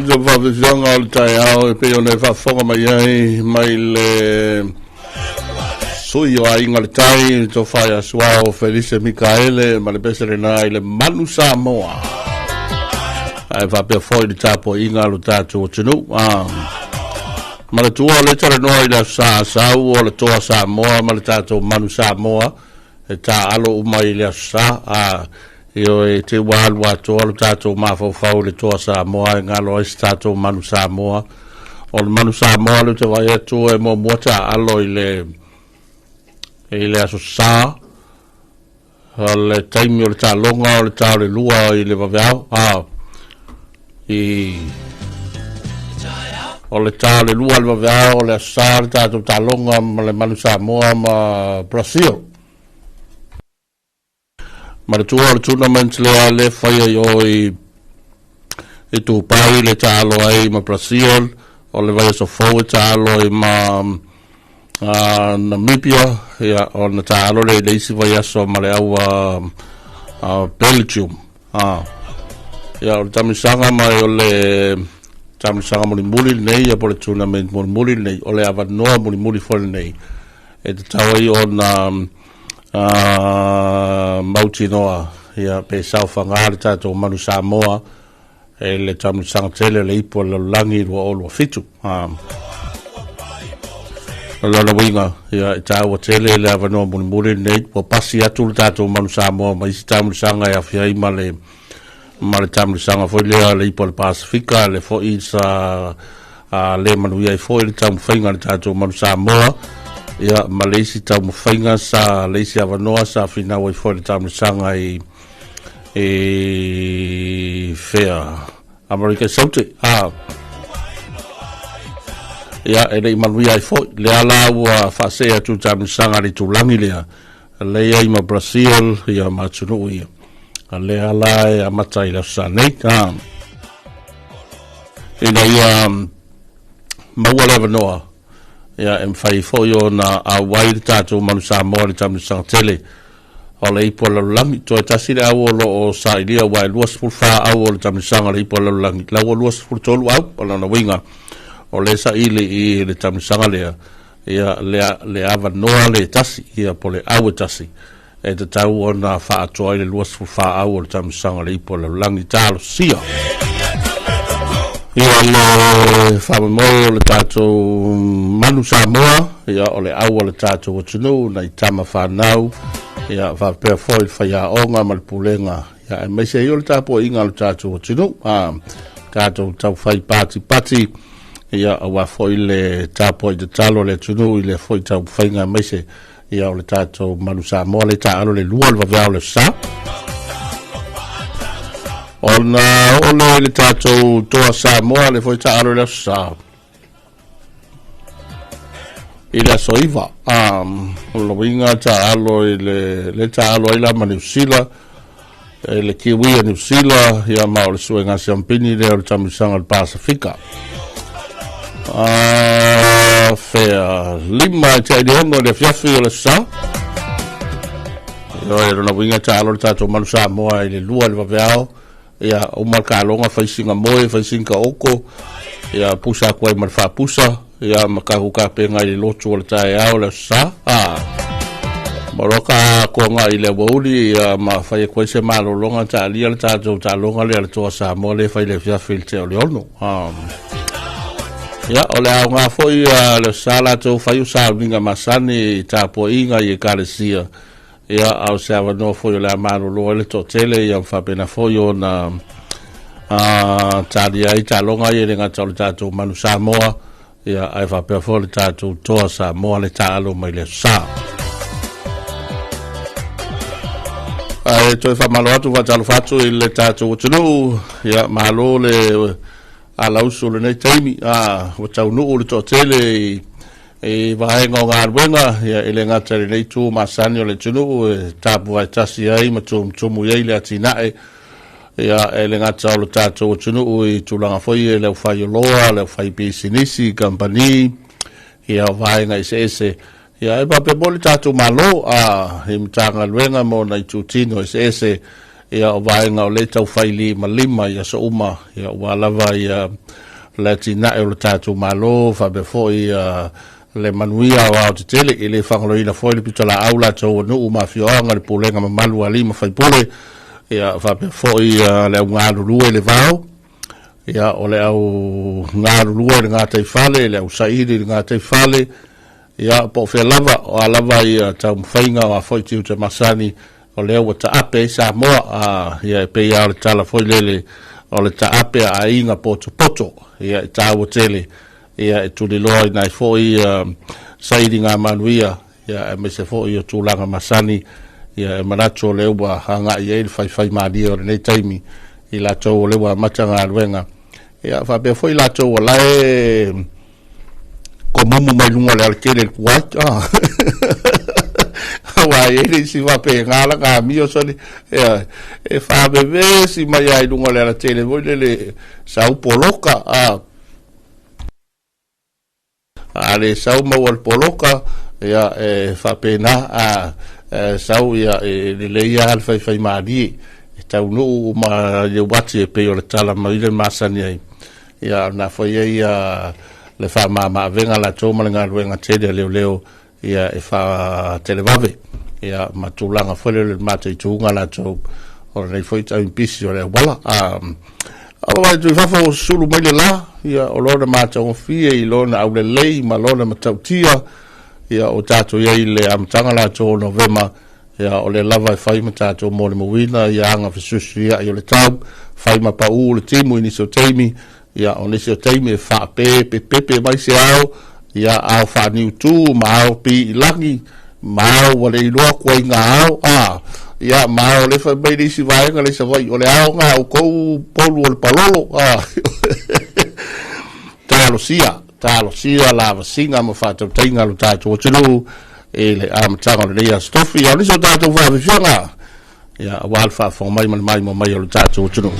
G: tatou faafiafiaga o le taeao e pei ona e faafofoga mai ai mai le sui o Aiga le Tai, le tofa ia Suao Felise Mikaele ma le pese lena i le Manu Samoa. Ae faapea foi le tapuaiga a lo tatou atunuu. Ah. Ma le tua o le talanoa i le aso Sa Asau o le Toa Samoa ma le tatou Manu Samoa e taaalo uma i le aso Sa. Ah. Ioe, te ua alu atoa lo tatou mafaufau i le Toa Samoa e galo ai se tatou Manu Samoa. O le Manu Samoa lea ou te vaai atu e muamua taaalo i le i le aso Sa, o le taimi o le taaloga o le ta o le lua i le vaveao, a i o le ta o le lua i le vaveao o le aso Sa le tatou taaloga ma le Manu Samoa ma Brazil. Ma le tua o le tournament lea le faia i o i i Dubai le taalo ai ma Brazil, o le vaiaso fou e taalo ai ma Namibia, ia, ona taalo lea i le isi vaiaso ma le au Belgium. Ia, o le tamisaga mai o le tamisaga mulimuli lenei, ia po o le tournament mulimuli lenei, o le avanoa mulimuli foi lenei e tatau ai ona mautinoa ia pe saofaga le tatou Manu Samoa e le taamilosaga tele o le Ipu o le Lalolagi 2027. O lona uiga, ia, e taua tele le avanoa mulimuli lenei, ua pasi atu le tatou Manu Samoa ma isi taamilosaga e afia ai ma le ma le taamilosaga foi lea le Ipu o le Pasefika, le foi sa le manuia ai foi le taumafaiga a le tatou Manu Samoa, ia, ma le isi taumafaiga sa le isi avanoa sa finau ai foi le taamilosaga i i fea Amerika i Saute. Ia, e le i manuia ai foi. Lea la ua faasee atu le taamilosaga a le itulagi lea, lea i ma Brazil, ia ma atunuu ia. A lea la e amata i le aso Sa nei. Ina ia maua le avanoa, ia, e mafai foi ona auai le tatou Manu Samoa i le taamilosaga tele o le Ipu a le Lalolagi. Toe tasi le au o lo o sailia aua e 24 au o le taamilosaga o le Ipu a le Lalolagi, la ua 23 au, o lona uiga o lea e saili i le taamilosaga lea, ia, le, le avanoa le tasi, ia, po o le au e tasi, e tatau ona faaatoa ai le 24 au o le taamilosaga o le Ipu a le Lalolagi. Talosia! Ia le faamoemoe o le tatou Manu Samoa, ia o le au a le tatou atunuu, nai tama fanau, ia faapea foi le faiaoga ma le pulega, ia aemaise ai o le tapuaiga a le tatou atunuu, tatou taufai patipati, ia aua foi le tapuai tatalo a le atunuu i le foi taumafaiga aemaise ia o le tatou Manu Samoa le taaalo le lua o le vaveao le sa. Ona oo lea i le tatou Toa Samoa le foi taaalo le aso sa. I le aso 9, o lona uiga taaalo i le, le taaalo ai la ma Niu Sila, e le Kiwi a Niu Sila, ia ma o le suega siampini lea o le taamilosaga o le Pasefika. Fea, 5 e tea i le 6 i le afiafi o le aso Sa. Ioe, lona uiga taalo le tatou Manu Samoa i le 2 i le vaveao, ia uma le kaloga, fai sina moe, fai sina taoko, ia pusa atu ai ma le faapusa, ia ma tatou tapena i le lotu o le taeao le aso Sa. Ma loa ka toaga i le aoauli, ia ma fai atu ai se malologa taalia le tatou taaloga lea le Toa Samoa lea e fai i le afiafi i le tea o le 6. Ia, o le aoga foi le aso Sa latou fai o sauniga masani i tapuaiga i ekalesia, ia, a o se avanoa foi o le a malolo ai le toatele, ia ma faapena foi ona talia ai taaloga ia e le gata o le tatou Manu Samoa, ia, ae faapea foi le tatou Toa Samoa le taaalo mai le aso Sa. Ae toe faamalo atu faatalofa atu i le tatou atunuu, ia, malo le alausu o lenei taimi, ua taunuu le toatele i i vaega o galuega, ia, e le gata i lenei itu masani o le atunuu e tapuvae tasi ai ma tumutumu i ai le atinae, ia, e le gata o le tatou atunuu i tulaga foi ia i le aufaioloa, le aufaipisinisi, kamupani, ia, o vaega eseese, ia, e faapea foi le tatou Malo, i Matagaluega ma ona itutino eseese Ia, o vaega o lea e tau failimalima i aso uma, ia, ua lava ia le atinae o le tatou Malo, faapea foi ia le manuia o aotetele. E le fagaloina foi le pitolaau latou o nuu ma afioaga, le pulega mamalu a alii ma faipule, ia, faapea foi ia le au galulue i le vao, ia, o le au galulue i le gataifale, le au saili i le gataifale, ia, po o fea lava, o a lava ia taumafaiga, o a foi tiute masani, o lea ua taape ai Samoa, a, ia, e pei lava o le tala foi lele, o le taape a aiga potopoto, ia, e taua tele, ia, e tuliloa ina ai foi ia sailiga manuia, ia, aemaise foi o tulaga masani, ia, e manatu o lea ua agai ai le faifaimalie o lenei taimi, i latou o lea ua amata galuega, ia, faapea foi latou o la e komumu mai luga o le alatele i le Kuwait. Ah. Aua e i ai le isi faapena la ka amio soli. Ia, e faavevesi mai lava i luga o le alatele foi lele sau poloka. Ah. A le sau maua le poloka, ia, e faapena, a, e sau, ia, e lelei lava le faifaimalie. E taunuu uma i le uati e pei o le tala mai le masani ai. Ia, o lena foi e ia le faamama-avega latou ma le galuega tele a leoleo, ia, e faatelevave, ia, ma tulaga foi lele o le mataituga latou o lenei foi taimi pisi o le auala. A vaai atu i fafo ua susulu mai le la, ia, o lona matagofie i lona aulelei ma lona matautia, ia, o tatou i ai i le amataga latou o Novema, Ia, o lea lava e fai ma tatou molimauina ia aga fesuisuiai o le tau, fai ma paū le timu i nisi o taimi, ia, o nisi o taimi e faapepepepe mai se ao, ia, ao faaniutū ma ao piilagi, ma ao ua le iloa kuaiga ao, a, ia, ma ao le fai mai le isi vaega le Savaii, o le ao na outou polu o le palolo, a, talosia, talosia lavasiga ma faatautaiga a lo tatou atunuu i le amataga o lenei aso tofi. A o nisi o tatou faafiafiaga, ia, aua le faafofoga mai ma le maimoa mai o lo tatou atunuu.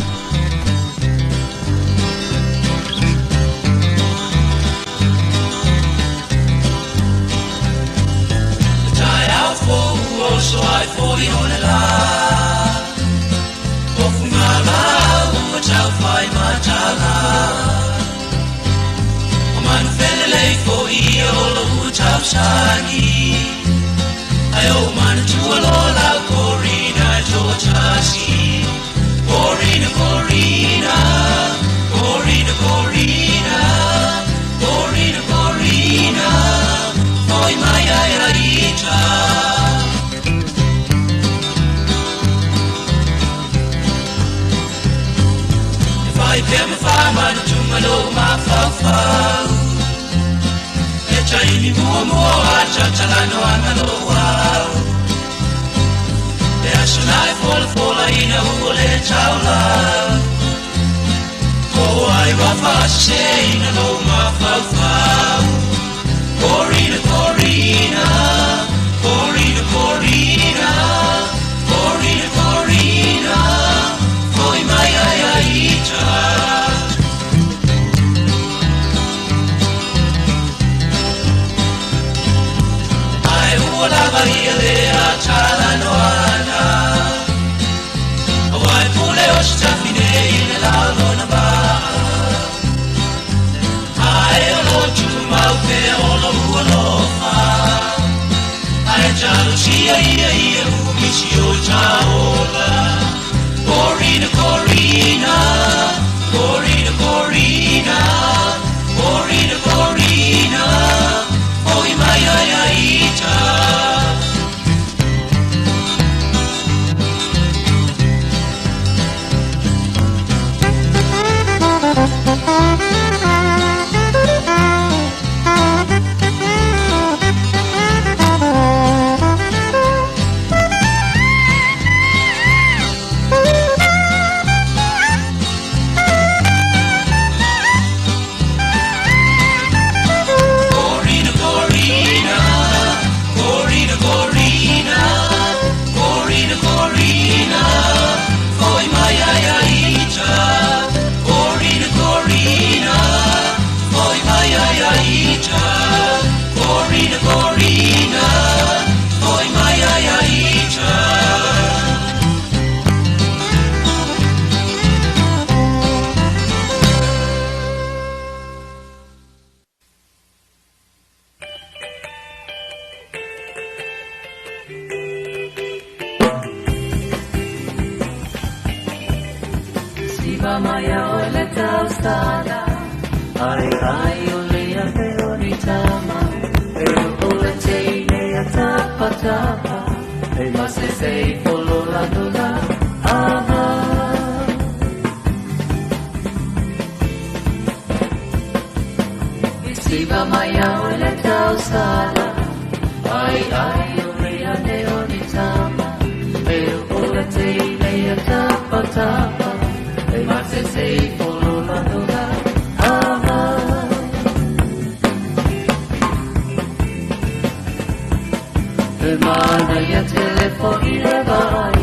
J: Siva mai o le tausala Ai ai o le ave o ni tama E o le teine a tapa tapa E mase sei polo la nula Aha I siva mai o le tausala Ai ai o le ave o ni tama E o le teine a tapa tapa E mase sei polo la nula Aha E mana ia telefoni le vai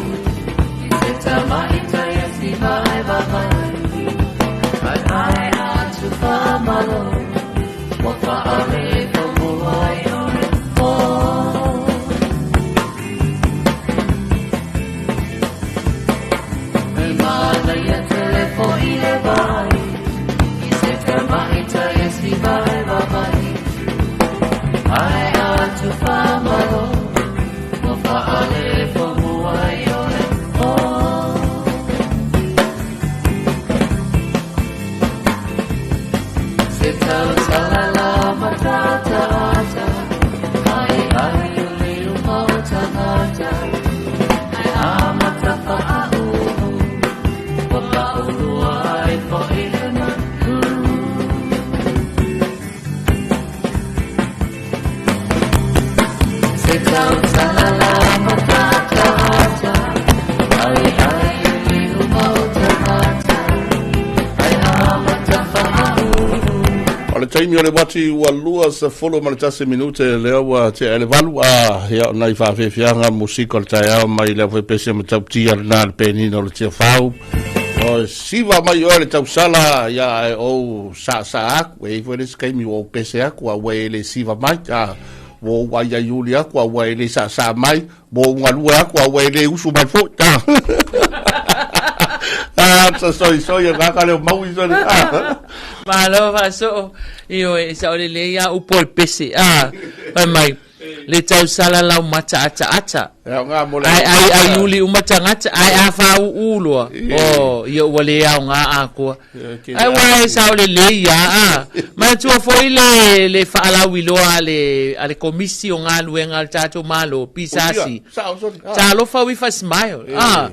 J: I te tamaita ia si vai vai Ai ai atu whamalo Wa whaale whamua ai ore oh. E mana ia telefoni le vai I te tamaita ia si vai vai Ai atu whamalo Wa whaale whamua ai ore oh. Se tau talala matata ata Ai ai o le uma o tangata Ai a matafa a uhu Wa paulua ai fo i le manu Se tau talala matata ata Ai ai o le uma o tangata Ai a matafa a uhu
G: O le taimi o le wati ua lua sa folo ma le tasi minute lea ua te ele valu a ia o nai whaafefianga musika o le taeao mai lea foi pese ma tautia le nā le penina o le tia whau. O siva mai oe le tausala ia e ou sa sa aku e ifo le skaimi o pese aku a ua e le siva mai a wo ua ia iuli aku a ua e le sa sa mai wo ungalue aku a ua e le usu mai foi a. Ah, sa soi soi e ngaka leo maui soi ah.
L: Malo faasoo io e sa o le lei a upo le pese a fai mai le tausala lau mata ata ata
G: E ngā mo le
L: ai ai ai uli uma tagata ai a fāuū loa o ia ua lē aogā akoa ai ua e sa o le lei a a manatua foʻi le le faalauiloa a le a le komisi o galuega a le tatou malo pisasi talofa ui fa smile a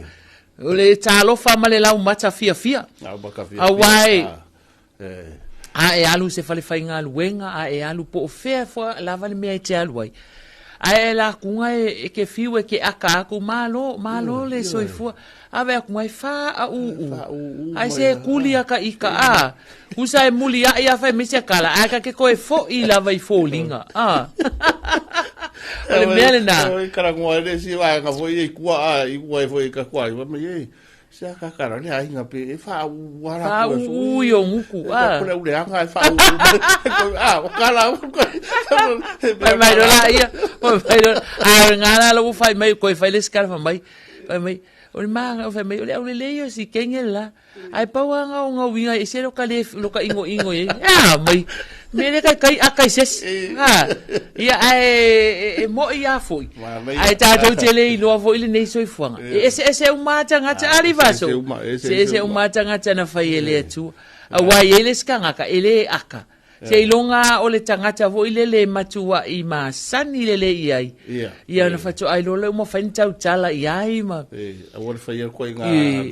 L: o le talofa ma le laumata fiafia auā e a e alu se fale faigaluega a e alu po o fea foa lava le mea e te alu ai ae e lakuga e, e ke fiu e ke aka aku malo malo le soifua ave aku mai fa a u u ai se kuli aka ika a usa e muli ai a fai mese kala ai ka ke koe fo i lava i fōlinga a o le mea lena
G: E karangoa e le si vaega foi e kua a i kua e foi ka kua i mai e se aka kara le ainga pe e fa u ara
L: fa u u i o nguku a
G: ko le ule anga e fa u a o kala
L: fai mai lola ia fai mai lola a o ngā la lo fai mai koe fai le skala fai mai fai mai o le maga fai mai o le au le lei o si kenge la ai pau anga o ngā winga e se lo ka le lo ka ingo ingo e a mai me le kai kai a kai ses a ia ai e mo i a foi ai tātou te le iloa foi le nei soifuaga e ese ese uma tagata ali vaso se ese uma tagata na fai e le atua auā i ai le sikagaka e lē aka seiloga o le tagata foi lele e matuaʻi masani lelei i ai ia ona faatoa iloa lea ua mafai ona tautala i ai ma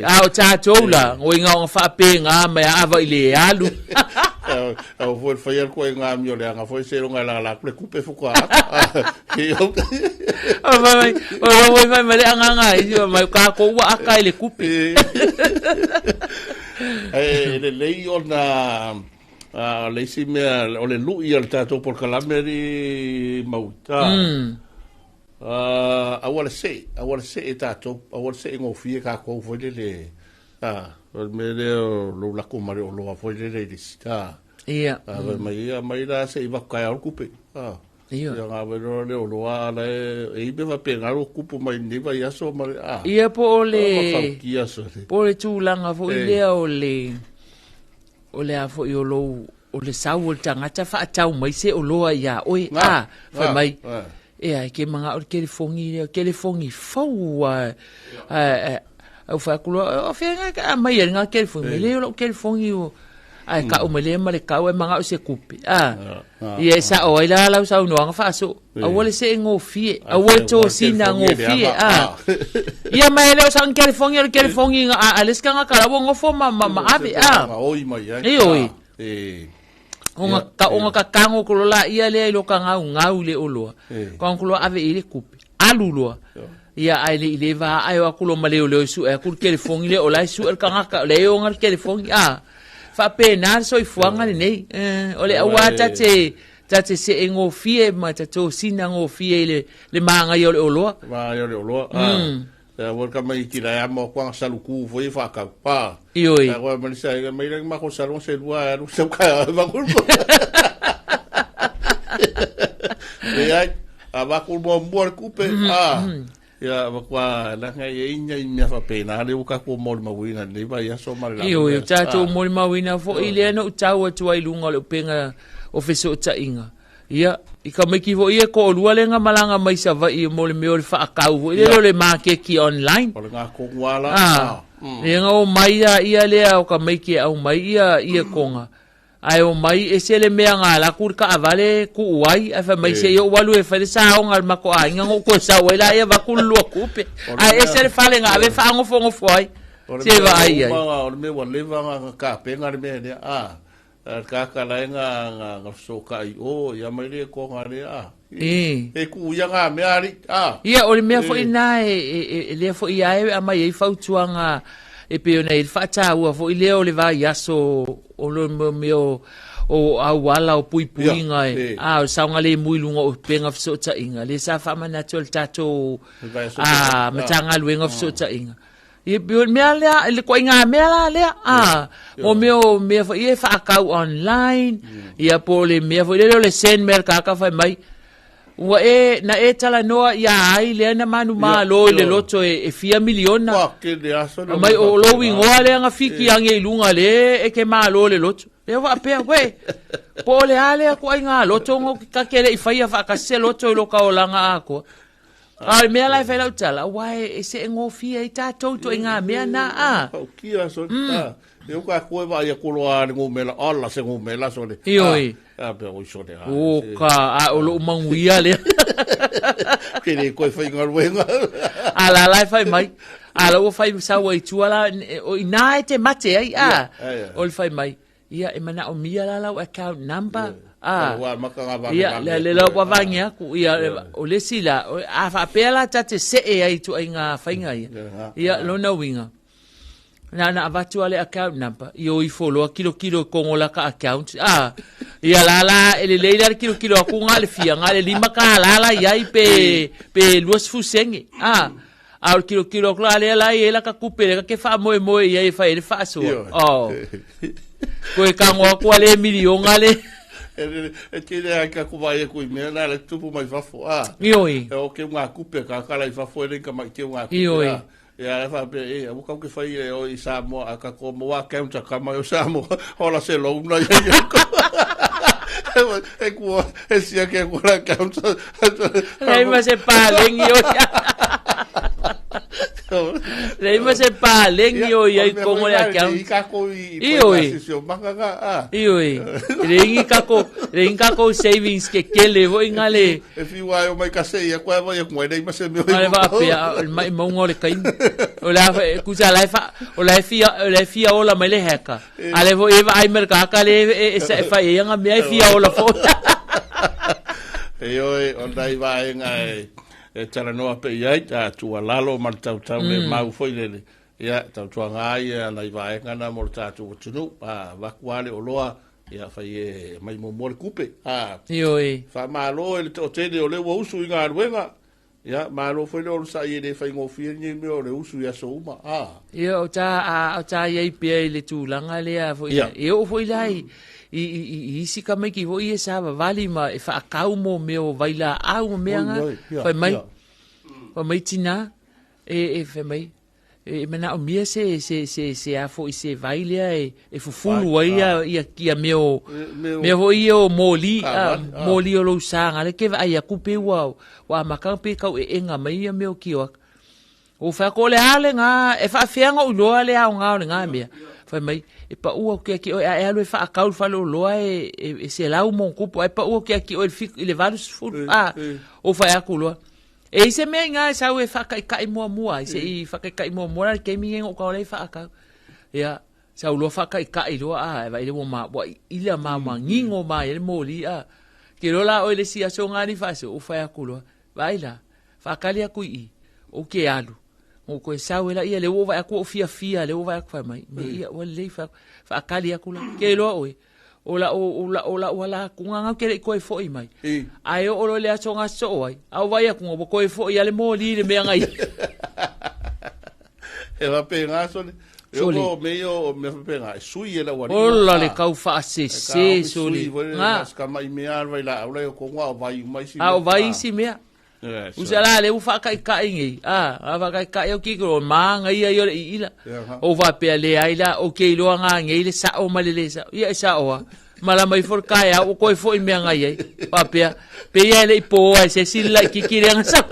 L: a o tatou la oiga oga faapega mai aava i le alu
G: Au foi fai al koe ngā mi o le anga foi se ronga la la kule kupe fuka.
L: O mai mai, o mai mai mai le anga i mai ka ko ua aka i le kupe.
G: E le lei ona a le isi mea o le lui a le tatou polokalame alii mauta. Aua le see, aua le see tatou, aua le see gofie kākou foi lele. O le mea lea o lou lako ma le oloa foi lele i le a.
L: Ia.
G: A fai mai ia mai la se i vaku kai au kupe. A.
L: Ia.
G: Ia ngā wero le oloa ala e e i me faapena lo kupu mai nei vai aso ma le a.
L: Ia po o le
G: Whakaukia so le.
L: po o le tulaga foi lea o le o le a foi o lou o le sau o le tagata faatau mai se oloa iā oe a fai mai e ai ke manaʻo le kelefogi lea kelefogi fou a Au fai atu loa, o fea nga ka mai e nga telefoni, me le o lau telefoni o ai ka o le ma le kau e manga o se kupe. Ah. Ia e sa o ai la lau saunoaga faaso. Aua le see gofie, aua le tosina gofie. Ah. Ia ma e le o sa telefoni o le telefoni a a le se tagata la ua gofo ma ma ma ave. Ah.
G: Oi mai ai.
L: E oi.
G: E.
L: Ona ka ona ka kango ko la ia lea i lo ka ngau ngau le oloa. Ka ko loa ave i le kupe. Alu loa. Ia ai le i le va ai o aku lo ma leo leo su e aku le telefoni le o la su el kangaka le o ngal telefoni a. Faapena le soifuaga lenei. Eh, o le auā ta te ta te see gofie ma ta tosina gofie i le le magaia o le oloa.
G: Magaia o le oloa. Ah. Ia ua ka mai ki la mo kwa salu ku fo i fa ka pa.
L: Ioi.
G: Ia kwa mai sa mai la ma ko salu se lua alu se ka va ku. Ia a va ku mo mo le kupe. Ah. Ia va kwa la ngai e inya i mea faapena le ua ka mo le mauina nei vai aso ma le
L: Ioe, o tatou molimauina foi lea na ou tau atu ai i luga o le upega o fesootaiga. Ia, i ka maiki foi e toalua lea na malaga mai Savaii mo le mea o le faakau foi lele o le maketi online.
G: O le ngā kongu ala.
L: Ah, lea na omai a ia lea o ka maiki e aumai ia ia konga. Ae omai ese le mea na ala atu i le taavale tuu ai, ae fai mai se i ou alu e fai le saoga a le matou aiga na ou toe sau ai laia avatu le lua tupe. Ae ese le fale na ave faanofonofo ai. Se vaai ai.
G: O le mea ua leva na kapena le mea lea. Ah, ka ka la nga nga nga so ka i o ia mai le ko nga le a. E ku ia nga mea ali. Ah.
L: Ia o le mea foi na e lea foi ae aumai ai fautuaga e pei ona i le faataua foi lea o le vaiaso o le mea o auala o puipuiga e a o le saogalemu i luga o upega fesootaiga lea sa faamanatu e le tatou Matagaluega o Fesootaiga. Ia pei o le mea lea, le ituaiga mea la lea, a, mo mea o mea foi ia e faatau online, ia po o le mea foi lele o le send mai a le tagata fai mai, ua e, na e talanoa ia ai lea na manumalo i le loto e fia miliona. Mai o lou igoa lea na fiki age i luga le e ke malo le loto. Lea faapea, we, po o le a lea ituaiga loto no ta te le i faia faatasi se loto i lo ka olaga atoa. A o le mea la e fai lau tala, aua e seegofie ai tatou ituaiga mea na, a.
G: Whaukia, so, a, e uka koe wa ia kolo a le ngumela, ala se ngumela, so le.
L: Ioi.
G: A, pea oi so le.
L: O ka, a o lou manuia lea.
G: Ke le koe whai ngaruenga.
L: A la la e fai mai. A la ua fai sau ai tua la, o ina e te mate ai, a. O le fai mai. Ia, e manaomia la lau account number.
G: Ah. Ua maka ngā vane
L: Ia, le le lau vane aku. Ia, o le isi la, a faapea la ta te see ai ituaiga faiga ia. Ia, lona uiga. Na na avatu a le account number, i o ifo loa kilokilo i kongo la ka account. Ah, ia la la, e lelei la le kilokilo aku ngā le fia, ngā le lima ka la la iai pe, pe 20 senge. Ah, A o le kilokilo atu la lea la i ai laka kupe lea ke faamoemoe i ai e fai ai le faasoa. Oh. Koe kago atu a le miliona le.
G: E tele ai ka ku vai e kui mea na le tupu mai fafo. Ah.
L: Ioi.
G: E o ke ngā kupe ka kala i fafo e le ka mai te ngā kupe.
L: Ioi.
G: Ah. Ia e whape e, amu kau ke whai e o i Samoa, a ka ko moa counter ka mai o Samoa, hola se louna ia ia ko. E kua, e sia ke kua la counter.
L: Lei ma se palengi o ia. Lei ma se palengi o ia i kongo le account.
G: I kako i
L: Ioi.
G: si o makanga. Ah.
L: Ioi. Lei ngi kako, lei ngi kako savings ke kele foi nga le.
G: E whiua ai o mai ka se ia koe vai e koe nei ma se mea.
L: Ngale faapea, o le maimauga o le taimi. O le a foi, kusa la e fa, o la e fia, o la e fia ola mai le heka. A le foi e vaai mai le tagata le e, e, e fai ai anga mea e fia ola foi.
G: E oi, o nai vaenga e, e talanoa pe i ai, a tuualalo ma le tautau le mau foi lele. Ia, tautuaga ai a nai vaenga na mo le tatou atunuu. A, vaku a le oloa, ia fai e mai muamua le kupe. A,
L: Ioe.
G: Faamalo e le toatele o lea ua usu i galuega. Ia, malo foi le onosai e le faigofie lenei mea o le usu i aso uma. A.
L: Ia, o ta, a, o ta iai pea i le tulaga lea foi.
G: Ia.
L: E oo foi la i, i, i, i isi tamaiti foi ia sa vavali ma e faakau mo mea o vailaau ma mea
G: Oi,
L: nga.
G: oi, ia,
L: Fai mai,
G: ia.
L: fai mai tina, e, e fai mai, e manaomia se se se se a foi se vai lea e e fufulu ai ia ia ia mea o mea foi ia o moli a moli o lou saga le ke vaai atu pe ua ua amata pe taueega mai ia mea o kioaka. Ua fai atu, O le a lena, e faafefea ona ou iloa le aoga o lena mea? Fai mai, E pau atu ia te oe, a e alu e faatau i le faleoloa e, e, e selau ma ona tupu, ae pau atu ia te oe i le fitu, i le 80, a, ou fai atu loa. E i ai se mea i ina e sau e faataitai muamua ai, se i faataitai muamua la le taimi lenei ona ou tago lea e faatau. Ia, sau loa faataitai loa, a, e vaai lea ua ma, ua ila ma manino ma ai le moli, a. Ke iloa la oe i le isi aso na alii faasoa, ou fai atu loa, Vaai la, faatali atu i i, ou te alu, na ou toe sau ai laia, lea ua ou vaai atu ua ou fiafia, lea ua ou vaai atu fai mai, me ia ua lelei fai atu, faatali atu la, ke iloa oe, o lau, o lau, o lau ala atu, na ou te le i toe foi mai. Ae oo loa i le aso na sosoo ai, a ou vaai atu, ua toe foi lava le moli i le mea na i ai.
G: E faapena sole. E
L: Sole.
G: oko me ia o mea faapena, e sui e lau alii.
L: Ola le kau faasese, sole.
G: Nga. Ka mai mea al vai la aula o konga o vai uma isi.
L: A o vai isi mea.
G: Yes.
L: Usa la le u whakaikai nei. A, a whakaikai au ki ko ma ngai ai o le iila. O whapea le ai la o ke iloa ngā ngei le sao ma le le sao. Ia e sao a. Malama ifo le kaeao ua koe foi mea ngai ai. Faapea, pei e le i pō ai se isi le laitiiti lea na sau.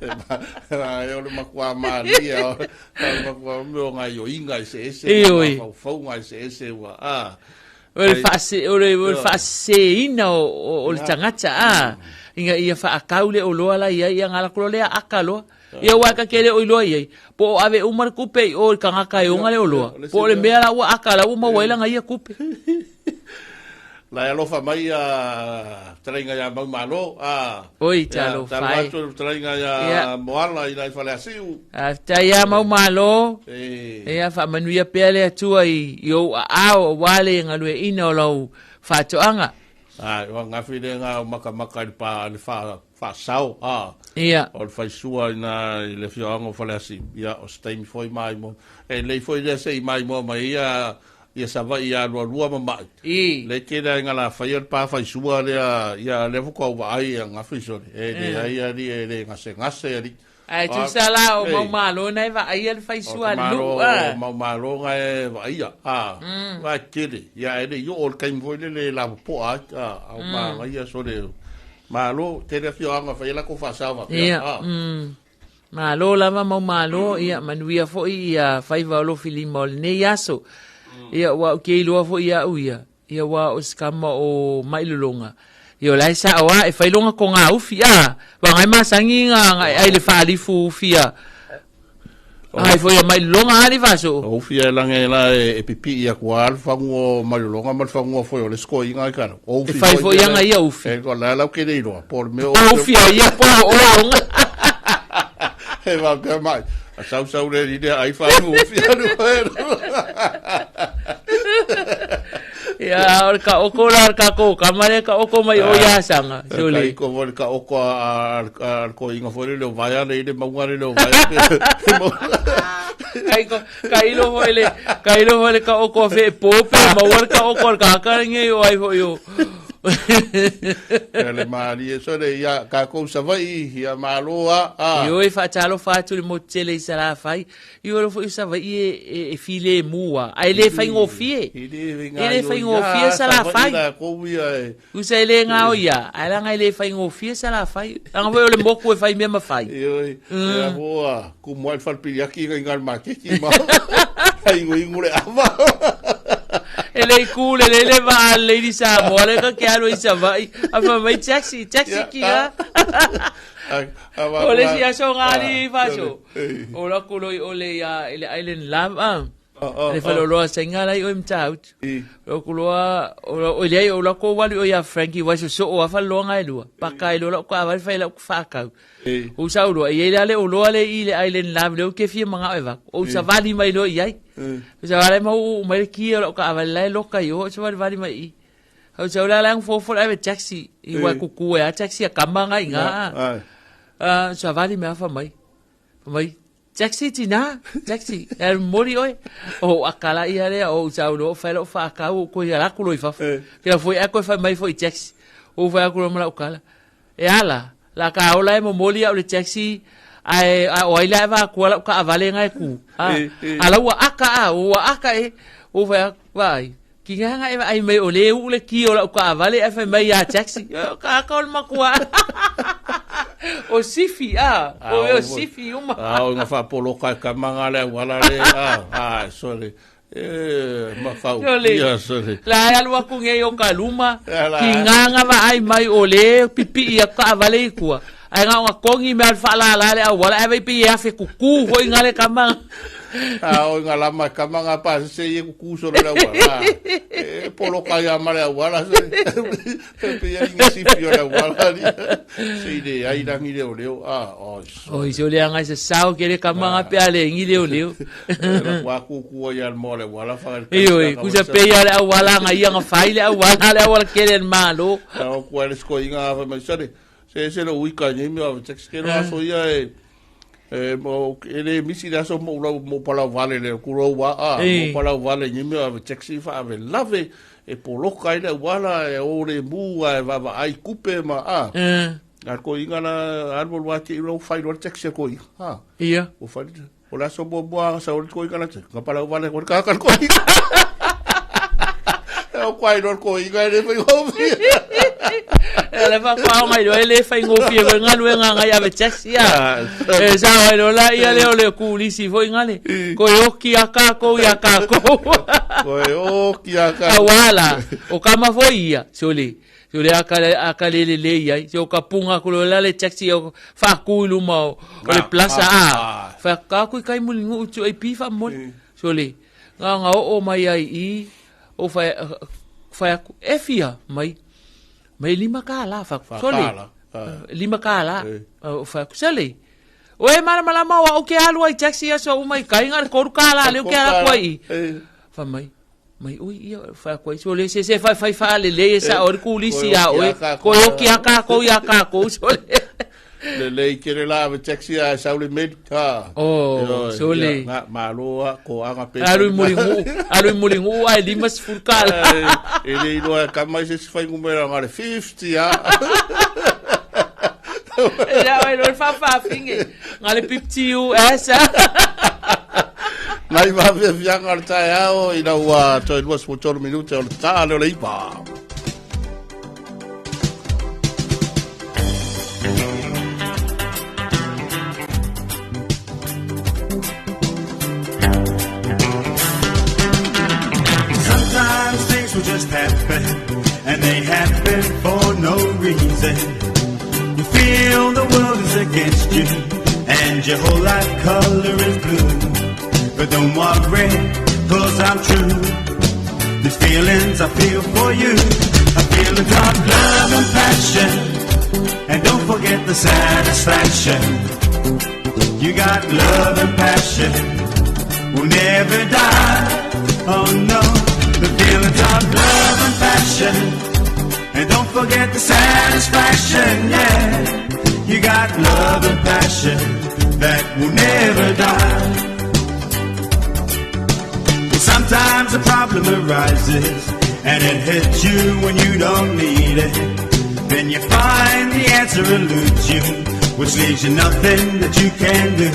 G: E o le makua malia, o le makua mea o ngai oinga eseese,
L: Ioe.
G: faufauga eseese ua, a.
L: O le faase, o le, o le faaseseina o, o, o le tagata, a. Ina ia faatau le oloa la i ai, ia ngala kulo lea aka loa. Ia aua ta te le o iloa i ai, po o ave uma le tupe i o i le tagata e ona le oloa, po o le mea la ua aka la ua maua ai lana ia tupe.
G: La e alofa mai a talaiga ia Maumalo, a.
L: Oi, talofa
G: e. Talofa atu talaiga ia Moala i lai Faleasiu.
L: Faafetai ia Maumalo. Ia faamanuia pea le Atua i, i ou aao aua le galueaiina o lau faatoaga.
G: Ai, o angafi le nga o makamaka i le pa, le fa, faasao, a.
L: Ia.
G: O le faisua ina i le afioaga o Faleasiu, ia, o se taimi foi maimoa. E lelei foi lea se i maimoa mai ai ia, ia Savaii ia lualua ma mai.
L: I.
G: Le tele ai nga la faia le pa faisua lea, ia lea faatoa ou vaai angafi sole. E leai alii e le gasegase alii.
L: Ae tusa la o Maumalo na e vaaia le faisua a le nuu a.
G: O Maumalo na e vaaia a. Vaai tele. Ia e le i oo i le taimi foi lele e lapopoa ai a. A o manaia sole. Malo, tele afioaga e fai ai latou faasao faapea.
L: Ia. Malo lava Maumalo, ia manuia foi ia faiva o lofilima o lenei aso. Ia ua ou te iloa foi ia au ia. Ia aua o se kama o Mailologa, ia o la e sao a, e fai lona toga ufi a, vaga e masani ga ga e ai le faalifu ufi a, ai foi a Mailologa a le vaso.
G: O ufi e lage la e pipii atu a le fanua o Mailologa ma le fanua foi o le isi toeaina ai kala. O
L: ufi e fai foi anga ia ufi.
G: E ko la lau ke le iloa, po o le mea
L: o ufi a ia po o onga.
G: E faapea mai, a sau sau le alii lea ai fagu ufi alu
L: Ia, o le kaoko la, le kako kama le kaoko mai o ia sanga.
G: Sole. Kai ko le kaoko a le koinga foi le o vaea le ile maunga le o vaea.
L: Kai ko kai lo foi le kai lo foi le kaoko a fe pope maua le kaoko a le kaka nge o ai foi o.
G: Ia le malie sole ia kākou Savaii ia malo a a.
L: Ioe faatalofa atu i le motu tele i Salafai. Ioe lo foi o Savaii e, e, e filemu a. Ae le faigofie.
G: E le
L: E le faigofie Salafai.
G: Lākou ia e.
L: Usa e le ngao ia, ae leaga e le faigofie Salafai. Leaga foi o le motu e fai mea ma fai.
G: Ioe, e a hoa kumu ai le falepiliaki i ngā maketi ma. Ai ingoingo le ava.
L: E le ku le lele va a Lady Samoa le ka ke alu i Savaii. A fa mai taxi, taxi ki a. O le si aso ngā ni faso. O la kulo i ole ia i le Island Love a. Le faloloa sainga lai o i mtautu. O kuloa o le ai o la ko walu o ia Frankie wai so so o a faloloa ngai lua. Paka i lola ko a wali fai la ku whakau. O sau loa i ai la le oloa le i le Island Love le o ke fia manga e vaku. O sa vali mai loa i ai. O sa vali mau u mai le kia o ka avali lai loka i o sa vali vali mai i. O sa ula lang fofo la taxi i wa kuku e a taxi a kama ngai nga. Sa vali me afa mai. Mai taxi tina, taxi. E mori oi. O akala ia lea o sa ulo fai lo fa ka o ko ia la kulo i fafo. Ke la foi a ko fai mai foi taxi. O fai a kulo mala ukala. E ala, la ka ola e momoli au le taxi ae a o ai la e vaakua lau kaavale nga e ku. A, a la ua aka a, ua aka e, ua fai atu, vaai, ki nga nga e vaai mai o le uu le ki o lau kaavale ae fai mai ia taxi. Ka aka o le makua. O sifi, a. O e o sifi uma.
G: A o nga faapoloka e kamaga le auala le a a sole e makau ia sole.
L: La e alu aku ngei o ka luma, ki nganga va ai mai o le pipi ia ka vale i kua. Ai nga nga kongi me al whaalala le auala, ai vai pi e afe kuku hoi nga le kama.
G: A o nga lama kama nga pa se ye kuku sole le auala. E poloka ia ma le auala sole. Pe ia inga sifi o le auala ni. Se i le ai rangi leo leo. A, oi.
L: Oi, so le anga se sao ke le kama nga pe ale ngi leo leo.
G: La kua kuku ia le mo le auala wha.
L: Oi, kusa pe ia le auala nga ia nga whai le auala le auala kele le malo.
G: O kua le sko inga awha mai sare. Se se le uika ni me awa tex ke lo aso ia e e mo e le misi le aso mo lau mo palau vale le kuro wa a mo palau vale ni me awa taxi fa ave lave e poloka i le auala e o le mu a e vava ai kupe ma a. A ko inga la alu wa te ilo fai lo taxi ko i ha.
L: Ia.
G: O fai o la so mo mo sa o ko inga la te ka palau vale ko ka ka ko inga. O kwai no ko inga le fai o.
L: E le fa kwa ngai lo le fai ngofi e nga lue nga ngai ave taxi a. E sa ngai lo la ia le o le kulisi foi nga le. Ko e oki a ka ko ia ka ko.
G: Ko e oki a ka.
L: Awala o kama foi ia sole. Sole aka le le le ia. So ka punga ko la le taxi o fa ku luma o le plaza a. Fa ka ku kai muli ngu tu ai pi fa mo. Sole nga nga o mai ai i o fa fa e fia mai mai lima ka la fa sole lima ka la fa sole o e mara malama wa o ke alu ai taxi aso o mai kai nga ko ka la le o ke ala ko ai fa mai mai oi ia fa ko sole se se fa fa fa le le sa o ku li si a o ko o ki aka ko ia ka ko sole
G: le le ke le la taxi a sauli med ha
L: oh sole
G: nga maloa ko anga pe
L: alu mulingu ai lima sfurka
G: e le ilo ka mai se fai ngumera nga le 50 a
L: ya oi lo fa fa finge nga le 50 US
G: nai va via via nga le tai ao ina ua toi lua sfutolu minute o le ta le o le ipa.
D: Sometimes things will just happen, and they happen for no reason. You feel the world is against you, and your whole life color is blue. But don't worry, 'cause I'm true. These feelings I feel for you, I feel the dark love and passion. And don't forget the satisfaction. You got love and passion, will never die. Oh no, the feelings of love and passion. And don't forget the satisfaction, yeah. You got love and passion that will never die. Well, sometimes a problem arises, and it hits you when you don't need it. Then you find the answer eludes you, which leaves you nothing that you can do.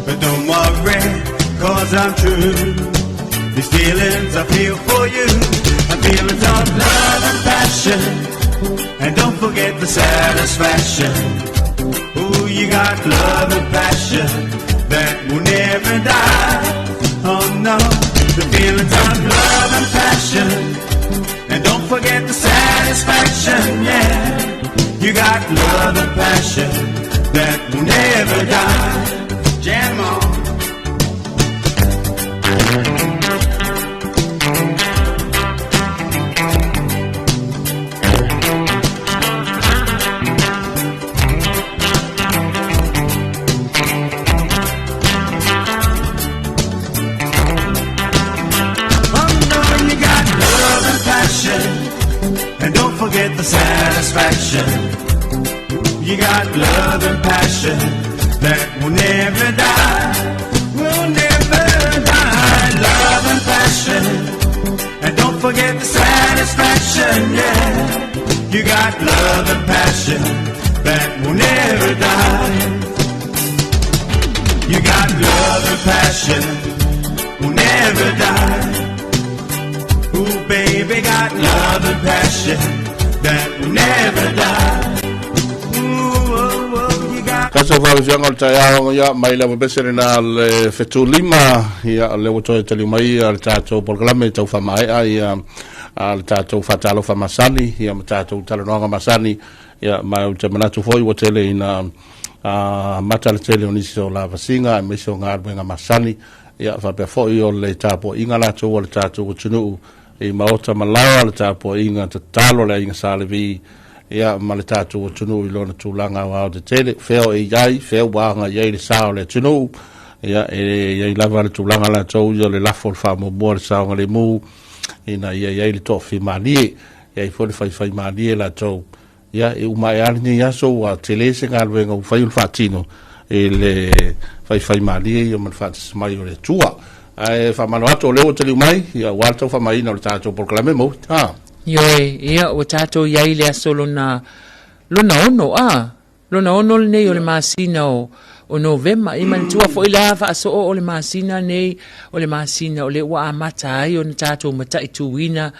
D: But don't worry, 'cause I'm true. These feelings I feel for you, I'm feelings of love and passion. And don't forget the satisfaction. Ooh, you got love and passion that will never die. Oh no, the feelings of love and passion. And don't forget the satisfaction, yeah. You got love and passion that will never die. Jam on. And don't forget the satisfaction. You got love and passion that will never die. Will never die. Love and passion. And don't forget the satisfaction, yeah. You got love and passion that will never die. You got love and passion will never die. Ooh, baby, got love and passion that will never die. Ooh, oh,
G: Ia sau faafiafiaga o le taeao, ia, mai lava pese lena le 75, ia, o lea ua toe taliu mai ia le tatou polokalame tau faamaea, ia, a le tatou faatalofa masani, ia, ma tatou talanoaga masani, ia, ma ou te manatu foi ua tele ina mata le tele o nisi o lavasiga aemaise o galuega masani, ia, faapea foi o le tapuaiga latou a le tatou atunuu i maota ma laoa, le tapuaiga tatalo a le Aiga Sa Levi, ia, ma le tatou atunuu i lona tulaga aoaotetele, fea o e i ai, fea ua agai i ai le sa o le atunuu, ia, e i ai lava le tulaga latou ia o le lafo o le faamuamua le saogalemu, ina ia i ai le toafimalie, e i ai foi le faifaimalie latou, ia, e uma ae lava lenei aso ua tele se galuega ua fai o le faatino i le faifaimalie ia ma le faatasi mai o le Atua. Ae faamalo atu o lea ua taliu mai, ia, aua le tau faamaina o le tatou polokalame Maui. Ha.
L: Ioe, ia, ua tatou i ai i le aso lona, lona ono, a, lona ono lenei o le masina o, o Novema. E manatua foi la faasoo o le masina nei, o le masina o lea ua amata ai ona tatou mataituina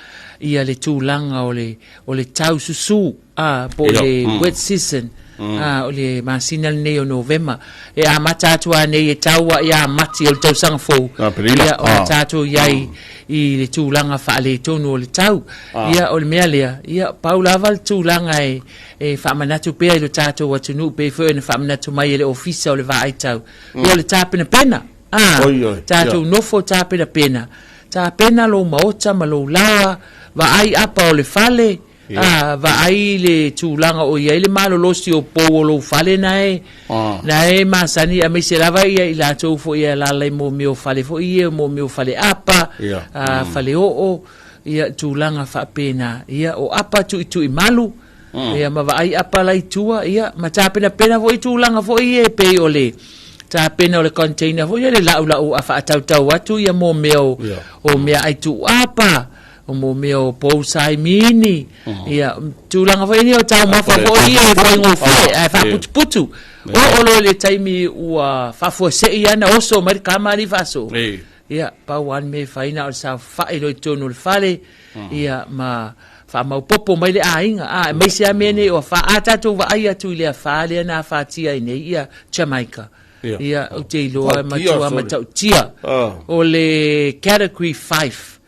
L: ia le tulaga o le, o le tau susū, a, po o le wet season, a, o le masina lenei o Novema. E amata atu lava nei e tau a ia Mati o le tausaga fou,
G: Aperila.
L: ia, ona tatou i ai i le tulaga faaletonu o le tau. Ia, o le mea lea, ia, pau lava le tulaga e, e faamanatu pea i lo tatou atunuu, pei foi ona faamanatu mai e le Ofisa o le Vaai Tau, ia, o le tapenapena, a,
G: Oi, oi,
L: tatou
G: ia.
L: nofo tapenapena, tapena lou maota ma lou laoa, vaai apa o le fale, a, vaai le tulaga o i ai le malolosi o pou o lou fale na e, na e masani, aemaise lava ia i latou foi e alaala i mō mea o fale foi ia, mō mea o fale apa, a, fale oo, ia, tulaga faapena. Ia, o apa tuitui malu, ia, ma vaai apa la i tua, ia, ma tapenapena foi tulaga foi ia e pei o le tapena o le container foi ia le laulau a faatautau atu ia mō mea o, o meaai tuuapa, o mō mea o pou saimini, ia, tulaga foi ia o taumafa foi ia e faigofie, ae faaputuputu. Oo loa i le taimi ua faafuasei lava na oso mai le kama alii faasoo. Ia, pau lava le mea e fai na o le saofai loa i totonu o le fale, ia, ma faamaopoopo mai le aiga. A, aemaise lava mea nei o afa. A tatou vaai atu i le afa lea na afatia ai nei, ia, Jamaica. Ia, ou te iloa e matua matautia. O le category 5.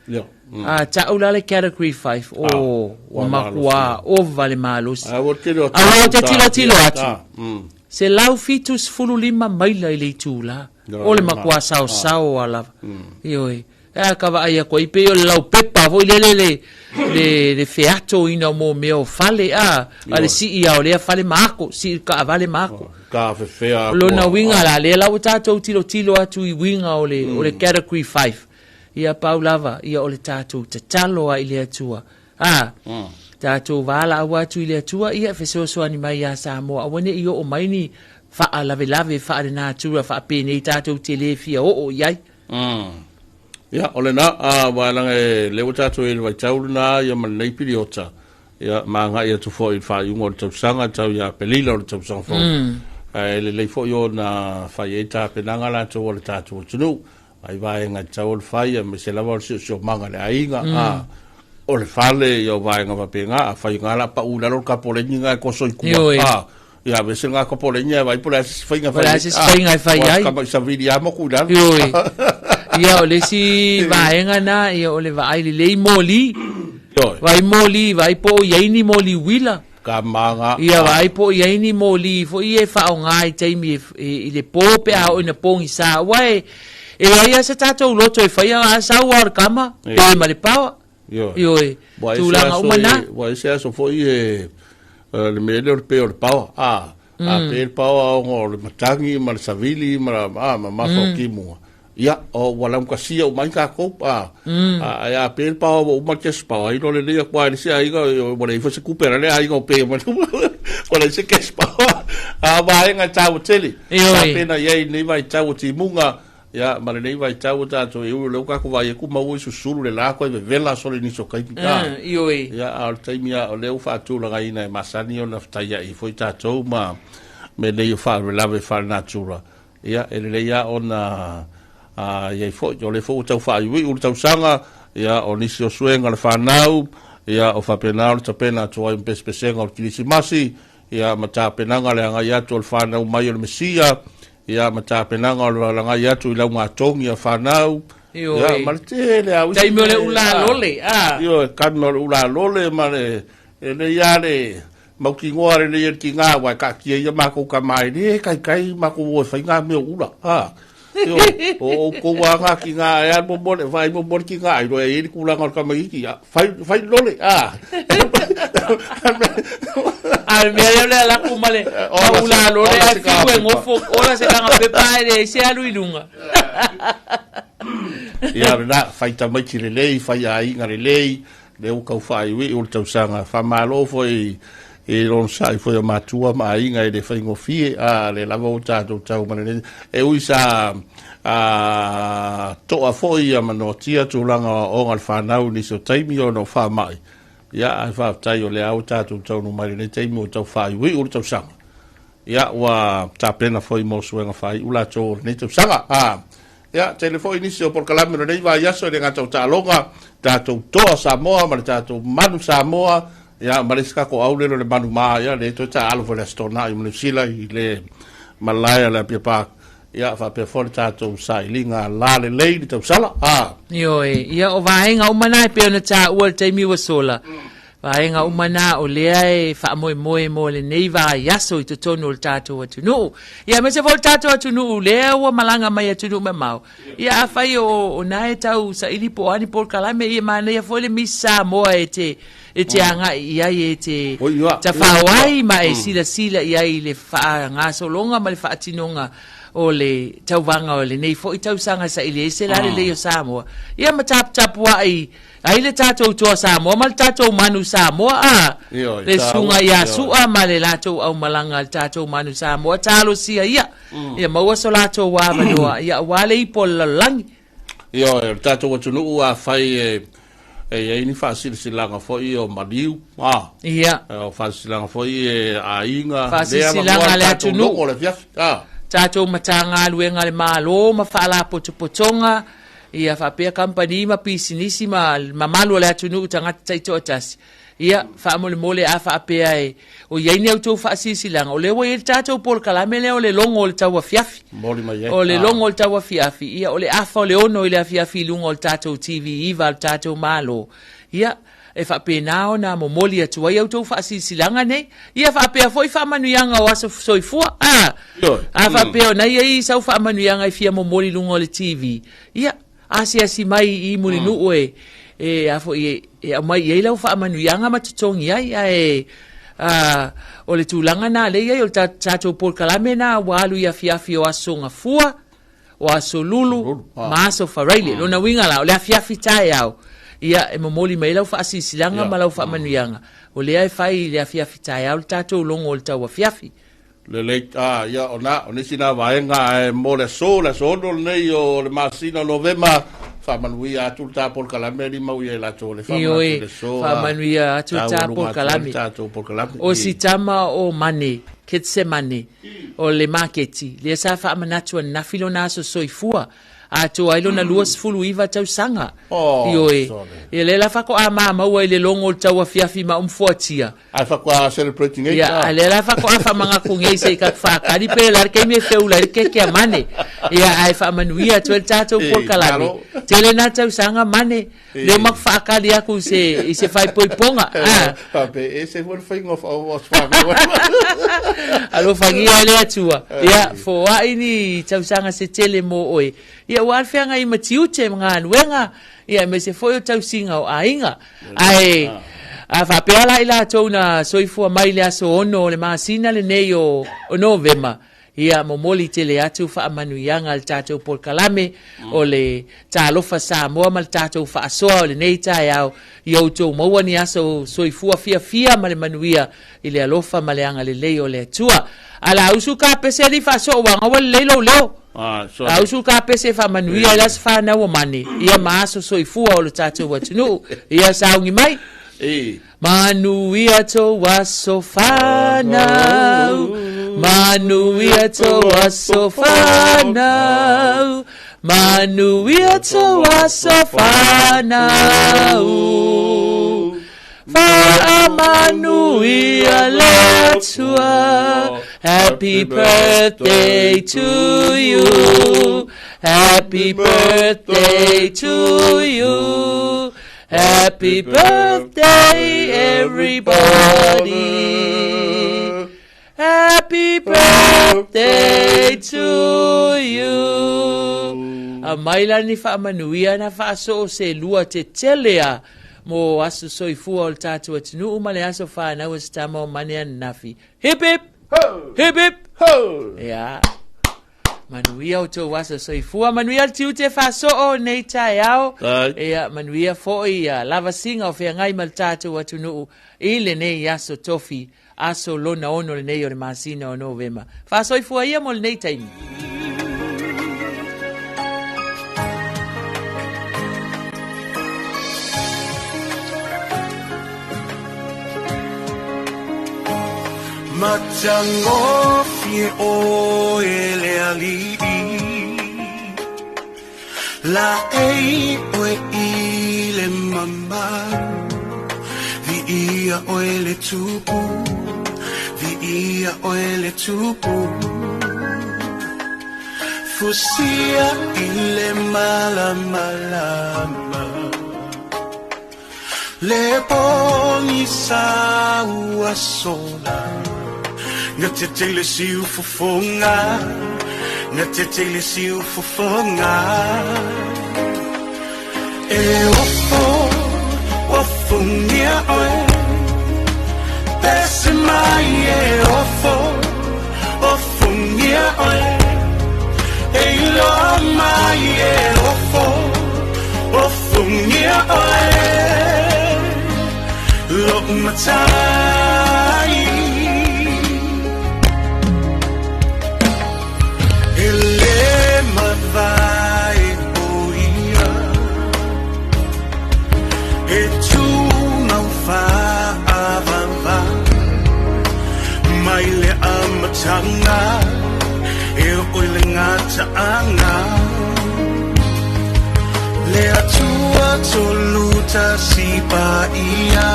L: A tau la le category 5, o, ua matua ova le malosi.
G: A ua tele o
L: Aua ou te tilotilo atu, 175 maila i le itula. O le matua saosao a lava. Ioe. E a ka vaai atu ai, pei o le laupepa foi lele le, le, le featoina o mō mea o fale, a, a le sii a o lea fale ma ako, sii le kaavale ma ako.
G: Ka fefea
L: O lona uiga la, lea la ua tatou tilotilo atu i uiga o le, o le category 5. Ia pau lava, ia o le tatou tatalo a i le Atua. A, tatou valaau atu i le Atua, ia fesoasoani mai iā Samoa, aua ne i oo mai ni faalavelave faalenatura faapenei tatou te le fia oo i ai.
G: Ia, o lena, a, aua leaga e lea ua tatou i ai i le vaitau lena, ia ma lenei piliota, ia, ma agai atu foi i le faaiuga o le tausaga tau ia Aperila o le tausaga fou. Ae lelei foi ona fai ai tapenaga latou a le tatou atunuu, ai vaega e tatau ona fai, aemaise lava o le siosiomaga i le aiga, a, o le fale, ia o vaega faapena, afai o na la pau i lalo le kapoleni na e toso i tua,
L: Ioe.
G: a, ia aveese na kapoleni ae vaai po o le a se isi faiga e
L: Po o le a se isi faiga e fai ai.
G: Kama i savili lava ma tuu i lalo.
L: Ioe. Ia o le isi vaega na, ia o le vaai lelei moli.
G: Ioe.
L: Vaai moli, vaai po o i ai ni moli uila.
G: Ka maga.
L: Ia vaai po o i ai ni moli foi ia e faaaoga i taimi e, e, i le po pe a oo ina pogisa. Aua e, e leai lava se tatou loto e faia a sau lava o le kama, pe ma le paoa.
G: Ioe.
L: Ioe.
G: Ua ese
L: Tulaga
G: aso
L: uma
G: e,
L: na.
G: ua ese aso foi e, eh, le mea lea o le pe o le paoa. A, a pe le paoa ona o le matagi ma le savili ma, la- a, ma mafa o timuga. Ia, o ua laugatasia uma ai tatou, a, a, ae a pe le paoa ua uma le cash power, ai loa lelei atu lava i le isi aiga, ua leai foi se tupe a le aiga o pe mai ua leai se cash power. A o vaega e taua tele, tapena i ai i lenei vaitau o timuga, ia, ma lenei vaitau o tatou e ui o lea ua tatou vaai atu maua i susulu le la toe vevela solo i nisi o taimi, a. Ia, a o le taimi lava o lea ua faatulagaina e masani ona fetaiai foi tatou ma mea nei o faalavelave faalenatura. Ia, e lelei lava ona i ai foi, o lea foi ua tau faaiuiu le tausaga, ia, o nisi o suega o le fanau, ia, o faapena ona tapena atu ai ma pesepesega o le Kerisimasi, ia ma tapenaga le agai atu o le fanau mai o le Mesia, ia ma tapenaga o le agai atu i laugatogi a fanau, ia ma le tele a
L: usi. Taimi o le ulalole, a.
G: Ioe, taimi o le ulalole ma le, e lelei lava le mautinoa lelei e le tiga aua e taatia ia matou tama e le taitai matou o e fai na mea o ula, a. Ioe, o outou lava na tiga e alu muamua le, vaai muamua le tiga ai loa e i ai le tulaga o le tamaiti, ia, fai, fai le lole, a.
L: A le mea lea o le ala atu ma le ma ulalole ae fiu e gofo, ola se kaga pepa ae leai se alu i luga.
G: Ia lena, fai tamaiti lelei, fai aiga lelei, lea ua tau faaiuiu le tausaga. Faamalo foi i le onosai foi o matua ma aiga e le faigofie, a lea lava ua tatou tau ma le E ui sa a, toa foi ia manoatia tulaga o aoaoga a le fanau i nisi o taimi ona o faamai, ia ae faafetai o lea ua tatou taunuu mai lenei taimi ua tau faaiuiu le tausaga. Ia ua tapena foi mo suega faaiu latou o lenei tausaga. A, Ia, tele foi nisi o polokalame o lenei vaiaso e le gata o taaloga, tatou toa Samoa ma le tatou manu Samoa, ia, ma le isi tatou aulele o le manu ma, ia, le toe taaalo foi le Aso Toonai ma Niu Sila i le malae o le Apia Park, ia, faapea foi le tatou sailiga lalelei i le tausala. A.
L: Ioe, ia o vaega uma na e pei ona taua i le taimi ua sola, Vaega uma na o lea e faamoemoe mo lenei vaiaso i totonu o le tatou atunuu. Ia aemaise foi o le tatou atunuu lea ua malaga mai atunuu mamao. Ia afai o, o na e tau saili po o a ni polokalame, ia manaia foi le Miss Samoa e te, e te agai i ai e te tafao ai ma e silasila i ai i le faagasologa ma le faatinoga o le tauvaga o lenei foi tausaga saili ai se lalelei o Samoa. Ia ma taputapuai Ai le tatou toa Samoa ma le tatou manu Samoa a
G: Ioe,
L: le
G: taua,
L: susuga ia
G: ioe.
L: Su'a ma le latou aumalaga le tatou manu Samoa talosia ia ia maua so latou avanoa ia aua le ipo o le lalolagi.
G: Ioe, o le tatou atunuu afai e e i ai ni faasilasilaga foi o maliu, a.
L: Ia.
G: O faasilasilaga foi e aiga, lea
L: Faasilasilaga
G: avanoa
L: a
G: le
L: le
G: tatou
L: atunuu.
G: logo o le afiafi, a.
L: Tatou Matagaluega a le Malo ma Faalapotopotoga Ia faapea kamupani ma pisinisi ma le mamalu o le atunuu tagata taitoatasi. Ia, faamolemole a faapea e o i ai ni a outou faasilasilaga, o lea ua i ai le tatou polokalame lea o le logo o le tauafiafi.
G: Momoli mai ai.
L: O le logo o le tauafiafi, ia o le afa o le 6 i le afiafi i luga o le tatou TV 9 a le tatou Malo. Ia, e faapena ona momoli atu ai a outou faasilasilaga nei. Ia faapea foi faamanuiaga o aso soifua. A, a faapea o na i ai sau faamanuiaga e fia momoli i luga o le TV, ia, asiasi mai i Mulinuu e, e, a foi, e, e aumai i ai lau faamanuiaga ma totogi ai, ae, a, o le tulaga na lea i ai o le tatou polokalame na ua alu i afiafi o Aso Gafua, o Aso Lulu ma Aso Faraile. Lona uiga la, o le afiafi taeao, ia, e momoli mai ai lau faasilasilaga ma lau faamanuiaga, o lea e fai i le afiafi taeao le tatou logo o le tauafiafi.
G: Lelei, a, ia, o na, o nisi na vaega, ae mo le aso, le aso 6 lenei o le masina o Novema, faamanuia atu le ta polokalame alii mau ia i latou o le
L: famanatu
G: i le aso, a,
L: Faamanuia atu le ta
G: taualuga atu ai le
L: polokalame.
G: tatou polokalame.
L: O si tama o Mane, Ketsemane, o le maketi, lea sa faamanatu ananafi lona aso soifua, atoa ai lona 29 tausaga.
G: Oh,
L: Ioe.
G: sorry.
L: Ia lea la faatoa maua i le logo o le tauafiafi ma umfuatia.
G: Ai faatoa celebrating nei
L: Ia,
G: ta.
L: a lea la faatoa faamanatu nei se i tatou faatali pe la le taimi e feula ai le keke a Mane. Ia, ae faamanuia atu ai le tatou
G: Eh,
L: polokalame.
G: malo.
L: Tele na tausaga Mane, lea ua matou faatali atu i se, i se faaipoipoga. Ah.
G: Faapea, e ese foi le faiga o aso fanau.
L: Alofagia e le Atua. Ia, foai ni tausaga se tele mo oe. Ia, ua a le feagai ma tiute ma galuega, ia, aemaise foi o tausiga o aiga. Ae, a faapea la i latou na soifua mai i le aso 6 o le masina lenei o Novema, Ia momoli tele atu faamanuiaga a le tatou polokalame o le Talofa Samoa ma le tatou faasoa o lenei taeao, ia outou maua ni aso soifua fiafia ma le manuia i le alofa ma le agalelei o le Atua. A la usu ka pese alii faasoo uaga ua lelei lou leo. La usu ka pese faamanuia i le aso fanau o Mane, ia ma aso soifua o le tatou atunuu. Ia sauni mai. Manuia tou aso fanau, Manuia tou aso fanau, Manuia tou aso fanau. Faamanuia le Atua. Happy birthday to you. Happy birthday to you. Happy birthday, everybody. Happy birthday to you. A mai la ni faamanuia na faasoo se lua te tele a mo aso soifua o le tatou atunuu ma le aso whanau o se tama o mane ananafi. Hip hip! Ho! Hip hip! Ho! Ia. Manuia o tou aso soifua, manuia le tiute faasoo nei taeao. Ia, manuia foi ia lavasiga o feagai ma le tatou atunuu i lenei aso tofi, aso lona ono lenei o le masina o Novema. Faasoifua ia mo lenei taimi.
D: Matagofie oe le alii Laei oe i le mamalu Viia oe le tupu Viia oe le tupu Fusia i le malamalama Le pogisa ua sola Gatete le siufofoga Gatete le siufofoga E ofo ofogia oe Pese mai e ofo ofogia oe E iloa mai e ofo ofogia oe Lo'u matai E lē mavae o ia E tumau faavavau Mai le amataga E oo i le gataaga Le Atua tolu tasi paia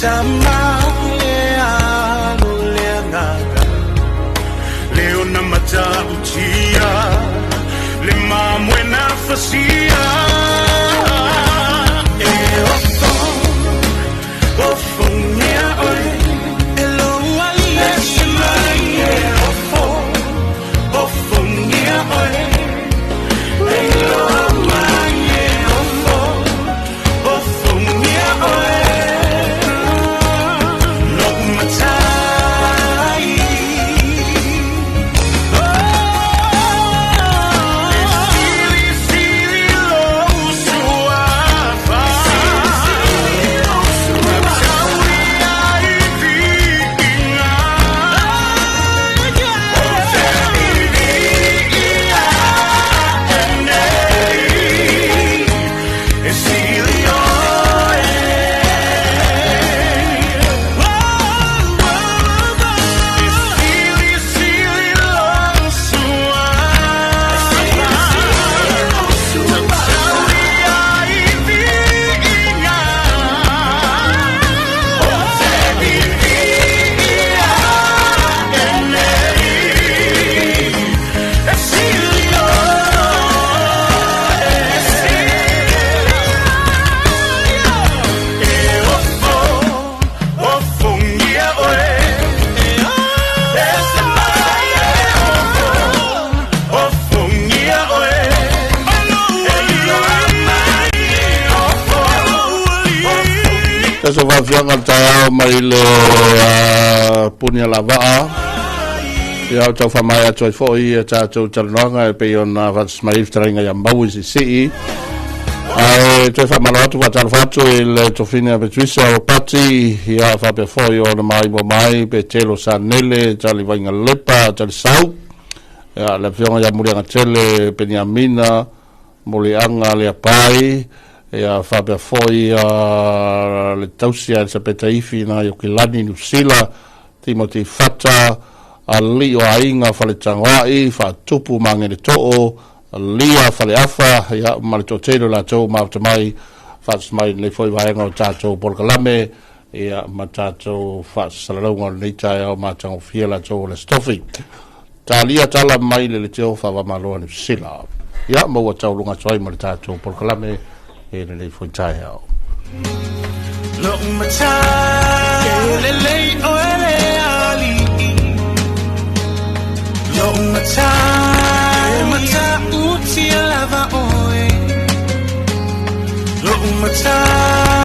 D: Tama le Alo le Agaga Le ona matautia Le mamoe na fasia E ofo ofogia oe E lou alii ese mai e ofo ofogia oe E iloa mai e ofo ofogia oe Lo'u matai E silisili lou suafa Tauia i viiga O te viia e nei E sili oe E silisili lou suafa Tauia i viiga O te viia e nei E sili oe E ofo ofogia oe Ese mai e ofo ofogia oe E iloa mai e ofo
G: Taso faafiaga le taeao mai le puni a lavaa. Ia o tau faamaea atu ai foi ia tatou talanoaga e pei ona faatasi mai ai fetalaiga ia Maui Siisii. Ae toe faamalo atu faatalofa atu i le tofine a Patricia Ropati, ia faapea foi ona maimoa mai Petelo Sanele, Tali Vaigalepa, Tali Sau, ia le afioga ia Muliagatele Peniamina, Muliaga Leapai, ia faapea foi le tausi a Elisapeta Ifi na Iokilani Niusila, Timoti Fata, Alii o Aiga Faletagoai, Faatupu Mageleto'o, Lia Faleafa, ia ma le toatele o latou mafuta mai Faatasi mai lenei foi vaega o tatou polokalame, ia ma tatou faasalalauga o lenei taeao matagofie latou o le Aso Tofi. Talia tala mai le Leteo Faavamalo a Niu Sila. Ia, ma ua tauluga atu ai ma le tatou polokalame i lenei foi taeao.
Q: Lo'u matai lelei oe le ali'i Lo'u matai matautia lava oe Lo'u matai.